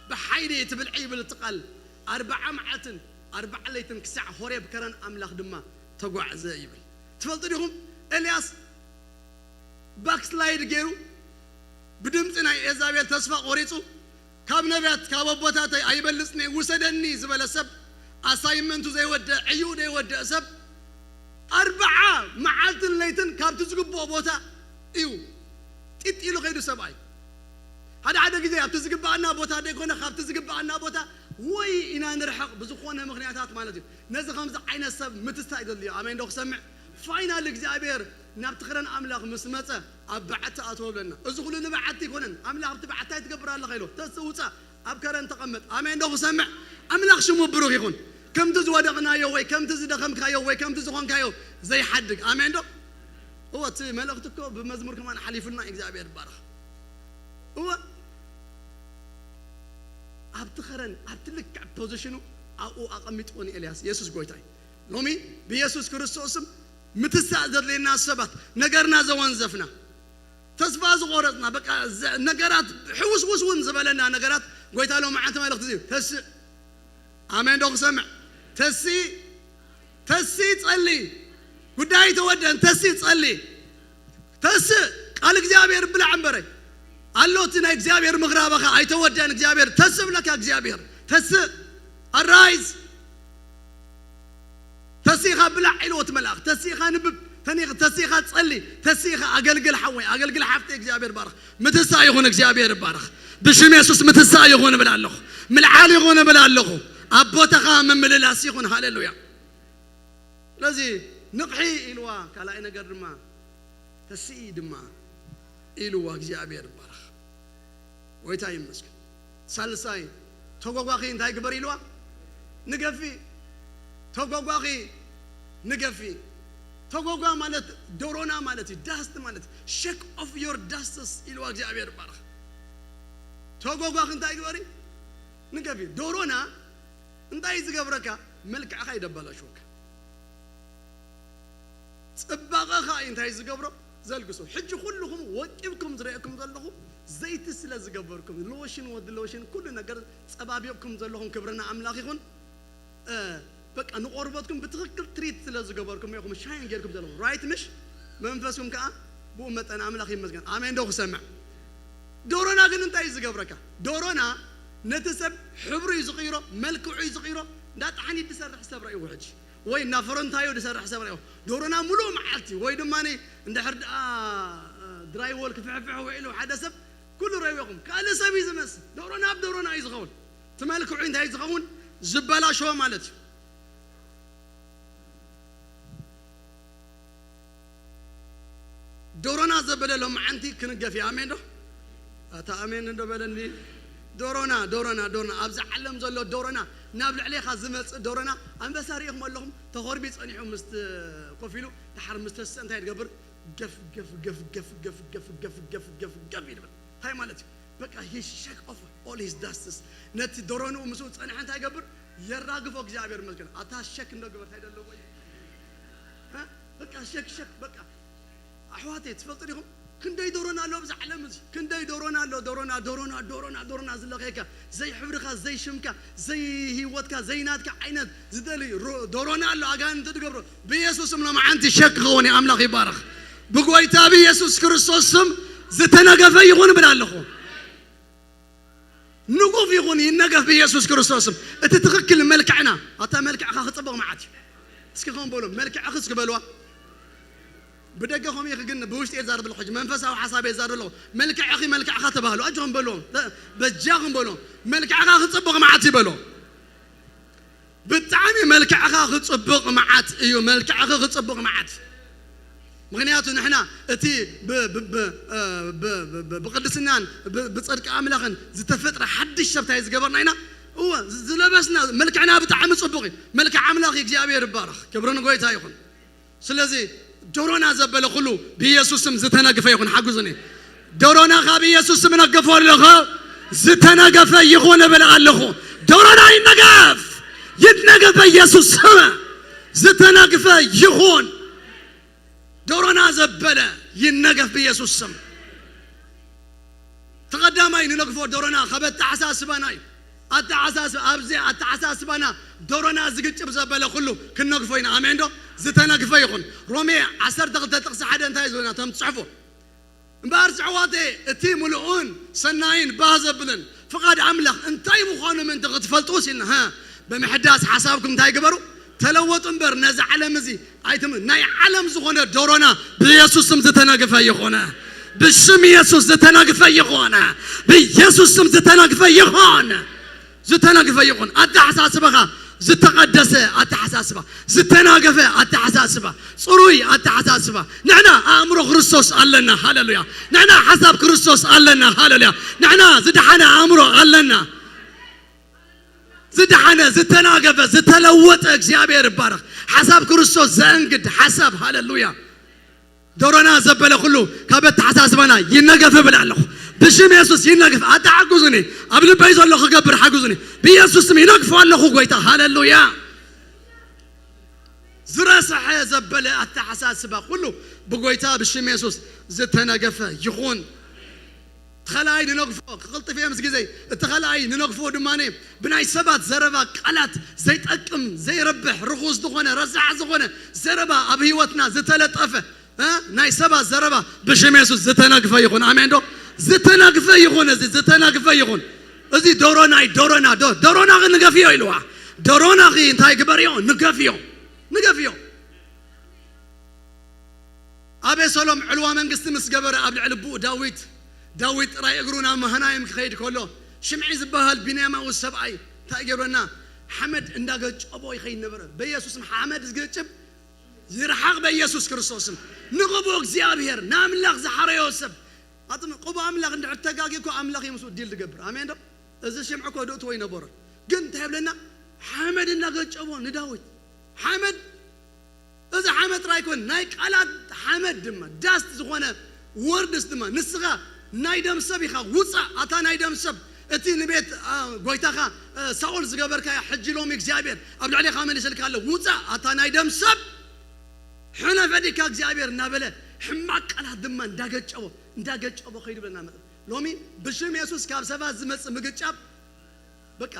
ብሓይሊ ትብልዒ ይብል እቲ ቃል። ኣርብዓ መዓልትን ኣርብዓ ለይትን ክሳዕ ሆሬብ ከረን ኣምላኽ ድማ ተጓዕዘ ይብል። ትፈልጡ ዲኹም? ኤልያስ ባክስላይድ ገይሩ፣ ብድምፂ ናይ ኤዛቤል ተስፋ ቆሪፁ፣ ካብ ነቢያት ካብ ኣቦታተይ ኣይበልፅን እየ ውሰደኒ ዝበለ ሰብ፣ ኣሳይመንቱ ዘይወደአ፣ ዕዩ ዘይወደአ ሰብ፣ ኣርብዓ መዓልትን ለይትን ካብቲ ዝግብኦ ቦታ እዩ ጢጥ ኢሉ ከይዱ ሰብኣይ። ሓደ ሓደ ግዜ ኣብቲ ዝግባኣና ቦታ ዘይኮነ ካብቲ ዝግባኣና ቦታ ወይ ኢና ንርሕቕ ብዝኾነ ምኽንያታት ማለት እዩ። ነዚ ከምዚ ዓይነት ሰብ ምትስታይ ዘድልዮ ኣሜን ዶ ክሰምዕ? ፋይናል እግዚኣብሔር ናብቲ ክረን ኣምላኽ ምስ መጸ ኣብ በዓቲ ኣተወ ብለና። እዚ ኩሉ ንበዓቲ ኣይኮነን። ኣምላኽ ኣብቲ በዓቲ ኣይትገብር ኣለኻ ኢሎ ተስእ ውጻእ ኣብ ከረን ተቐመጥ። ኣሜን ዶ ክሰምዕ? ኣምላኽ ሽሙ ብሩኽ ይኹን። ከምቲ ዝወደቕናዮ ወይ ከምቲ ዝደኸምካዮ ወይ ከምቲ ዝኾንካዮ ዘይሓድግ ኣሜን ዶ? እወ እቲ መልእኽቲ እኮ ብመዝሙር ከማን ሓሊፉልና እግዚኣብሔር ይባረኽ። እወ ኣብቲ ኸረን ኣብቲ ልክዕ ፖዚሽኑ ኣብኡ ኣቐሚጥዎ ንኤልያስ። የሱስ ጎይታ እዩ። ሎሚ ብየሱስ ክርስቶስ ስም ምትሳእ ዘድልየና ሰባት ነገርና ዘወንዘፍና ተስፋ ዝቆረጽና በቃ ነገራት ሕውስውስ እውን ዝበለና ነገራት ጎይታ ሎሚ ዓንቲ መልእኽቲ እዩ። ተስእ ኣሜን ዶ ክሰምዕ? ተሲ ተሲ ጸሊ ጉዳይ ተወደን ተሲ ጸሊ ተስእ ቃል እግዚኣብሔር ብላዕ እምበረ ኣሎ እቲ ናይ እግዚኣብሔር ምኽራበኻ ኣይተወደን እግዚኣብሔር ተስእ ብለካ እግዚኣብሔር ተስእ ኣራይዝ ተሲኻ ብላዕ ኢልዎ እቲ መልኣኽ ተሲኻ ንብብ ተኒኽ ተሲኻ ጸሊ ተሲኻ ኣገልግል ሓወይ ኣገልግል ሓፍቲ እግዚኣብሔር ባርኽ ምትሳ ይኹን እግዚኣብሔር ባርኽ ብሽም የሱስ ምትሳ ይኹን እብል ኣለኹ ምልዓል ይኹን እብል ኣለኹ ኣብ ቦታኻ ምምልላስ ይኹን ሃሌሉያ ስለዚ ንቕሒ ኢልዋ ካልኣይ ነገር ድማ ተስኢ ድማ ኢልዋ እግዚኣብሔር ባርኽ ጎይታ ይመስገን ሳልሳይ ተጓጓኺ እንታይ ግበር ኢልዋ ንገፊ ተጓጓኺ ንገፊ ተጓጓ ማለት ዶሮና ማለት እዩ ዳስት ማለት shake off your dusts ኢልዋ እግዚኣብሔር ባርኽ ተጓጓኺ እንታይ ግበሪ ንገፊ ዶሮና እንታይ ዝገብረካ መልክዕኻ ይደበላሽወካ ፅባቐኻ እዩ እንታይ ዝገብሮ ዘልግሶ ሕጂ ኩልኹም ወቂብኩም ዝረእኩም ዘለኹ ዘይቲ ስለ ዝገበርኩም ሎሽን ወዲ ሎሽን ኩሉ ነገር ፀባቢቕኩም ዘለኹም ክብርና ኣምላኽ ይኹን በቃ ንቆርበትኩም ብትኽክል ትሪት ስለ ዝገበርኩም ኢኹም ሻይን ጌርኩም ዘለኹም ራይት ምሽ መንፈስኩም ከዓ ብኡ መጠን ኣምላኽ ይመስገን ኣሜን ዶ ክሰምዕ ዶሮና ግን እንታይ እዩ ዝገብረካ ዶሮና ነቲ ሰብ ሕብሩ እዩ ዝቕይሮ መልክዑ እዩ ዝቕይሮ እንዳጣሓኒ ዝሰርሕ ሰብ ረእይዎ ሕጂ ወይ እናፈረንታዮ ዝሰርሕ ሰብ ረእይዎ ዶሮና ሙሉእ መዓልቲ ወይ ድማ እንድሕር ደኣ ድራይ ዎል ክፍሕፍሕ ውዒሉ ሓደ ሰብ ኩሉ ረእይዎ ኢኹም ካልእ ሰብ እዩ ዝመስል ዶሮና ኣብ ዶሮና እዩ ዝኸውን እቲ መልክዑ እንታይ ዝኸውን ዝበላሸወ ማለት እዩ ዶሮና ዘበለ ሎማዓንቲ ክንገፍ እዩ ኣሜን ዶ ኣታ ኣሜን እንዶ በለኒ ዶሮና ዶሮና ዶሮና ኣብዚ ዓለም ዘሎ ዶሮና ናብ ልዕሌኻ ዝመፅእ ዶሮና ኣንበሳ ሪኢኹም ኣለኹም ተኾርቢ ፀኒሑ ምስ ኮፍ ኢሉ ድሓር ምስ ተስእ እንታይ ትገብር ገፍ ገፍ ገፍ ገፍ ገፍ ገፍ ገፍ ገፍ ገፍ ገፍ ይድብል እንታይ ማለት እዩ በቃ he shake off all his dusts ነቲ ዶሮንኡ ምስኡ ዝፀንሐ እንታይ ይገብር የራግፎ እግዚኣብሔር ይመስገን ኣታ ሸክ እንዶ ግበር እንታይ ደለዎ እዩ በቃ ሸክ ሸክ በቃ ኣሕዋተይ ትፈልጡ ዲኹም ክንደይ ዶሮና ኣሎ ኣብዚ ዓለም እዚ ክንደይ ዶሮና ኣሎ ዶሮና ዶሮና ዶሮና ዶሮና ዝለኸየካ ዘይሕብርኻ ዘይሽምካ ዘይህይወትካ ዘይናትካ ዓይነት ዝደሊ ዶሮና ኣሎ ኣጋንንቲ ትገብሮ ብኢየሱስ ስም ሎማዓንቲ ሸክ ክኸውን ኣምላኽ ይባረኽ ብጎይታ ብኢየሱስ ክርስቶስ ስም ዝተነገፈ ይኹን ብል ኣለኹ ንጉፍ ይኹን ይነገፍ ብኢየሱስ ክርስቶስ ስም እቲ ትኽክል መልክዕና ኣታ መልክዕኻ ክፅብቕ መዓት እዩ እስኪ ከም በሎ መልክዕኺ እስኪ በልዋ ብደገ ከም ኢኺ ግን ብውሽጢ እየ ዛርብ ኣለኹ ሕጂ መንፈሳዊ ሓሳብ እየ ዛርብ ኣለኹ መልክዕኺ መልክዕኻ ተባህሉ ኣጆኹም በልዎም በጃኹም በልዎም መልክዕኻ ክፅብቕ መዓት ይበሎ ብጣዕሚ መልክዕኻ ክፅብቕ መዓት እዩ መልክዕኺ ክፅብቕ መዓት ምክንያቱ ንሕና እቲ ብቅድስናን ብፅድቂ ኣምላኽን ዝተፈጥረ ሓድሽ ሰብታይ ዝገበርና ኢና እወ ዝለበስና መልክዕና ብጣዕሚ ፅቡቅ እዩ መልክዕ ኣምላኽ እግዚኣብሔር ይባረኽ ክብሪ ንጎይታ ይኹን ስለዚ ዶሮና ዘበለ ኩሉ ብኢየሱስ ስም ዝተነግፈ ይኹን ሓግዙኒ ዶሮና ካብ ኢየሱስ ስም ነግፎ ኣለኹ ዝተነገፈ ይኹን እብል ኣለኹ ዶሮና ይነገፍ ይነገፍ በኢየሱስ ስም ዝተነግፈ ይኹን ዶሮና ዘበለ ይነገፍ ብኢየሱስ ስም ተቐዳማይ ንነግፎ ዶሮና ካብ ኣተሓሳስባና እዩ ኣተሓሳስባ ኣብዚ ኣተሓሳስባና ዶሮና ዝግጭብ ዘበለ ኩሉ ክንነግፎ ኢና ኣሜን ዶ ዝተነግፈ ይኹን ሮሜ ዓሰርተ ክልተ ጥቕሲ ሓደ እንታይ ዝብለና ተም ትፅሕፉ እምበኣር ኣሕዋተይ እቲ ምሉእን ሰናይን ባህ ዘብልን ፍቓድ ኣምላኽ እንታይ ምዃኑ ምእንቲ ክትፈልጡ ሲልና ብምሕዳስ ሓሳብኩም እንታይ ግበሩ ተለወጡ እምበር ነዚ ዓለም እዚ ኣይትም ናይ ዓለም ዝኾነ ዶሮና ብየሱስ ስም ዝተነግፈ ይኾነ ብስም ኢየሱስ ዝተናግፈ ይኹን። ብኢየሱስ ስም ዝተናግፈ ይኹን። ዝተናግፈ ይኹን። ኣተሓሳስባኻ ዝተቐደሰ ኣተሓሳስባ፣ ዝተናገፈ ኣተሓሳስባ፣ ጽሩይ ኣተሓሳስባ። ንሕና ኣእምሮ ክርስቶስ ኣለና። ሃሌሉያ። ንሕና ሓሳብ ክርስቶስ ኣለና። ሃሌሉያ። ንሕና ዝደሓነ ኣእምሮ ኣለና። ዝደሓነ፣ ዝተናገፈ፣ ዝተለወጠ እግዚኣብሔር ይባረኽ። ሓሳብ ክርስቶስ ዘእንግድ ሓሳብ። ሃሌሉያ። ደሮና ዘበለ ኩሉ ካብ ኣተሓሳስባና ይነገፍ እብል ኣለኹ። ብሽም የሱስ ይነገፍ። ኣታ ሓግዙኒ። ኣብ ልበይ ዘሎ ክገብር ሓግዙኒ። ብኢየሱስ ስም ይነግፎ ኣለኹ ጎይታ። ሃሌሉያ። ዝረሰሐ ዘበለ ኣተሓሳስባ ኩሉ ብጎይታ ብሽም የሱስ ዝተነገፈ ይኹን። እቲ ኸልኣይ ንነግፎ ክቕልጥፍ እየ ምስ ግዜ። እቲ ኸልኣይ ንነግፎ ድማ ብናይ ሰባት ዘረባ ቃላት ዘይጠቅም ዘይረብሕ ርኹስ ዝኾነ ረሳሕ ዝኾነ ዘረባ ኣብ ህይወትና ዝተለጠፈ እ? ናይ ሰባት ዘረባ ብሽም የሱስ ዝተነግፈ ይኹን። ኣሜን ዶ? ዝተነግፈ ይኹን። እዚ ዝተነግፈ ይኹን። እዚ ዶሮናይ ዶሮና ዶ ዶሮናኺ ንገፍዮ ኢልዋ። ዶሮናኺ እንታይ ግበርዮ? ንገፍዮ። ንገፍዮ። ኣቤሰሎም ዕልዋ መንግስቲ ምስ ገበረ ኣብ ልዕሊ ብኡ ዳዊት ዳዊት ጥራይ እግሩ ናብ መሃናይም ክኸይድ ከሎ ሽምዒ ዝበሃል ቢንያማዊ ሰብኣይ እንታይ ገይሮና ሓመድ እንዳገጨቦ ይኸይድ ነበረ። በኢየሱስም ሓመድ ዝገጭብ ይርሓቕ በኢየሱስ ክርስቶስም። ንቕቡእ እግዚኣብሔር ንኣምላኽ ዝሓረዮ ሰብ ኣጥም ቅቡእ ኣምላኽ እንድሕር ተጋጊ እኮ ኣምላኽ እዩ ምስኡ ዲል ዝገብር። ኣሜን ዶ? እዚ ሽምዒ እኮ ድእትዎ ይነበሮ ግን እንታይ ይብለና? ሓመድ እናገጨቦ ንዳዊት ሓመድ እዚ ሓመድ ጥራይ ኮን ናይ ቃላት ሓመድ ድማ ዳስት ዝኾነ ወርድስ ድማ ንስኻ ናይ ደም ሰብ ኢኻ ውፃእ ኣታ ናይ ደም ሰብ እቲ ንቤት አ፣ ጎይታኻ አ፣ ሳኦል ዝገበርካዮ ሕጂ ሎሚ እግዚኣብሔር ኣብ ልዕሌኻ መሊስልካ ኣሎ ውፃእ ኣታ ናይ ደም ሰብ ሕነ ፈዲካ እግዚኣብሔር እናበለ ሕማቅ ቃላት ድማ እንዳገጨቦ እንዳገጨቦ ከይዱ ብለና መ ሎሚ ብሽም የሱስ ካብ ሰባት ዝመፅእ ምግጫብ በቃ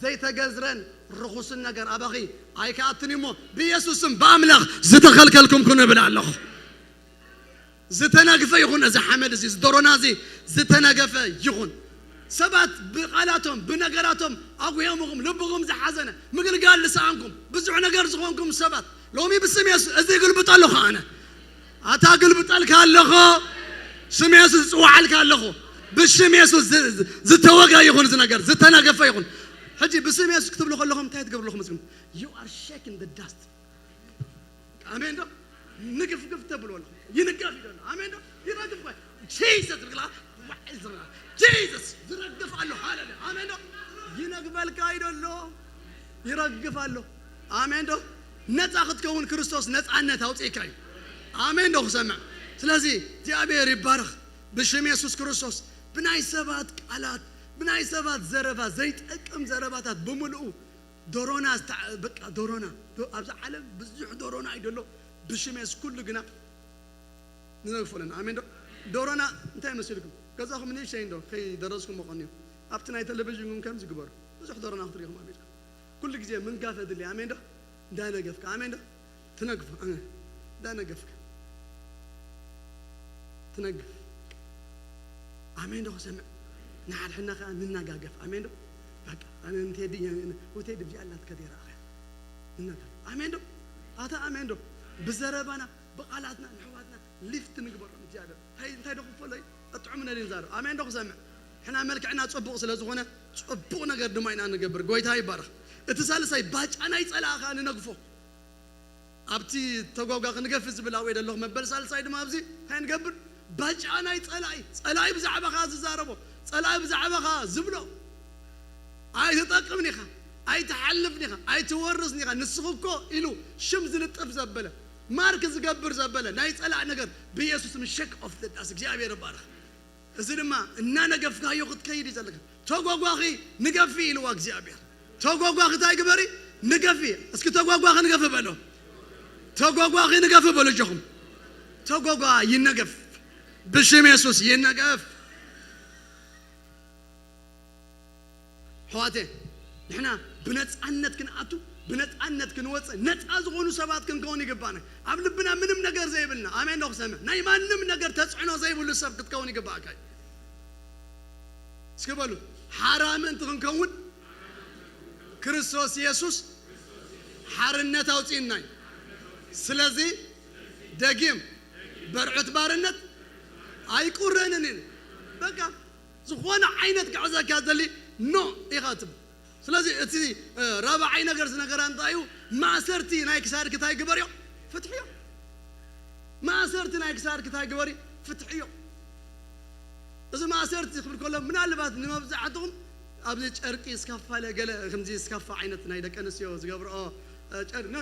ዘይተገዝረን ርኹስን ነገር ኣባኺ ኣይከኣትን እሞ ብኢየሱስ ስም ብኣምላኽ ዝተኸልከልኩም ኩኑ እብል ኣለኹ። ዝተነግፈ ይኹን እዚ ሓመድ እዚ ዝደሮና እዚ ዝተነገፈ ይኹን። ሰባት ብቓላቶም ብነገራቶም ኣጉዮምኹም ልብኹም ዝሓዘነ ምግልጋል ዝሰኣንኩም ብዙሕ ነገር ዝኾንኩም ሰባት ሎሚ ብስም የሱስ እዚ ግልብጠ ኣለኹ ኣነ ኣታ ግልብጠልካ ኣለኹ። ስም የሱስ ዝፅዋዓልካ ኣለኹ። ብስም የሱስ ዝ- ዝ- ዝተወጋ ይኹን እዚ ነገር ዝተነገፈ ይኹን። ሕጂ ብስም የሱስ ክትብሉ ከለኹም እንታይ ትገብርልኹም? እስኩም you are shaking the dust። ኣሜን ዶ? ንግፍግፍ ተብሎ ኣሎ ይንገፍ ይደሎ ኣሜን ዶ? ይረግፍ ወይ Jesus ብግላ ዋዕ ዝራ Jesus ይረግፍ ኣሎ። ሃሌሉያ ኣሜን ዶ? ይነግበልካ ይደሎ ይረግፍ ኣሎ። ኣሜን ዶ? ነፃ ክትከውን ክርስቶስ ነፃነት ኣውፅእካ እዩ። ኣሜን ዶ ክሰምዕ? ስለዚ እግዚኣብሔር ይባረኽ። ብሽም የሱስ ክርስቶስ ብናይ ሰባት ቃላት ብናይ ሰባት ዘረባ ዘይጠቅም ዘረባታት ብምልኡ ዶሮና ዝተዓ- በቃ ዶሮና ዶ- ኣብዚ ዓለም ብዙሕ ዶሮና እዩ ደሎ። ብሽም የሱስ ኩሉ ግና ንነግፎ ኣለና። ኣሜን ዶ? ዶሮና እንታይ መሲልኩም? ገዛኹም ንእሽተይ እንዶ ከይደረስኩም መቐንዩ ኣብቲ ናይ ቴሌቪዥንኩም ከምዚ ግበሩ። ብዙሕ ዶሮና ክትሪኹም ኣሜን። ኩሉ ግዜ ምንጋፍ የድሊ። ኣሜን ዶ? እንዳነገፍካ ኣሜን ዶ? ትነግፎ ኣሜን። እንዳነገፍካ ትነግፍ ኣሜን ዶ ክሰምዕ ንሓድሕና ከዓ ንናጋገፍ ኣሜን ዶ በቃ ኣነ ንቴዲ ንቴዲ ብዚኣ ኣላት ከደይራ ኣኸ ንናጋገፍ ኣሜን ዶ ኣታ ኣሜን ዶ ብዘረባና ብቓላትና ንሕዋትና ሊፍት ንግበሮም እግዚኣብሔር እንታይ እንታይ ዶ ክፈሎ እዩ ኣጥዑም ነዲ ንዛረብ ኣሜን ዶ ክሰምዕ ሕና መልክዕና ፅቡቕ ስለ ዝኾነ ፅቡቕ ነገር ድማ ኢና ንገብር ጎይታ ይባረኽ እቲ ሳልሳይ ባጫ ናይ ፀላእ ከዓ ንነግፎ ኣብቲ ተጓጓ ክንገፍ ዝብል ኣብኡ ዘለኹ መበል ሳልሳይ ድማ ኣብዚ እንታይ ንገብር ባጫ ናይ ፀላኢ ፀላኢ ብዛዕባኻ ዝዛረቦ ፀላኢ ብዛዕባኻ ዝብሎ ኣይትጠቅምን ኢኻ ኣይትሓልፍን ኢኻ ኣይትወርስን ኢኻ ንስኽ እኮ ኢሉ ሽም ዝልጥፍ ዘበለ ማርክ ዝገብር ዘበለ ናይ ፀላእ ነገር ብኢየሱስም ሸክ ኦፍ ዘዳስ እግዚኣብሔር ይባረኽ እዚ ድማ እናነገፍካዮ ክትከይድ እዩ ዘለካ ተጓጓኺ ንገፊ ኢልዋ እግዚኣብሔር ተጓጓኺ እንታይ ግበሪ ንገፊ እስኪ ተጓጓኺ ንገፊ በሎ ተጓጓኺ ንገፊ በሎ እጆኹም ተጓጓ ይነገፍ ብሽም የሱስ ይነገፍ ኣሕዋተ ንሕና ብነፃነት ክንኣቱ ብነፃነት ክንወፅእ ነፃ ዝኾኑ ሰባት ክንከውን ይግባና ኣብ ልብና ምንም ነገር ዘይብልና ኣሜን ዶ ክሰምዕ ናይ ማንም ነገር ተፅዕኖ ዘይብሉ ሰብ ክትከውን ይግባእካ እዩ እስኪ በሉ ሓራ ምእንቲ ክንከውን ክርስቶስ ኢየሱስ ሓርነት ኣውፅእና እዩ ስለዚ ደጊም በርዑት ባርነት ኣይቁረንን ኢሉ። በቃ ዝኾነ ዓይነት ክሕዘካ ዘሊ ኖ ኢኻ ትብል። ስለዚ እቲ ራብዓይ ነገር ዝነገራ እንታይ እዩ? ማእሰርቲ ናይ ክሳድኪ እንታይ ግበርዮ? ፍትሕዮ። ማእሰርቲ ናይ ክሳድኪ እንታይ ግበሪ? ፍትሕዮ። እዚ ማእሰርቲ ክብል ከሎ ምናልባት ንመብዛሕትኹም ኣብዚ ጨርቂ ስካፋ ገለ ከምዚ ስካፋ ዓይነት ናይ ደቂ ኣንስትዮ ዝገብርኦ ጨርቂ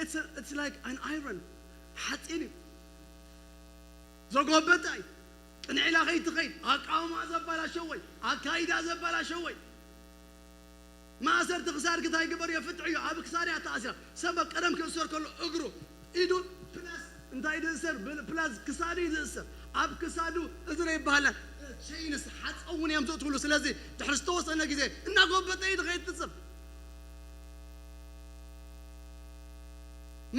it's like an iron ሓፂን እዩ። ዘጎበጠ እዩ። ቅንዒላ ከይትኸይድ ኣቃውማ ዘባላሸወይ ኣካይዳ ዘባላሸወይ ማእሰርቲ ክሳድኪ እንታይ ግበርዮ? ፍትሕዮ። ኣብ ክሳድያ ተኣሲራ ሰብ ኣብ ቀደም ክእሰር ከሎ እግሩ ኢዱ ፕላስ እንታይ ድእሰር ፕላስ ክሳዱ ይድእሰር ኣብ ክሳዱ እዝረ ይበሃላ ቸይንስ ሓፀው እውን እዮም ዘእትውሉ። ስለዚ ድሕሪ ዝተወሰነ ግዜ እናጎበጠ እዩ ድኸይድ ትፅብ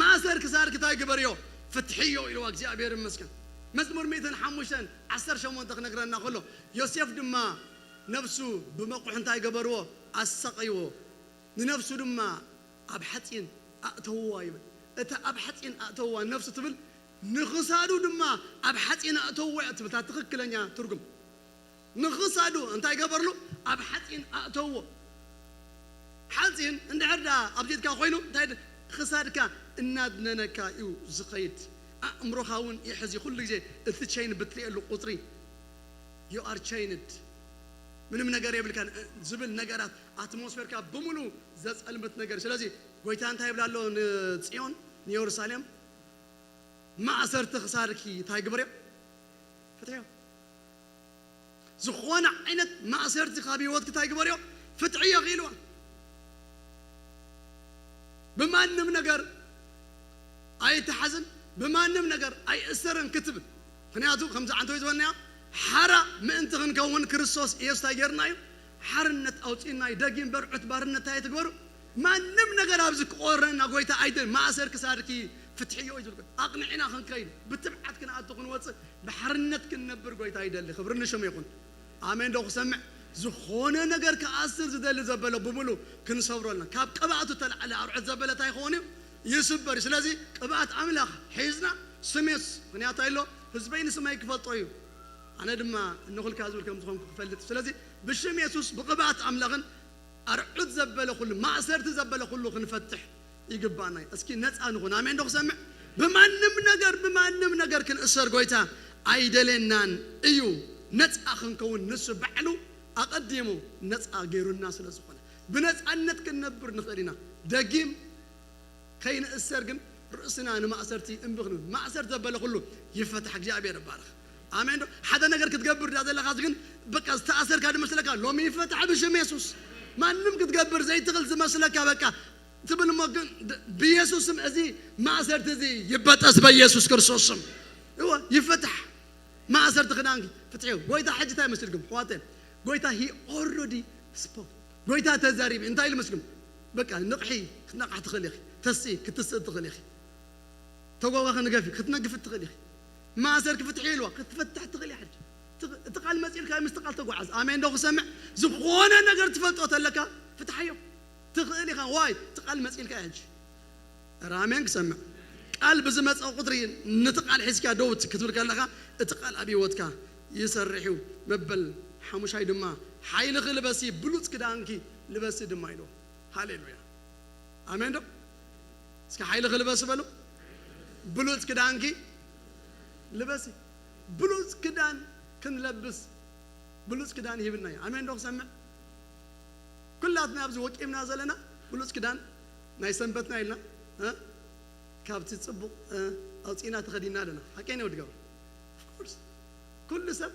ማእሰር ክሳድኪ እንታይ ግበርዮ? ፍትሕዮ ኢልዋ እግዚኣብሔር ይመስገን። መዝሙር ሚእትን ሓሙሽተን ዓሰርተ ሸሞንተ ክነግረና ከሎ ዮሴፍ ድማ ነፍሱ ብመቑሕ እንታይ ገበርዎ? ኣሳቐይዎ። ንነፍሱ ድማ ኣብ ሓፂን ኣእተውዋ ይብል። እታ ኣብ ሓፂን ኣእተውዋ ነፍሱ ትብል ንኽሳዱ ድማ ኣብ ሓፂን ኣእተውዋ እያ ትብል እታ ትኽክለኛ ትርጉም። ንኽሳዱ እንታይ ገበርሉ? ኣብ ሓፂን ኣእተውዎ። ሓፂን እንድሕር ደኣ ኣብዚትካ ኮይኑ እንታይ ድ- ክሳድካ እናድነነካ እዩ ዝኸይድ። ኣእምሮኻ እውን ይሕዚ ኩሉ ግዜ እቲ ቸይን ብትሪእሉ ቁፅሪ you are chained ምንም ነገር የብልካ ዝብል ነገራት ኣትሞስፌርካ ብምሉ ዘፀልምት ነገር። ስለዚ ጎይታ እንታይ ይብላ ኣሎ ንፅዮን ንየሩሳሌም ማእሰርቲ ክሳድኪ እንታይ ግበርዮ? ፍትሕዮ። ዝኾነ ዓይነት ማእሰርቲ ካብ ህይወትኪ እንታይ ግበርዮ? ፍትሕዮ ክኢልዋ። ብማንም ነገር ኣይትሓዝን፣ ብማንም ነገር ኣይእሰርን ክትብል። ምክንያቱ ከምዚ ዓንተዊ ዝበልናዮ ሓራ ምእንቲ ክንከውን ክርስቶስ ኢየሱስ እንታይ ገይርና እዩ? ሓርነት ኣውፂእና እዩ። ደጊም በርዑት ባርነት እንታይ ትግበሩ? ማንም ነገር ኣብዚ ክቆረና ጎይታ ኣይደል ማእሰር ክሳድኪ ፍትሕዮ እዩ ዝብል ኣቕንዕና ክንከይድ ብትብዓት ክንኣቱ ክንወፅእ ብሓርነት ክንነብር ጎይታ ይደሊ። ክብሪ ንሽሙ ይኹን። ኣሜን ዶ ክሰምዕ? ዝኾነ ነገር ክኣስር ዝደሊ ዘበለ ብምሉ ክንሰብረልና ካብ ቅብኣቱ ተላዕለ ኣርዑት ዘበለ እንታይ ይኸውን እዩ? ይስበር እዩ። ስለዚ ቅብኣት ኣምላኽ ሒዝና ስሜስ ምክንያቱ ኣሎ ህዝበይ ንስመይ ክፈልጦ እዩ ኣነ ድማ እንኹልካ ዝብል ከም ዝኾንኩ ክፈልጥ። ስለዚ ብሽም የሱስ ብቅብኣት ኣምላኽን ኣርዑት ዘበለ ኩሉ ማእሰርቲ ዘበለ ኩሉ ክንፈትሕ ይግባና እዩ። እስኪ ነፃ ንኹን። ኣሜን ዶ ክሰምዕ? ብማንም ነገር ብማንም ነገር ክንእሰር ጎይታ ኣይደለናን እዩ። ነፃ ክንከውን ንሱ ባዕሉ ኣቐዲሙ ነፃ ገይሩና ስለ ዝኾነ ብነፃነት ክንነብር ንኽእል ኢና። ደጊም ከይንእሰር ግን ርእስና ንማእሰርቲ እምቢ ክንብል። ማእሰር ዘበለ ኩሉ ይፈታሕ። እግዚኣብሔር ይባረኽ። ኣሜን ዶ? ሓደ ነገር ክትገብር ዳ ዘለኻ ግን በቃ ዝተኣሰርካ ዝመስለካ ሎሚ ይፈታሕ ብሽም የሱስ። ማንም ክትገብር ዘይትኽእል ዝመስለካ በቃ ትብል እሞ ግን ድ- ብየሱስ ስም እዚ ማእሰርቲ እዚ ይበጠስ በኢየሱስ ክርስቶስ ስም። እወ ይፈታሕ። ማእሰርቲ ክዳንኪ ፍትሒ። ጎይታ ሕጂ እንታይ ይመስልኩም ኣሕዋተይ? ጎይታ he already spoke። ጎይታ ተዛሪቢ እንታይ ኢሉ መስልኩም? በቃ ንቕሒ ክትነቕሕ ትኽእል ኢኺ። ተስኢ ክትስእ ትኽእል ኢኺ። ተጓጓ ክንገፊ ክትነግፍ ትኽእል ኢኺ። ማእሰር ክፍትሕ ኢልዋ ክትፈትሕ ትኽእል ኢኻ። ሕጂ ትኽ- እቲ ቃል መፂልካ ምስ ቃል ተጓዓዝ። ኣሜን ዶ ክሰምዕ? ዝኾነ ነገር ትፈልጦ ተለካ ፍትሓዮ ትኽእል ኢኻ። ዋይ እቲ ቃል መፂልካ ሕጂ ራሜን ክሰምዕ ቃል ብዝመፀ ቁጥሪ ነቲ ቃል ሒዝካ ደው ክትብል ከለኻ እቲ ቃል ኣብ ህይወትካ ይሰርሕ እዩ። መበል ሓሙሻይ ድማ ሓይልኺ ልበሲ ብሉፅ ክዳንኪ ልበሲ ድማ ኢልዎ። ሃሌሉያ ኣሜን ዶ እስኪ ሓይልኺ ልበሲ በሉ። ብሉፅ ክዳንኪ ልበሲ። ብሉፅ ክዳን ክንለብስ ብሉፅ ክዳን ይህብና እዩ። ኣሜን ዶ ክሰምዕ ኩላትና ኣብዚ ወቂብና ዘለና ብሉፅ ክዳን ናይ ሰንበትና ኢልና እ? ካብቲ ፅቡቕ እ፣ ኣውፂእና ተኸዲና ኣለና። ሓቀይ ነው ድገባ ኦፍኮርስ ኩሉ ሰብ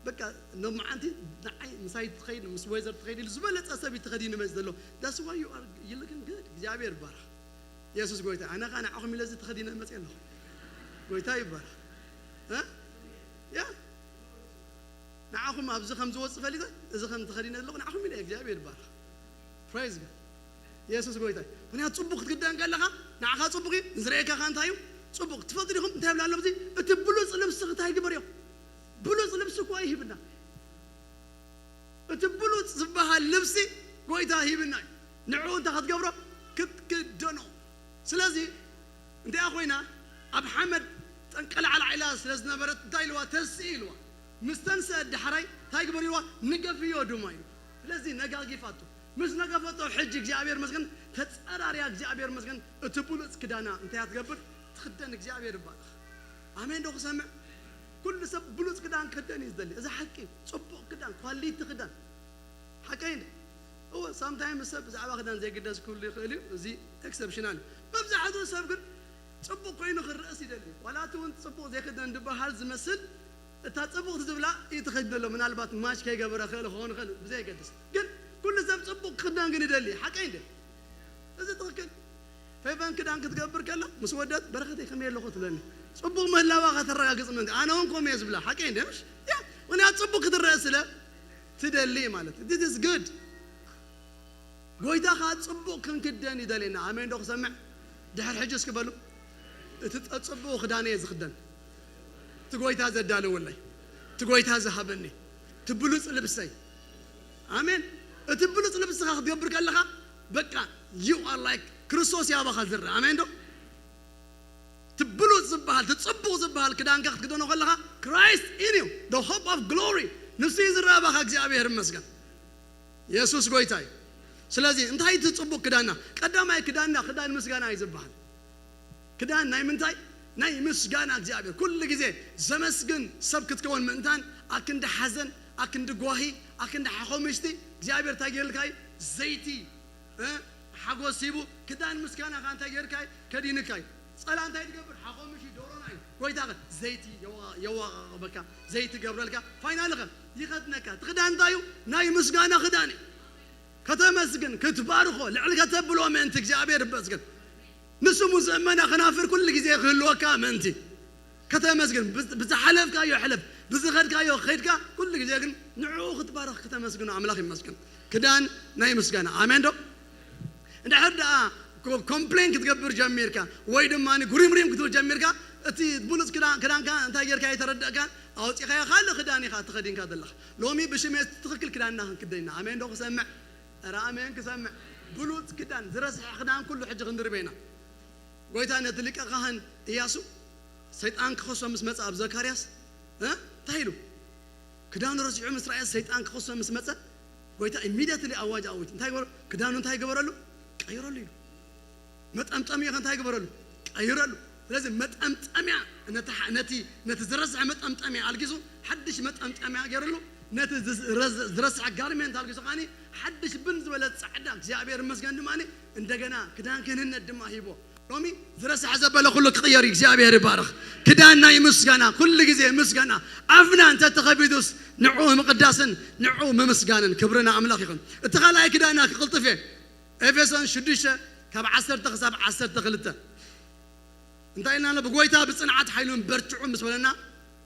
በቃ ሎማዓንቲ ንዓይ ምሳይ ትኸይድ ምስ ወይዘር ትኸይድ ኢሉ ዝበለፀ ሰብ እዩ ተኸዲኑ መፅ ዘሎ። That's why you are you looking good። እግዚኣብሔር ይባረኽ። የሱስ ጎይታ ኣነ ኸዓ ንዓኹም ኢለ እዚ ተኸዲነ መፅ ኣለኹ። ጎይታ ይባረኽ። እ? ያ ንዓኹም ኣብዚ ከም ዝወፅእ ፈሊጠ እዚ ከም ተኸዲነ ዘለኹ ንዓኹም ኢለ እግዚኣብሔር ይባረኽ። Praise God። የሱስ ጎይታ እዩ። ምክንያቱ ፅቡቅ ክትክደን ከለኻ ንዓኻ ፅቡቅ እዩ ንዝርእየካ ኸ እንታይ እዩ? ፅቡቅ ትፈልጡ ዲኹም እንታይ ይብላ ኣሎ እዚ እቲ ብሉፅ ልብሲ እንታይ ግበር እዮም? ብሉፅ ልብሲ እኮ ይህብና። እቲ ብሉፅ ዝበሃል ልብሲ ጎይታ ሂብና እዩ። ንዕኡ እንታይ ክትገብሮ? ክትክደኖ። ስለዚ እንቲኣ ኮይና ኣብ ሓመድ ጠንቀላዕላዕ ኢላ ስለ ዝነበረት እንታይ ኢልዋ? ተስኢ ኢልዋ። ምስ ተንስአት ዳሕራይ እንታይ ግበር ኢልዋ? ንገፍዮ ድማ ኢሉ። ስለዚ ነጋጊፋቶ። ምስ ነጋፈቶ ሕጂ እግዚኣብሔር መስገን ተጸራርያ እግዚኣብሔር መስገን እቲ ብሉጽ ክዳና እንታይ እያ ትገብር? ትኽደን። እግዚኣብሔር ይባረኽ። ኣሜን ዶ ክሰምዕ? ኩሉ ሰብ ብሉጽ ክዳን ክኽደን እዩ ዝደሊ። እዚ ሓቂ እዩ። ጽቡቕ ክዳን፣ ኳሊቲ ክዳን። ሓቀይ እንደ እወ ሳምታይም ሰብ ብዛዕባ ክዳን ዘይግደስ ክህሉ ይኽእል እዩ። እዚ ኤክሰፕሽናል እዩ። መብዛሕትኡ ሰብ ግን ጽቡቕ ኮይኑ ክረአስ ይደሊ። ዋላ እቲ እውን ጽቡቕ ዘይክደን ዝበሃል ዝመስል እታ ጽቡቕቲ ዝብላ እዩ ትኸይድ ዘሎ። ምናልባት ማች ከይገበረ ክእል ክኸውን ይኽእል ብዘይገድስ። ግን ኩሉ ሰብ ጽቡቕ ክኽደን ግን ይደሊ። ሓቀይ እንደ እዚ ትኽክል። ፌቨን ክዳን ክትገብር ከላ ምስ ወደት በረኸተይ ከመይ ኣለኹ ትብለኒ። ጽቡቕ ምህላዋ ከተረጋግጽ ምእንቲ ኣነ እውን ከምኡ እየ ዝብላ። ሓቀይ እንደ ምሽ? ያ ምኽንያት ጽቡቕ ክትረአ ስለ ትደሊ ማለት እዩ። This is good። ጎይታ ኸዓ ጽቡቕ ክንክደን ይደልየና። ኣሜን ዶ ክሰምዕ? ድሕር ሕጂ እስኪ በሉ። እቲ ጸ-፣ ጽቡቕ ክዳነየ ዝኽደን። እቲ ጎይታ ዘዳለወለይ። እቲ ጎይታ ዝሃበኒ። እቲ ብሉጽ ልብሰይ። ኣሜን። እቲ ብሉጽ ልብስኻ ክትገብር ከለኻ በቃ you are like ክርስቶስ ያባኻ ዝረአ። ኣሜን ዶ? እቲ ብሉጽ ዝበሃል፣ እቲ ጽቡቕ ዝበሃል ክዳንካ ክትክደኖ ከለኻ Christ in you, the hope of glory። ንሱ እዩ ዝረአ ባኻ እግዚኣብሔር ይመስገን። የሱስ ጎይታ እዩ። ስለዚ እንታይ እቲ ጽቡቕ ክዳንና? ቀዳማይ ክዳንና ክዳን ምስጋና እዩ ዝበሃል። ክዳን ናይ ምንታይ? ናይ ምስጋና እግዚኣብሔር። ኩሉ ግዜ ዘመስግን ሰብ ክትከውን ምእንታን ኣክንዲ ሓዘን፣ ኣክንዲ ጓሂ፣ ኣክንዲ ሓኾምሽቲ እግዚኣብሔር እንታይ ገይርልካ እዩ? ዘይቲ እ? ሓጎስ ሂቡ ክዳን ምስጋና ኸ እንታይ ጌርካ እዩ? ከዲንካ እዩ። ጸላ እንታይ ትገብር? ሓኾምሽ ዶሮና እዩ። ጎይታ ኸ ዘይቲ የዋ-፣ የዋቓቕበካ፣ ዘይቲ ገብረልካ፣ ፋይናል ኸ ይኸድነካ። እቲ ክዳን እንታይ እዩ? ናይ ምስጋና ክዳን እዩ። ከተመስግን፣ ክትባርኾ፣ ልዕል ከተብሎ ምእንቲ እግዚኣብሔር ይመስገን። ንስሙ ዝእመና ከናፍር ኩሉ ግዜ ክህልወካ ምእንቲ። ከተመስግን፣ ብዝ-፣ ብዝሓለፍካዮ ሕለፍ፣ ብዝኸድካዮ ኸድካ፣ ኩሉ ግዜ ግን ንዕኡ ክትባረኽ ከተመስግኖ ኣምላኽ ይመስገን። ክዳን ናይ ምስጋና። ኣሜን ዶ? እንድሕር ደኣ ኮ-፣ ኮምፕሌን ክትገብር ጀሚርካ፣ ወይ ድማ ጉሪምሪም ክትብል ጀሚርካ፣ እቲ ብሉጽ ክዳን፣ ክዳንካ እንታይ ጌርካ ኣይተረደእካን፣ ኣውጺኻዮ ካልእ ክዳን ኢኻ ተኸዲንካ ዘለኻ። ሎሚ ብሽሜ ትኽክል ክዳንና ክንክደን ኢና። ኣሜን ዶ ክሰምዕ? ኧረ ኣሜን ክሰምዕ። ብሉጽ ክዳን፣ ዝረስሐ ክዳን ኩሉ ሕጂ ክንድርብ ኢና። ጎይታ ነቲ ሊቀ ካህን እያሱ ሰይጣን ክኸሶ ምስ መጸ ኣብ ዘካርያስ፣ እ? እንታይ ኢሉ? ክዳኑ ረሲዑ ምስ ረኣየ ሰይጣን ክኸሶ ምስ መጸ፣ ጎይታ ኢሚድየትሊ ኣዋጅ ኣውጅ። እንታይ ገበረ? ክዳኑ እንታይ ገበረሉ? ቀይረሉ ኢሉ። መጠምጠሚኡ ከ እንታይ ገበረሉ? ቀይረሉ። ስለዚ መጠምጠሚያ ነቲ ሓ-፣ ነቲ፣ ነቲ ዝረስሐ መጠምጠሚያ ኣልጊሱ ሓድሽ መጠምጠሚያ ገይረሉ። ነቲ ዝዝ-፣ ረዝ-፣ ዝረስሐ ጋርሜንት ኣልጊሱ ከዓኒ ሓድሽ ብን ዝበለ ጻዕዳ እግዚኣብሔር ይመስገን ድማ እንደገና ክዳን ክህንነት ድማ ሂቦ። ሎሚ ዝረስሐ ዘበለ ኩሉ ክቕየር እዩ። እግዚኣብሔር ይባረኽ። ክዳን ናይ ምስጋና፣ ኩሉ ግዜ ምስጋና። ኣፍና እንተ ተኸፊቱስ ንዕኡ ምቕዳስን ንዕኡ ምምስጋንን ክብሪ ንኣምላኽ ይኹን። እቲ ካልኣይ ክዳንና ክቕልጥፍ እየ። ኤፌሶን ሽዱሽተ ካብ ዓሰርተ ክሳብ ዓሰርተ ክልተ እንታይ ኢልና ኣሎ? ብጎይታ ብጽንዓት ሓይሉን በርትዑ ምስ በለና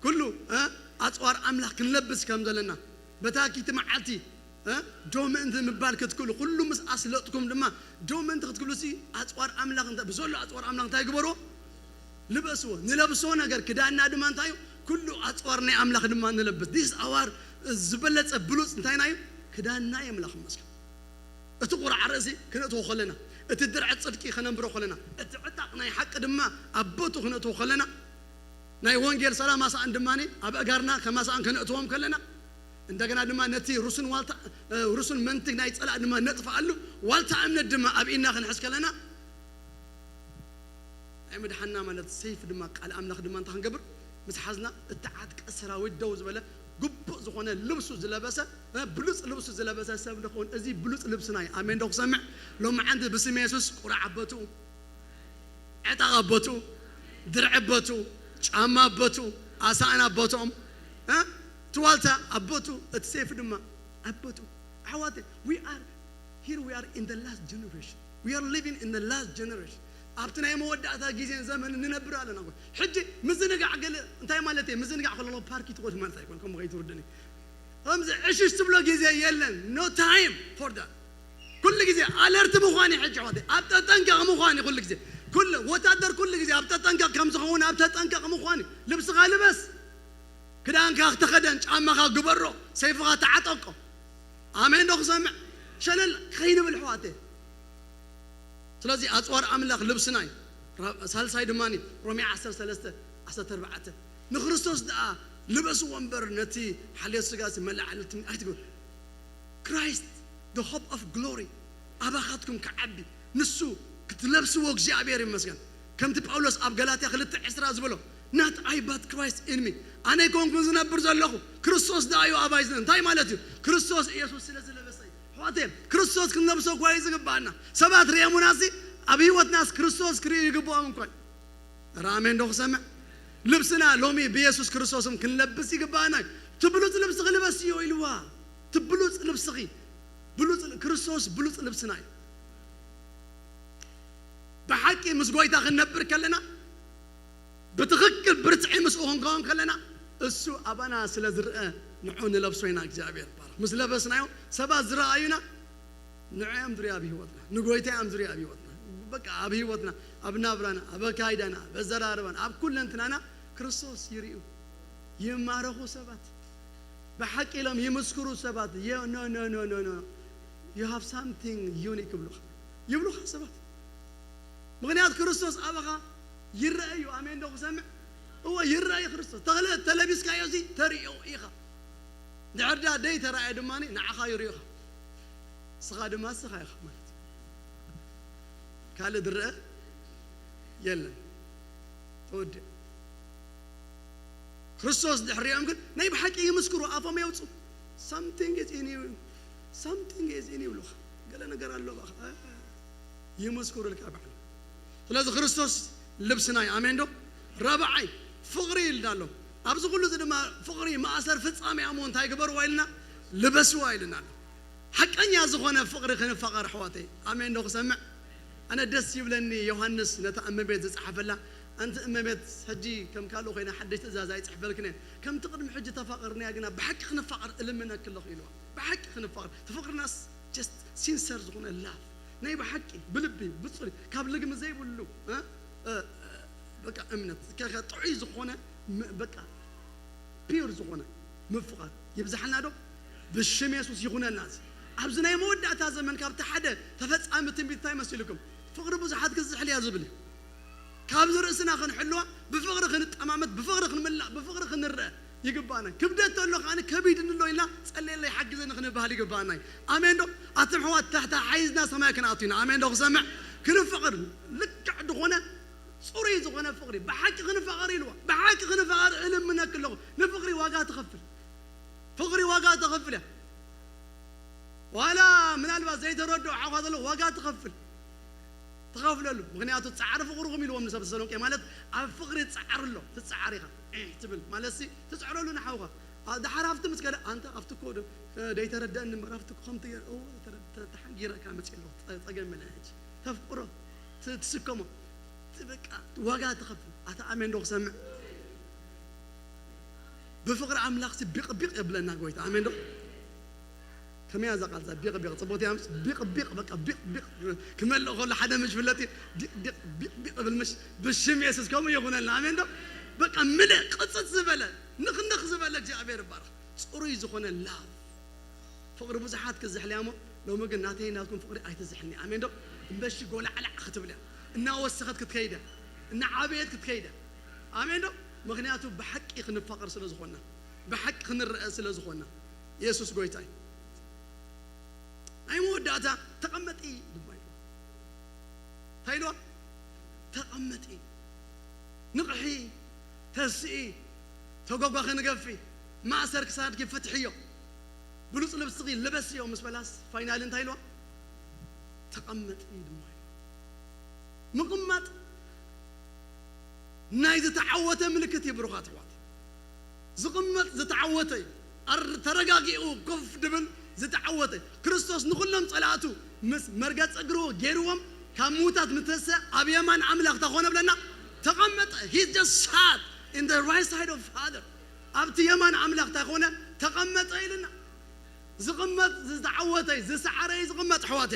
ኩሉ፣ እ፣ ኣጽዋር ኣምላኽ ክንለብስ ከም ዘለና በታ ኪቲ መዓልቲ፣ እ፣ ዶ ምእንቲ ምባል ክትክእሉ ኩሉ ምስ ኣስለጥኩም ድማ ዶ ምእንቲ ክትክእሉ ሲ ኣጽዋር ኣምላኽ እንተ-፣ ብዘሎ ኣጽዋር ኣምላኽ እንታይ ግበርዎ? ልበስዎ። ንለብሶ ነገር ክዳንና ድማ እንታይ እዩ? ኩሉ ኣጽዋር ናይ ኣምላኽ ድማ ንለብስ። ዲስ ኣዋር ዝበለጸ ብሉጽ እንታይና እዩ? ክዳንና እዩ። ኣምላኽ ይመስገን። እቲ ቁራዕ ርእሲ ክነእትዎ ከለና፣ እቲ ድርዒ ጽድቂ ከነንብሮ ከለና፣ እቲ ዕጣቕ ናይ ሓቂ ድማ ኣብ ቦቱ ክነእትዎ ከለና፣ ናይ ወንጌል ሰላም ኣሳእን ድማ ኣብ ኣእጋርና ከም ኣሳእን ከነእትዎም ከለና፣ እንደገና ድማ ነቲ ሩሱን ዋልታ፣ እ፣ ሩሱን መንትግ ናይ ጸላእ ድማ ነጥፍኣሉ፣ ዋልታ እምነት ድማ ኣብ ኢድና ክንሕዝ ከለና፣ ናይ ምድሓንና ማለት ሰይፍ ድማ ቃል ኣምላኽ ድማ እንታይ ክንገብር? ምስ ሓዝና እተዓጥቀ ሰራዊት ደው ዝበለ ግቡእ ዝኾነ ልብሱ ዝለበሰ፣ እ፣ ብሉጽ ልብሱ ዝለበሰ ሰብ ንኸውን። እዚ ብሉጽ ልብስና እዩ። ኣሜን ዶ ክሰምዕ? ሎሚ ዓንዲ ብስም የሱስ ቁራዕ ኣቦትኡ፣ ዕጣቕ ኣቦትኡ፣ ድርዒ ኣቦትኡ፣ ጫማ ኣቦትኡ፣ ኣሳእን ኣቦትኦም፣ እ፣ ትዋልታ ኣቦትኡ፣ እቲ ሰይፍ ድማ ኣቦትኡ። ኣሕዋተይ፣ we are here, we are in the last generation. We are living in the last generation. ኣብቲ ናይ መወዳእታ ግዜን ዘመንን ንነብር ኣለና። ሕጂ ምዝንጋዕ ገለ እንታይ ማለት እዩ? ምዝንጋዕ ከለሎ ፓርኪ ትኸዱ ማለት ኣይኮን፣ ከምኡ ከይትርድኒ። ከምዚ ዕሽሽ ትብሎ ግዜ የለን። No time for that. ኩሉ ግዜ ኣለርት ምዃን እዩ። ሕጂ ኣሕዋተይ፣ ኣብ ተጠንቀቕ ምዃን እዩ። ኩሉ ግዜ፣ ኩሉ ወታደር ኩሉ ግዜ ኣብ ተጠንቀቕ ከም ዝኸውን ኣብ ተጠንቀቕ ምዃን እዩ። ልብስኻ ልበስ፣ ክዳንካ ተኸደን፣ ጫማኻ ግበሮ፣ ሰይፍኻ ተዓጠቆ። ኣሜን ዶ ክሰምዕ? ሸለል ከይንብል ኣሕዋተይ። ስለዚ ኣጽዋር ኣምላኽ ልብስና እዩ። ራ-፣ ሳልሳይ ድማ ሮሜ ዓሰርተ ሰለስተ ዓሰርተ ኣርባዕተ ንክርስቶስ ደኣ ልበስዎ እምበር ነቲ ሓልዮት ስጋ መላዓሊ ትም ኣይትግበር። Christ, the hope of glory፣ ኣባኻትኩም ክዓቢ ንሱ ክትለብስዎ እግዚኣብሔር ይመስገን። ከምቲ ጳውሎስ ኣብ ገላትያ ክልተ ዕስራ ዝበሎ፣ not I but Christ in me፣ ኣነ ኣይኮንኩን ዝነብር ዘለኹ፣ ክርስቶስ ደኣ እዩ ኣባይ ዝነ-፣ እንታይ ማለት እዩ? ክርስቶስ ኢየሱስ ስለ ዝለበሰ እዩ። ኣሕዋተይ፣ ክርስቶስ ክንለብሶ እኳ እዩ ዝግባኣና። ሰባት ርእየሙናሲ ኣብ ህይወትናስ ክርስቶስ ክርእዩ ይግብኦም እንኳ እዩ። ራሜን ዶ ክሰምዕ? ልብስና ሎሚ ብየሱስ ክርስቶስም ክንለብስ ይግባኣና እዩ። እቲ ብሉፅ ልብስኺ ልበስዮ ኢልዋ። እቲ ብሉፅ ልብስኺ፣ ብሉፅ ል-፣ ክርስቶስ ብሉፅ ልብስና እዩ። ብሓቂ ምስ ጎይታ ክንነብር ከለና፣ ብትኽክል ብርትዒ ምስኡ ክንከውን ከለና፣ እሱ ኣባና ስለ ዝርአ ንዑ ንለብሶ ኢና። እግዚኣብሔር ይባረኽ። ምስ ለበስናዮ ሰባት ዝረኣዩና፣ ንዑ እዮም ዝሪኡ ኣብ ህይወትና፣ ንጎይታ እዮም ዝሪኡ ኣብ ህይወትና። በቃ ኣብ ህይወትና፣ ኣብ ናብራና፣ ኣብ ኣካይዳና፣ ኣብ ኣዘራርባና፣ ኣብ ኩለንትናና ክርስቶስ ይርእዩ። ይማረኹ ሰባት። ብሓቂ ኢሎም ይምስክሩ ሰባት። የ-፣ no, no, no, no, no. You have something unique ይብሉኻ። ይብሉኻ ሰባት። ምኽንያት ክርስቶስ ኣባኻ ይረአ እዩ። ኣሜን ዶ ክሰምዕ? እወ፣ ይረአ እዩ ክርስቶስ። ተኽለ-፣ ተለቢስካዮ እዚ ተርእዮ ኢኻ። ድሕር ዳ ደይ ተራእየ ድማ ንዓኻ ይርእዩኻ። ንስኻ ድማ ንስኻ ኢኻ ማለት እዩ። ካልእ ዝረአ የለን። ተወዲኡ። ክርስቶስ ድሕሪኦም ግን ናይ ብሓቂ ይምስክሩ፣ ኣፎም የውፁ። Something is in you፣ something is in you ይብሉኻ። ገለ ነገር ኣሎ ባኻ። ይምስክሩልካ ባዕሎም። ስለዚ ክርስቶስ ልብስና እዩ። ኣሜን ዶ? ራብዓይ ፍቕሪ ኢልና ኣሎ። ኣብዚ ኩሉ እዚ ድማ ፍቕሪ ማእሰር ፍጻሜ እሞ እንታይ ግበርዋ ኢልና? ልበስዋ ኢልና ኣሎ። ሓቀኛ ዝኾነ ፍቕሪ ክንፋቐር ኣሕዋተይ። ኣሜን ዶ ክሰምዕ? ኣነ ደስ ይብለኒ ዮሃንስ ነታ እመቤት ዝጸሓፈላ፣ ኣንቲ እመቤት፣ ሕጂ ከም ካልእ ኮይነ ሓድሽ ትእዛዝ ኣይጽሕፈልክን እየ። ከምቲ ቅድሚ ሕጂ ተፋቐርናያ ግና ብሓቂ ክንፋቐር እልምነኪ ኣለኹ ኢልዋ። ብሓቂ ክንፋቐር። እቲ ፍቕርናስ just sincere ዝኾነ love፣ ናይ ብሓቂ ብልቢ ብጽሪ ካብ ልግሚ ዘይብሉ፣ እ? እ፣ በቃ እምነት ከ-፣ ከ-፣ ጥዑይ ዝኾነ ም-፣ በቃ pure ዝኾነ ምፍቓር ይብዝሓልና ዶ? ብሽም የሱስ ይኹነልና። እዚ ኣብዚ ናይ መወዳእታ ዘመን ካብቲ ሓደ ተፈጻሚ ትንቢት እንታይ መሲልኩም? ፍቕሪ ብዙሓት ክዝሕል እያ ዝብል እዩ። ካብዚ ርእስና ክንሕልዋ፣ ብፍቕሪ ክንጠማመት፣ ብፍቕሪ ክንምላእ፣ ብፍቕሪ ክንረአ ይግባና። ክብደት ተሎ ከኣ ከቢድኒ ኣሎ ኢልና ጸልየለይ ሓግዘኒ ክንበሃል ይግባና እዩ። ኣሜን ዶ? ኣቱም ኣሕዋት፣ ተታሓሒዝና ሰማይ ክንኣቱ ኢና። ኣሜን ዶ ክሰምዕ? ክንፍቕር፣ ልክዕ ዝኾነ ጽሩይ ዝኾነ ፍቕሪ፣ ብሓቂ ክንፋቐር ኢልዋ። ብሓቂ ክንፋቐር እልምነኪ ኣለኹ። ንፍቕሪ ዋጋ ትኸፍል። ፍቕሪ ዋጋ ተኸፍል እያ። ዋላ ምናልባት ዘይተረድኦ ሓውኻ ዘሎ ዋጋ ትኸፍል። ትኸፍለሉ። ምኽንያቱ ጻዕሪ ፍቕርኹም ኢልዎም ንሰብ ተሰሎንቄ፣ ማለት ኣብ ፍቕሪ ጻዕሪ ኣሎ። ትጻዓር ኢኻ። ኤህ ትብል። ማለትሲ ትጽዕረሉ ንሓውኻ። ኣ-፣ ደሓር ኣብቲ ምስ ከደ፣ ኣንታ ኣብቲ እኮ ዶ-፣ ደይተረደእኒ እምበር ኣብቲ እኮ ከምቲ ገይረ፣ እወ፣ ተረ-፣ ተ-፣ ተሓንጊረካ መጽእ ኣለኹ። ጸ-፣ ጸገም የለን ሕጂ። ተፍቅሮ፣ ት-፣ ትስከሞ። ት-፣ በቃ ዋጋ ትኸፍል። ኣታ ኣሜን ዶ ክሰምዕ? ብፍቕሪ ኣምላኽሲ ቢቕ ቢቕ የብለና ጎይታ። ኣሜን ዶ? ከመይ እያ እዛ ቃል እዛ? ቢቕ ቢቕ። ጽቡቕቲ እያ ምስ ቢቕ ቢቕ፣ በቃ ቢቕ ቢቕ። ክመልእ ከሎ ሓደ ምሽ ፍለጥ እዩ። ዲቕ ዲቕ ቢቕ ቢቕ እብል ምሽ። ብሽም የሱስ ከምኡ ይኹነልና። ኣሜን ዶ? በቃ ምልእ ቅጽጽ ዝበለ፣ ንኽንኽ ዝበለ እግዚኣብሔር ይባረኽ። ጽሩይ ዝኾነ ላቭ። ፍቕሪ ብዙሓት ክዝሕል እያ እሞ፣ ሎሚ ግን ናተይ ናትኩም ፍቕሪ ኣይትዝሕልኒ። ኣሜን ዶ? እምበሺ ጎላዕላዕ ክትብል እያ። እናወሰኸት ክትከይድ እያ። እናዓበየት ክትከይድ እያ። ኣሜን ዶ? ምኽንያቱ ብሓቂ ክንፋቐር ስለ ዝኾንና፣ ብሓቂ ክንረአ ስለ ዝኾንና። የሱስ ጎይታ እዩ። ናይ መወዳእታ ተቐመጢ ድማ ኢልዋ። እንታይ ኢልዋ? ተቐመጢ። ንቕሒ፣ ተስኢ፣ ተጓጓኺ ንገፊ፣ ማእሰር ክሳድኪ ፍትሕዮ፣ ብሉፅ ልብስኺ ልበስዮ ምስ በላስ ፋይናሊ እንታይ ኢልዋ? ተቐመጢ ድማ ኢልዋ። ምቕማጥ ናይ ዝተዓወተ ምልክት እዩ ብሩኻት ኣሕዋት። ዝቕመጥ ዝተዓወተ እዩ። ኣር-፣ ተረጋጊኡ ኮፍ ድብል ዝተዓወተ። ክርስቶስ ንኹሎም ጸላእቱ ምስ መርገጽ እግሩ ገይርዎም ካብ ምዉታት ምተሰ ኣብ የማን ኣምላኽ እንታይ ኮነ ብለና? ተቐመጠ። He just sat in the right side of Father። ኣብቲ የማን ኣምላኽ እንታይ ኮነ? ተቐመጠ ኢልና። ዝቕመጥ ዝተዓወተ እዩ፣ ዝሰዓረ እዩ ዝቕመጥ ኣሕዋተ።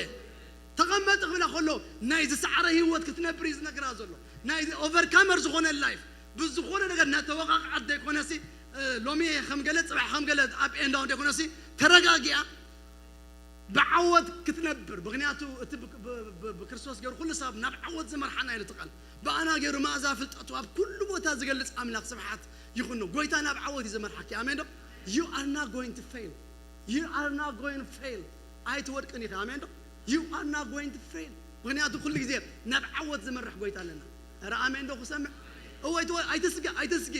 ተቐመጥ ክብላ ከሎ ናይ ዝሰዓረ ህይወት ክትነብር እዩ ዝነግራ ዘሎ። ናይ ኦቨርካመር ዝኾነ ላይፍ ብዝኾነ ነገር እናተወቃቕዐት ዘይኮነሲ፣ እ፣ ሎሚ ከም ገለ ጽባሕ ከም ገለ ኣብ ኤንዳውን ዘይኮነሲ ተረጋጊኣ ብዓወት ክትነብር፣ ምኽንያቱ እቲ ብ- ብ- ብ- ብክርስቶስ ገይሩ ኩሉ ሰብ ናብ ዓወት ዝመርሓና ኢሉ እቲ ቃል። ብኣና ገይሩ መኣዛ ፍልጠቱ ኣብ ኩሉ ቦታ ዝገልጽ ኣምላኽ ስብሓት ይኹኖ። ጎይታ ናብ ዓወት እዩ ዝመርሓኪ። ኣሜን ዶ? You are not going to fail. You are not going to fail. ኣይትወድቅን ኢኻ። ኣሜን ዶ? You are not going to fail. ምኽንያቱ ኩሉ ግዜ ናብ ዓወት ዝመርሕ ጎይታ ኣለና። ኧረ ኣሜን ዶ ክሰምዕ? እወ ኣይትወ- ኣይትስገ ኣይትስጊ።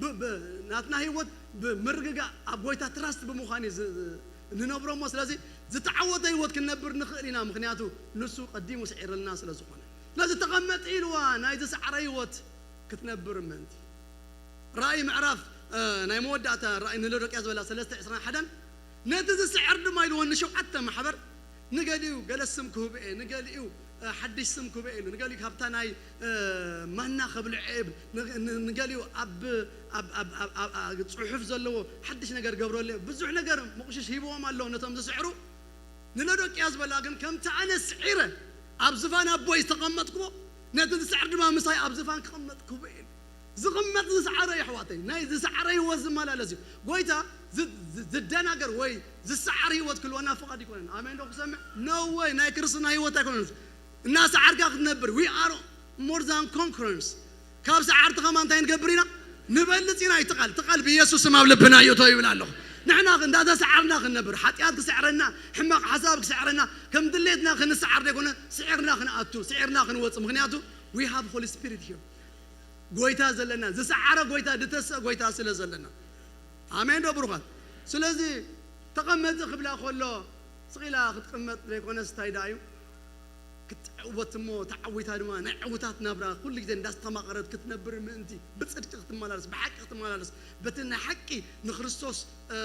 ብ- ብ- ናትና ህይወት ብምርግጋእ ኣብ ጎይታ ትራስት ብምዃን እዩ ዝ- ዝ- ንነብሮ እሞ። ስለዚ ዝተዓወተ ህይወት ክንነብር ንኽእል ኢና፣ ምኽንያቱ ንሱ ቀዲሙ ስዒርልና ስለ ዝኾነ። ስለዚ ተቐመጥ ኢልዋ ናይ ዝሰዕረ ህይወት ክትነብር ምእንቲ። ራእይ ምዕራፍ እ፣ ናይ መወዳእታ ራእይ ንሎዶቅያ ዝበላ ሰለስተ ዕስራን ሓደን ነቲ ዝስዕር ድማ ኢልዎ ንሸውዓተ ማሕበር ንገሊኡ ገለ ስም ክህቡ እየ፣ ንገሊኡ እ፣ ሓድሽ ስም ክህቡ እየ ኢሉ፣ ንገሊኡ ካብታ ናይ እ፣ ማና ከብልዖ እየ፣ ን- ን- ንገሊኡ ኣብ ኣብ- ኣብ- ኣብ- ኣብ- ኣብ ጽሑፍ ዘለዎ ሓድሽ ነገር ገብረሉ እየ። ብዙሕ ነገር ምቑሽሽ ሂብዎም ኣለዉ ነቶም ዝስዕሩ። ንሎዶቅያ ዝበላ ግን ከምቲ ኣነ ስዒረ ኣብ ዝፋን ኣቦይ ዝተቐመጥክዎ ነቲ ዝስዕር ድማ ምሳይ ኣብ ዝፋን ክቕመጥ ክህቡ እየ ኢሉ። ዝቕመጥ ዝሰዓረ እዩ ኣሕዋተይ፣ ናይ ዝሰዓረ ህይወት ዝመላለስ እዩ። ጎይታ ዝ- ዝ- ዝደናገር ወይ ዝሰዓር ህይወት ክህልወና ፍቓድ ኣይኮነን። ኣሜን ዶ ክሰምዕ? No way። ናይ ክርስትና ህይወት ኣይኮነን። እናሰዓርካ ክትነብር፣ we are more than conquerors። ካብ ሰዓርቲ ከማ እንታይ ንገብር ኢና? ንበልጽ ኢና። እዩ ትቓል ትቓል ብኢየሱስ ስም ኣብ ልብና ይእቶ ይብል ኣለኹ። ንሕና እንዳተሰዓርና ክንነብር፣ ሓጢኣት ክስዕረና፣ ሕማቕ ሓሳብ ክስዕረና፣ ከም ድሌትና ክንሰዓር ዘይኮነ ስዒርና ክንኣቱ፣ ስዒርና ክንወጽእ። ምኽንያቱ we have Holy Spirit here። ጎይታ ዘለና፣ ዝሰዓረ ጎይታ፣ ዝተሰ ጎይታ ስለ ዘለና። ኣሜን ዶ ብሩኻት? ስለዚ ተቐመጢ ክብላ ከሎ ስቕ ኢላ ክትቅመጥ ዘይኮነስ እንታይ ደኣ እዩ? ክትዕወት እሞ ተዓዊታ ድማ ናይ ዕውታት ናብራ ኩሉ ግዜ እንዳስተማቐረት ክትነብር ምእንቲ ብጽድቂ ክትመላለስ፣ ብሓቂ ክትመላለስ፣ በቲ ናይ ሓቂ ንክርስቶስ እ፣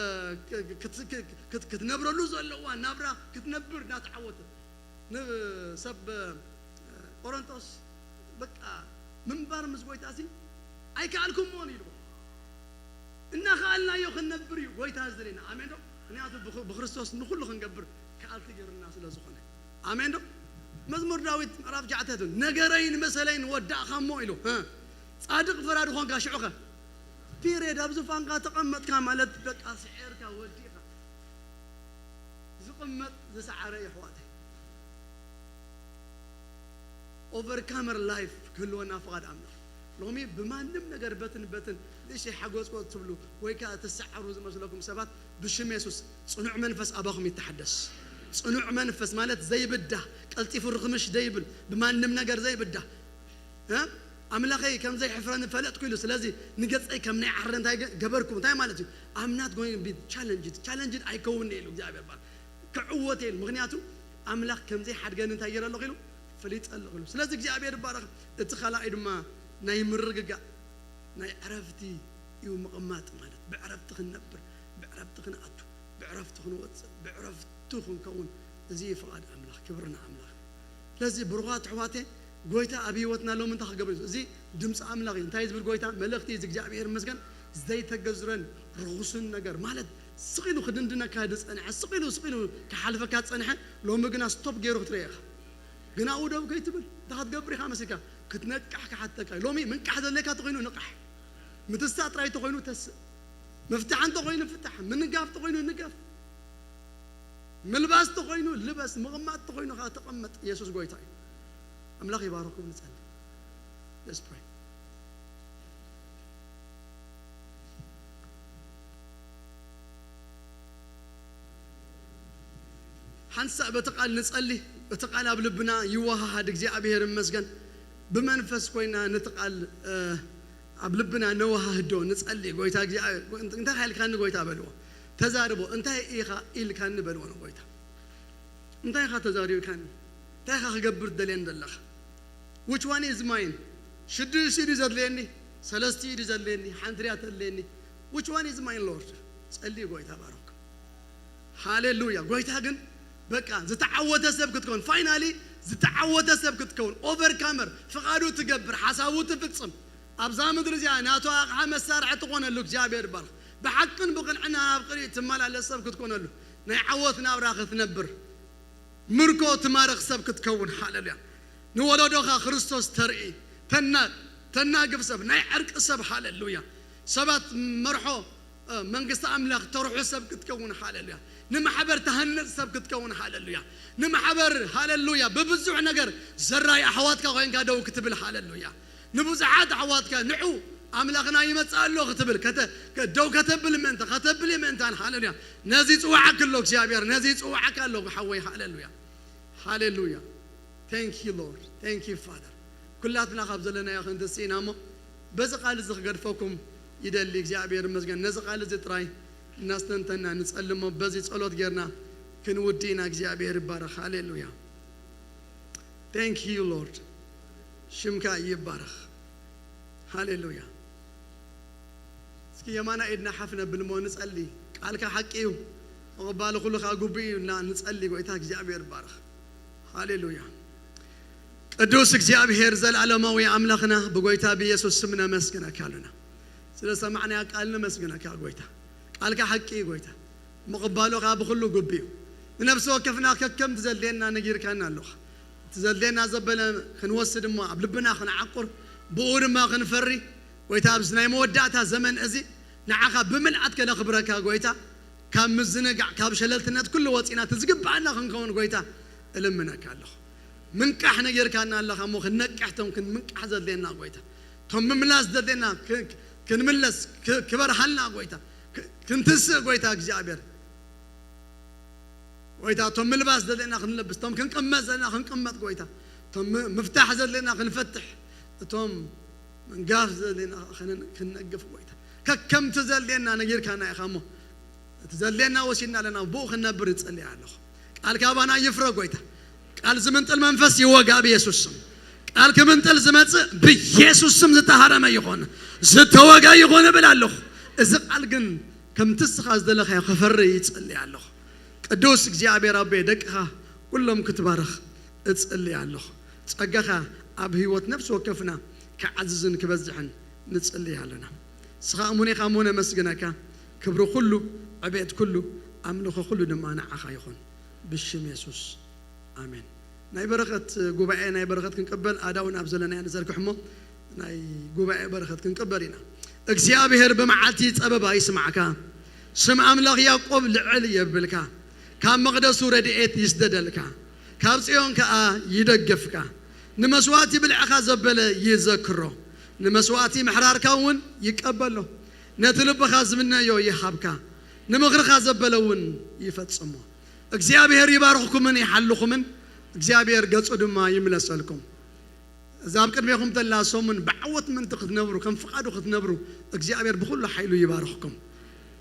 ክ- ክ- ክት- ክ- ክት- ክትነብረሉ ዘለዋ ናብራ ክትነብር እናተዓወተት ንሰብ እ፣ ቆሮንቶስ በቃ ምንባር ምስ ጎይታ ሲ ኣይከኣልኩሞን ኢሉ። እናኸኣልናዮ ክንነብር እዩ ጎይታ ዝደለየና። ኣሜን ዶ? ምክንያቱ ብኽ- ብክርስቶስ ንኹሉ ክንገብር ከኣልቲ ገይሩና ስለ ዝኾነ። ኣሜን ዶ? መዝሙር ዳዊት ምዕራፍ ጃዕተቱ ነገረይ ንመሰለይ ንወዳእኻ እሞ ኢሉ። እ፣ ጻድቕ ፈራዲ ኾንካ ሽዑኸ ፒሬድ ኣብ ዙፋንካ ተቐመጥካ ማለት በቃ ስዒርካ ወዲእኻ። ዝቕመጥ ዝሰዓረ የሕዋተይ። ኦቨርካመር ላይፍ ክህልወና ፍቓድ ኣምላኽ። ሎሚ ብማንም ነገር በትን በትን ንእሽተይ ሓጎጽ ትብሉ ወይ ከኣ ትሰዓሩ ዝመስለኩም ሰባት ብሽም የሱስ ጽኑዕ መንፈስ ኣባኹም ይተሓደስ። ጽኑዕ መንፈስ ማለት ዘይብዳህ፣ ቀልጢፉ ርኽምሽ ዘይብል፣ ብማንም ነገር ዘይብዳህ እ? ኣምላኸይ ከም ዘይሕፍረኒ ፈለጥኩ ኢሉ። ስለዚ ንገጸይ ከም ናይ ዓረ እንታይ ገ- ገበርኩ? እንታይ ማለት እዩ? I'm not going to be challenged. ቻለንጅድ ኣይከውን ኢሉ እግዚኣብሔር ባል ክዕወት ኢሉ። ምክንያቱ ኣምላኽ ከም ዘይሓድገኒ እንታይ ገይረ ኣለኹ ኢሉ ፈሊጠ ኣለኹ ኢሉ። ስለዚ እግዚኣብሔር ይባረኽ። እቲ ካልኣይ ድማ ናይ ምርግጋእ ናይ ዕረፍቲ እዩ። ምቕማጥ ማለት ብዕረፍቲ ክንነብር፣ ብዕረፍቲ ክንኣቱ፣ ብዕረፍቲ ክንወፅእ፣ ብዕረፍቱ ክንከውን፣ እዚ እዩ ፍቓድ ኣምላኽ። ክብሪ ንኣምላኽ። ስለዚ ብሩኻት ኣሕዋተይ፣ ጎይታ ኣብ ህይወትና ሎሚ እንታይ ክገብር እዩ? እዚ ድምፂ ኣምላኽ እዩ። እንታይ ዝብል ጎይታ? መልእኽቲ እዚ እግዚኣብሔር ይመስገን። ዘይተገዝረን ርኹስን ነገር ማለት ስቕ ኢሉ ክድንድነካ ዝጸንሐ፣ ስቕ ኢሉ ስቕ ኢሉ ክሓልፈካ ዝጸንሐ ሎሚ ግና ስቶፕ ገይሩ ክትርኢ ኢኻ። ግና ኣብኡ ደው ከይትብል እንታይ ክትገብር ኢኻ መሲልካ? ክትነቅሕ ክሓተካ እዩ። ሎሚ ምንቃሕ ዘለካ ተኾይኑ ንቃሕ። ምትሳእ ጥራይ ተኾይኑ ተስእ። ምፍታሕ እንተኾይኑ ፍታሕ። ምንጋፍ ተኾይኑ ንገፍ። ምልባስ ተኾይኑ ልበስ። ምቕማጥ ተኾይኑ ከዓ ተቐመጥ። ኢየሱስ ጎይታ እዩ። ኣምላኽ ይባርኩም። ንጸሊ። Let's pray. ሓንሳእ በቲ ቃል ንጸሊ። እቲ ቃል ኣብ ልብና ይወሃሃድ። እግዚኣብሔር ይመስገን። ብመንፈስ ኮይና ነቲ ቃል እ፣ ኣብ ልብና ነወሃህዶ። ንጸሊ። ጎይታ እግዚኣብሔር እንታይ ኢልካኒ ጎይታ በልዎ። ተዛርቦ። እንታይ ኢኻ ኢልካኒ በልዎ ንጎይታ። እንታይ ኢኻ ተዛሪብካኒ? እንታይ ኢኻ ክገብር ትደልየኒ ዘለኻ? Which one is mine? ሽዱሽተ ድዩ ዘድልየኒ? ሰለስተ ድዩ ዘድልየኒ? ሓንቲ ድያ ተድልየኒ? Which one is mine, Lord? ጸልዩ። ጎይታ ባረኩም። ሃሌሉያ። ጎይታ ግን በቃ ዝተዓወተ ሰብ ክትከውን፣ ፋይናሊ ዝተዓወተ ሰብ ክትከውን፣ ኦቨርካመር፣ ፍቓዱ ትገብር፣ ሓሳቡ ትፍጽም፣ ኣብዛ ምድሪ እዚኣ ናቱ ኣቕሓ መሳርሒ ትኾነሉ እግዚኣብሔር ይባርኽ። ብሓቅን ብቕንዕና ኣብ ቅድሚኡ ትመላለስ ሰብ ክትኮነሉ፣ ናይ ዓወት ናብራ ክትነብር፣ ምርኮ ትማርኽ ሰብ ክትከውን። ሃሌሉያ። ንወለዶኻ ክርስቶስ ተርኢ፣ ተና- ተናግፍ ሰብ፣ ናይ ዕርቂ ሰብ። ሃሌሉያ። ሰባት መርሖ እ፣ መንግስቲ ኣምላኽ ተርሑ ሰብ ክትከውን። ሃሌሉያ። ንማሕበር ትሃንጽ ሰብ ክትከውን፣ ሃሌሉያ። ንማሕበር፣ ሃሌሉያ፣ ብብዙሕ ነገር ዘራይ ኣሕዋትካ ኮይንካ ደው ክትብል፣ ሃሌሉያ። ንብዙሓት ኣሕዋትካ ንዑ ኣምላኽና ይመጽእ ኣሎ ክትብል፣ ከተ-፣ ከ-፣ ደው ከተብል ምእንተ፣ ከተብል ምእንታን፣ ሃሌሉያ። ነዚ ይጽውዓካ ኣሎ እግዚኣብሔር፣ ነዚ ይጽውዓካ ኣሎ ሓወይ፣ ሃሌሉያ። ሃሌሉያ። Thank you Lord, thank you Father. ኩላትና ካብ ዘለናዮ ክንትስኢና እሞ በዚ ቃል እዚ ክገድፈኩም ይደሊ። እግዚኣብሔር ይመስገን። ነዚ ቃል እዚ ጥራይ እናስተንተና ንጸሊ እሞ በዚ ጸሎት ጌርና ክንውዲ ኢና። እግዚኣብሔር ይባረኽ። ሃሌሉያ። Thank you Lord. ሽምካ ይባረኽ። ሃሌሉያ። እስኪ የማና ኢድና ሓፍ ነብል እሞ ንጸሊ። ቃልካ ሓቂ እዩ፣ ምቕባሉ ኩሉ ከኣ ግቡእ እዩ እና ንጸሊ። ጎይታ እግዚኣብሔር ይባረኽ። ሃሌሉያ። ቅዱስ እግዚኣብሔር፣ ዘላለማዊ ኣምላኽና፣ ብጎይታ ብኢየሱስ ስም ነመስግነካ ኣለና። ስለ ሰማዕናያ ቃል ነመስግነካ ጎይታ። ቃልካ ሓቂ እዩ ጎይታ፣ ምቕባሉ ከኣ ብኹሉ ግቡእ እዩ። ንነፍሲ ወከፍና ከከም ትዘድልየና ነጊርካና ኣለኻ። እቲ ዘድልየና ዘበለ ክንወስድ እሞ ኣብ ልብና ክንዓቁር፣ ብኡ ድማ ክንፈሪ፣ ጎይታ፣ ኣብዚ ናይ መወዳእታ ዘመን እዚ ንዓኻ ብምልኣት ከነኽብረካ ጎይታ፣ ካብ ምዝንጋዕ፣ ካብ ሸለልትነት ኩሉ ወፂና እቲ ዝግብኣና ክንከውን ጎይታ እልምነካ ኣለኹ። ምንቃሕ ነጊርካና ኣለኻ እሞ ክንነቅሕ፣ እቶም ክንምንቃሕ ዘድልየና ጎይታ፣ እቶም ምምላስ ዘድልየና ክ-፣ ክንምለስ ክ-፣ ክበርሃልና ጎይታ፣ ክ-፣ ክንትስእ ጎይታ እግዚኣብሔር ጎይታ፣ እቶም ምልባስ ዘድልየና ክንለብስ፣ እቶም ክንቅመጥ ዘድልየና ክንቅመጥ፣ ጎይታ፣ እቶም ም-፣ ምፍታሕ ዘድልየና ክንፈትሕ፣ እቶም ምንጋፍ ዘድልየና ክን-፣ ክንነግፍ፣ ጎይታ፣ ከከምቲ ዘድልየና ነጊርካና ኢኻ እሞ፣ እቲ ዘድልየና ወሲድና ኣለና፣ ብኡ ክንነብር እጸልይ ኣለኹ። ቃል ካባና ይፍረ፣ ጎይታ። ቃል ዝምንጥል መንፈስ ይወጋ ብየሱስ ስም። ቃል ክምንጥል ዝመጽእ ብየሱስ ስም ዝተሃረመ ይኹን፣ ዝተወጋ ይኹን እብል ኣለኹ። እዚ ቃል ግን ከምቲ እስኻ ዝደለኻዮ ክፈሪ ይጸልይ ኣለኹ። ቅዱስ እግዚኣብሔር ኣቦይ፣ ደቅኻ ኩሎም ክትባርኽ እጽሊ ኣለኹ። ጸጋኻ ኣብ ህይወት ነፍሲ ወከፍና ክዓዝዝን ክበዝሕን ንጽሊ ኣለና። ንስኻ እሙን ኢኻ እሞ ነመስግነካ። ክብሪ ኩሉ፣ ዕቤት ኩሉ፣ ኣምልኾ ኩሉ ድማ ንዓኻ ይኹን። ብሽም የሱስ፣ ኣሜን። ናይ በረኸት ጉባኤ፣ ናይ በረኸት ክንቅበል ኣእዳውና ኣብ ዘለናዮ ንዘርግሕ እሞ ናይ ጉባኤ በረኸት ክንቅበል ኢና። እግዚኣብሔር ብመዓልቲ ጸበባ ይስማዕካ፣ ስም ኣምላኽ ያዕቆብ ልዕል የብልካ። ካብ መቕደሱ ረድኤት ይስደደልካ፣ ካብ ጽዮን ከኣ ይደግፍካ። ንመስዋእቲ ብልዕኻ ዘበለ ይዘክሮ፣ ንመስዋእቲ ምሕራርካ እውን ይቀበሎ። ነቲ ልብኻ ዝምነዮ ይሃብካ፣ ንምኽርኻ ዘበለ እውን ይፈጽሞ። እግዚኣብሔር ይባርኽኩምን ይሓልኹምን፣ እግዚኣብሔር ገጹ ድማ ይምለሰልኩም። እዛ ኣብ ቅድሜኹም ዘላ ሰሙን ብዓወት ምእንቲ ክትነብሩ፣ ከም ፍቓዱ ክትነብሩ እግዚኣብሔር ብኹሉ ሓይሉ ይባርኽኩም።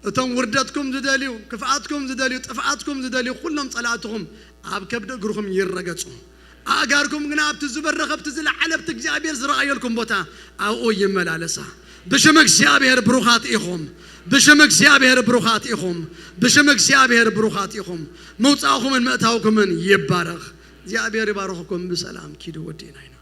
እቶም ውርደትኩም ዝደልዩ፣ ክፍኣትኩም ዝደልዩ፣ ጥፍኣትኩም ዝደልዩ ኩሎም ጸላእትኹም ኣብ ከብዲ እግርኹም ይረገጹ። ኣእጋርኩም ግና ኣብቲ ዝበረኸ፣ ኣብቲ ዝለዓለ፣ ኣብቲ እግዚኣብሔር ዝረኣየልኩም ቦታ ኣብኡ ይመላለሳ። ብሽም እግዚኣብሔር ብሩኻት ኢኹም። ብሽም እግዚኣብሔር ብሩኻት ኢኹም። ብሽም እግዚኣብሔር ብሩኻት ኢኹም። ምውጻእኩምን ምእታውኩምን ይባረኽ። እግዚኣብሔር ይባርኽኩም። ብሰላም ኪዱ። ወዲእና ኢና።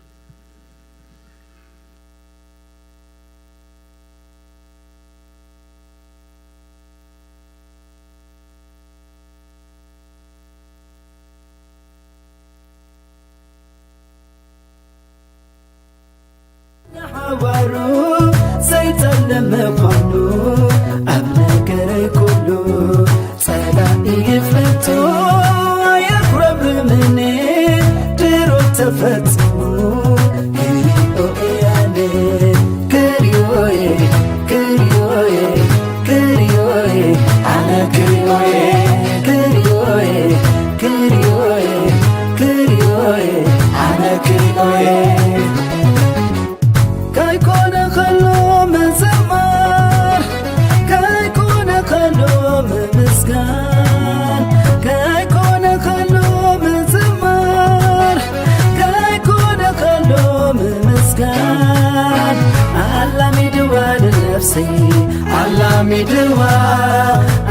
ንሓዋሩ ዘይጸልም ምዃኑ ኣብ ነገረይ ኩሉ ጸላኢ ይፍለጦ። ኣየጉረምርምኒ ድሮ ተፈጺሙ ክሪኦ እየ ኣነ ክሪኦየ ክሪኦየ ክሪኦየ ኣነ ክሪኦየ ክሪኦየ ክሪኦየ ክሪኦየ ኣነ ክሪኦየ። ከይኮነ ከሎ ምዝማር፣ ከይኮነ ከሎ ምምስጋን፣ ከይኮነ ከሎ ምዝማር፣ ከይኮነ ከሎ ምምስጋን። ኣላሚድዋ ንነፍሰይ፣ ኣላሚድዋ፣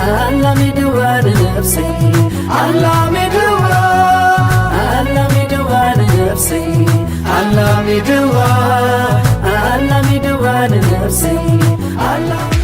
ኣላሚድዋ ንነፍሰይ፣ ኣላሚድዋ፣ ኣላሚድዋ ንነፍሰይ፣ ኣላሚድዋ፣ ኣላሚድዋ ንነፍሰይ፣ ኣላ-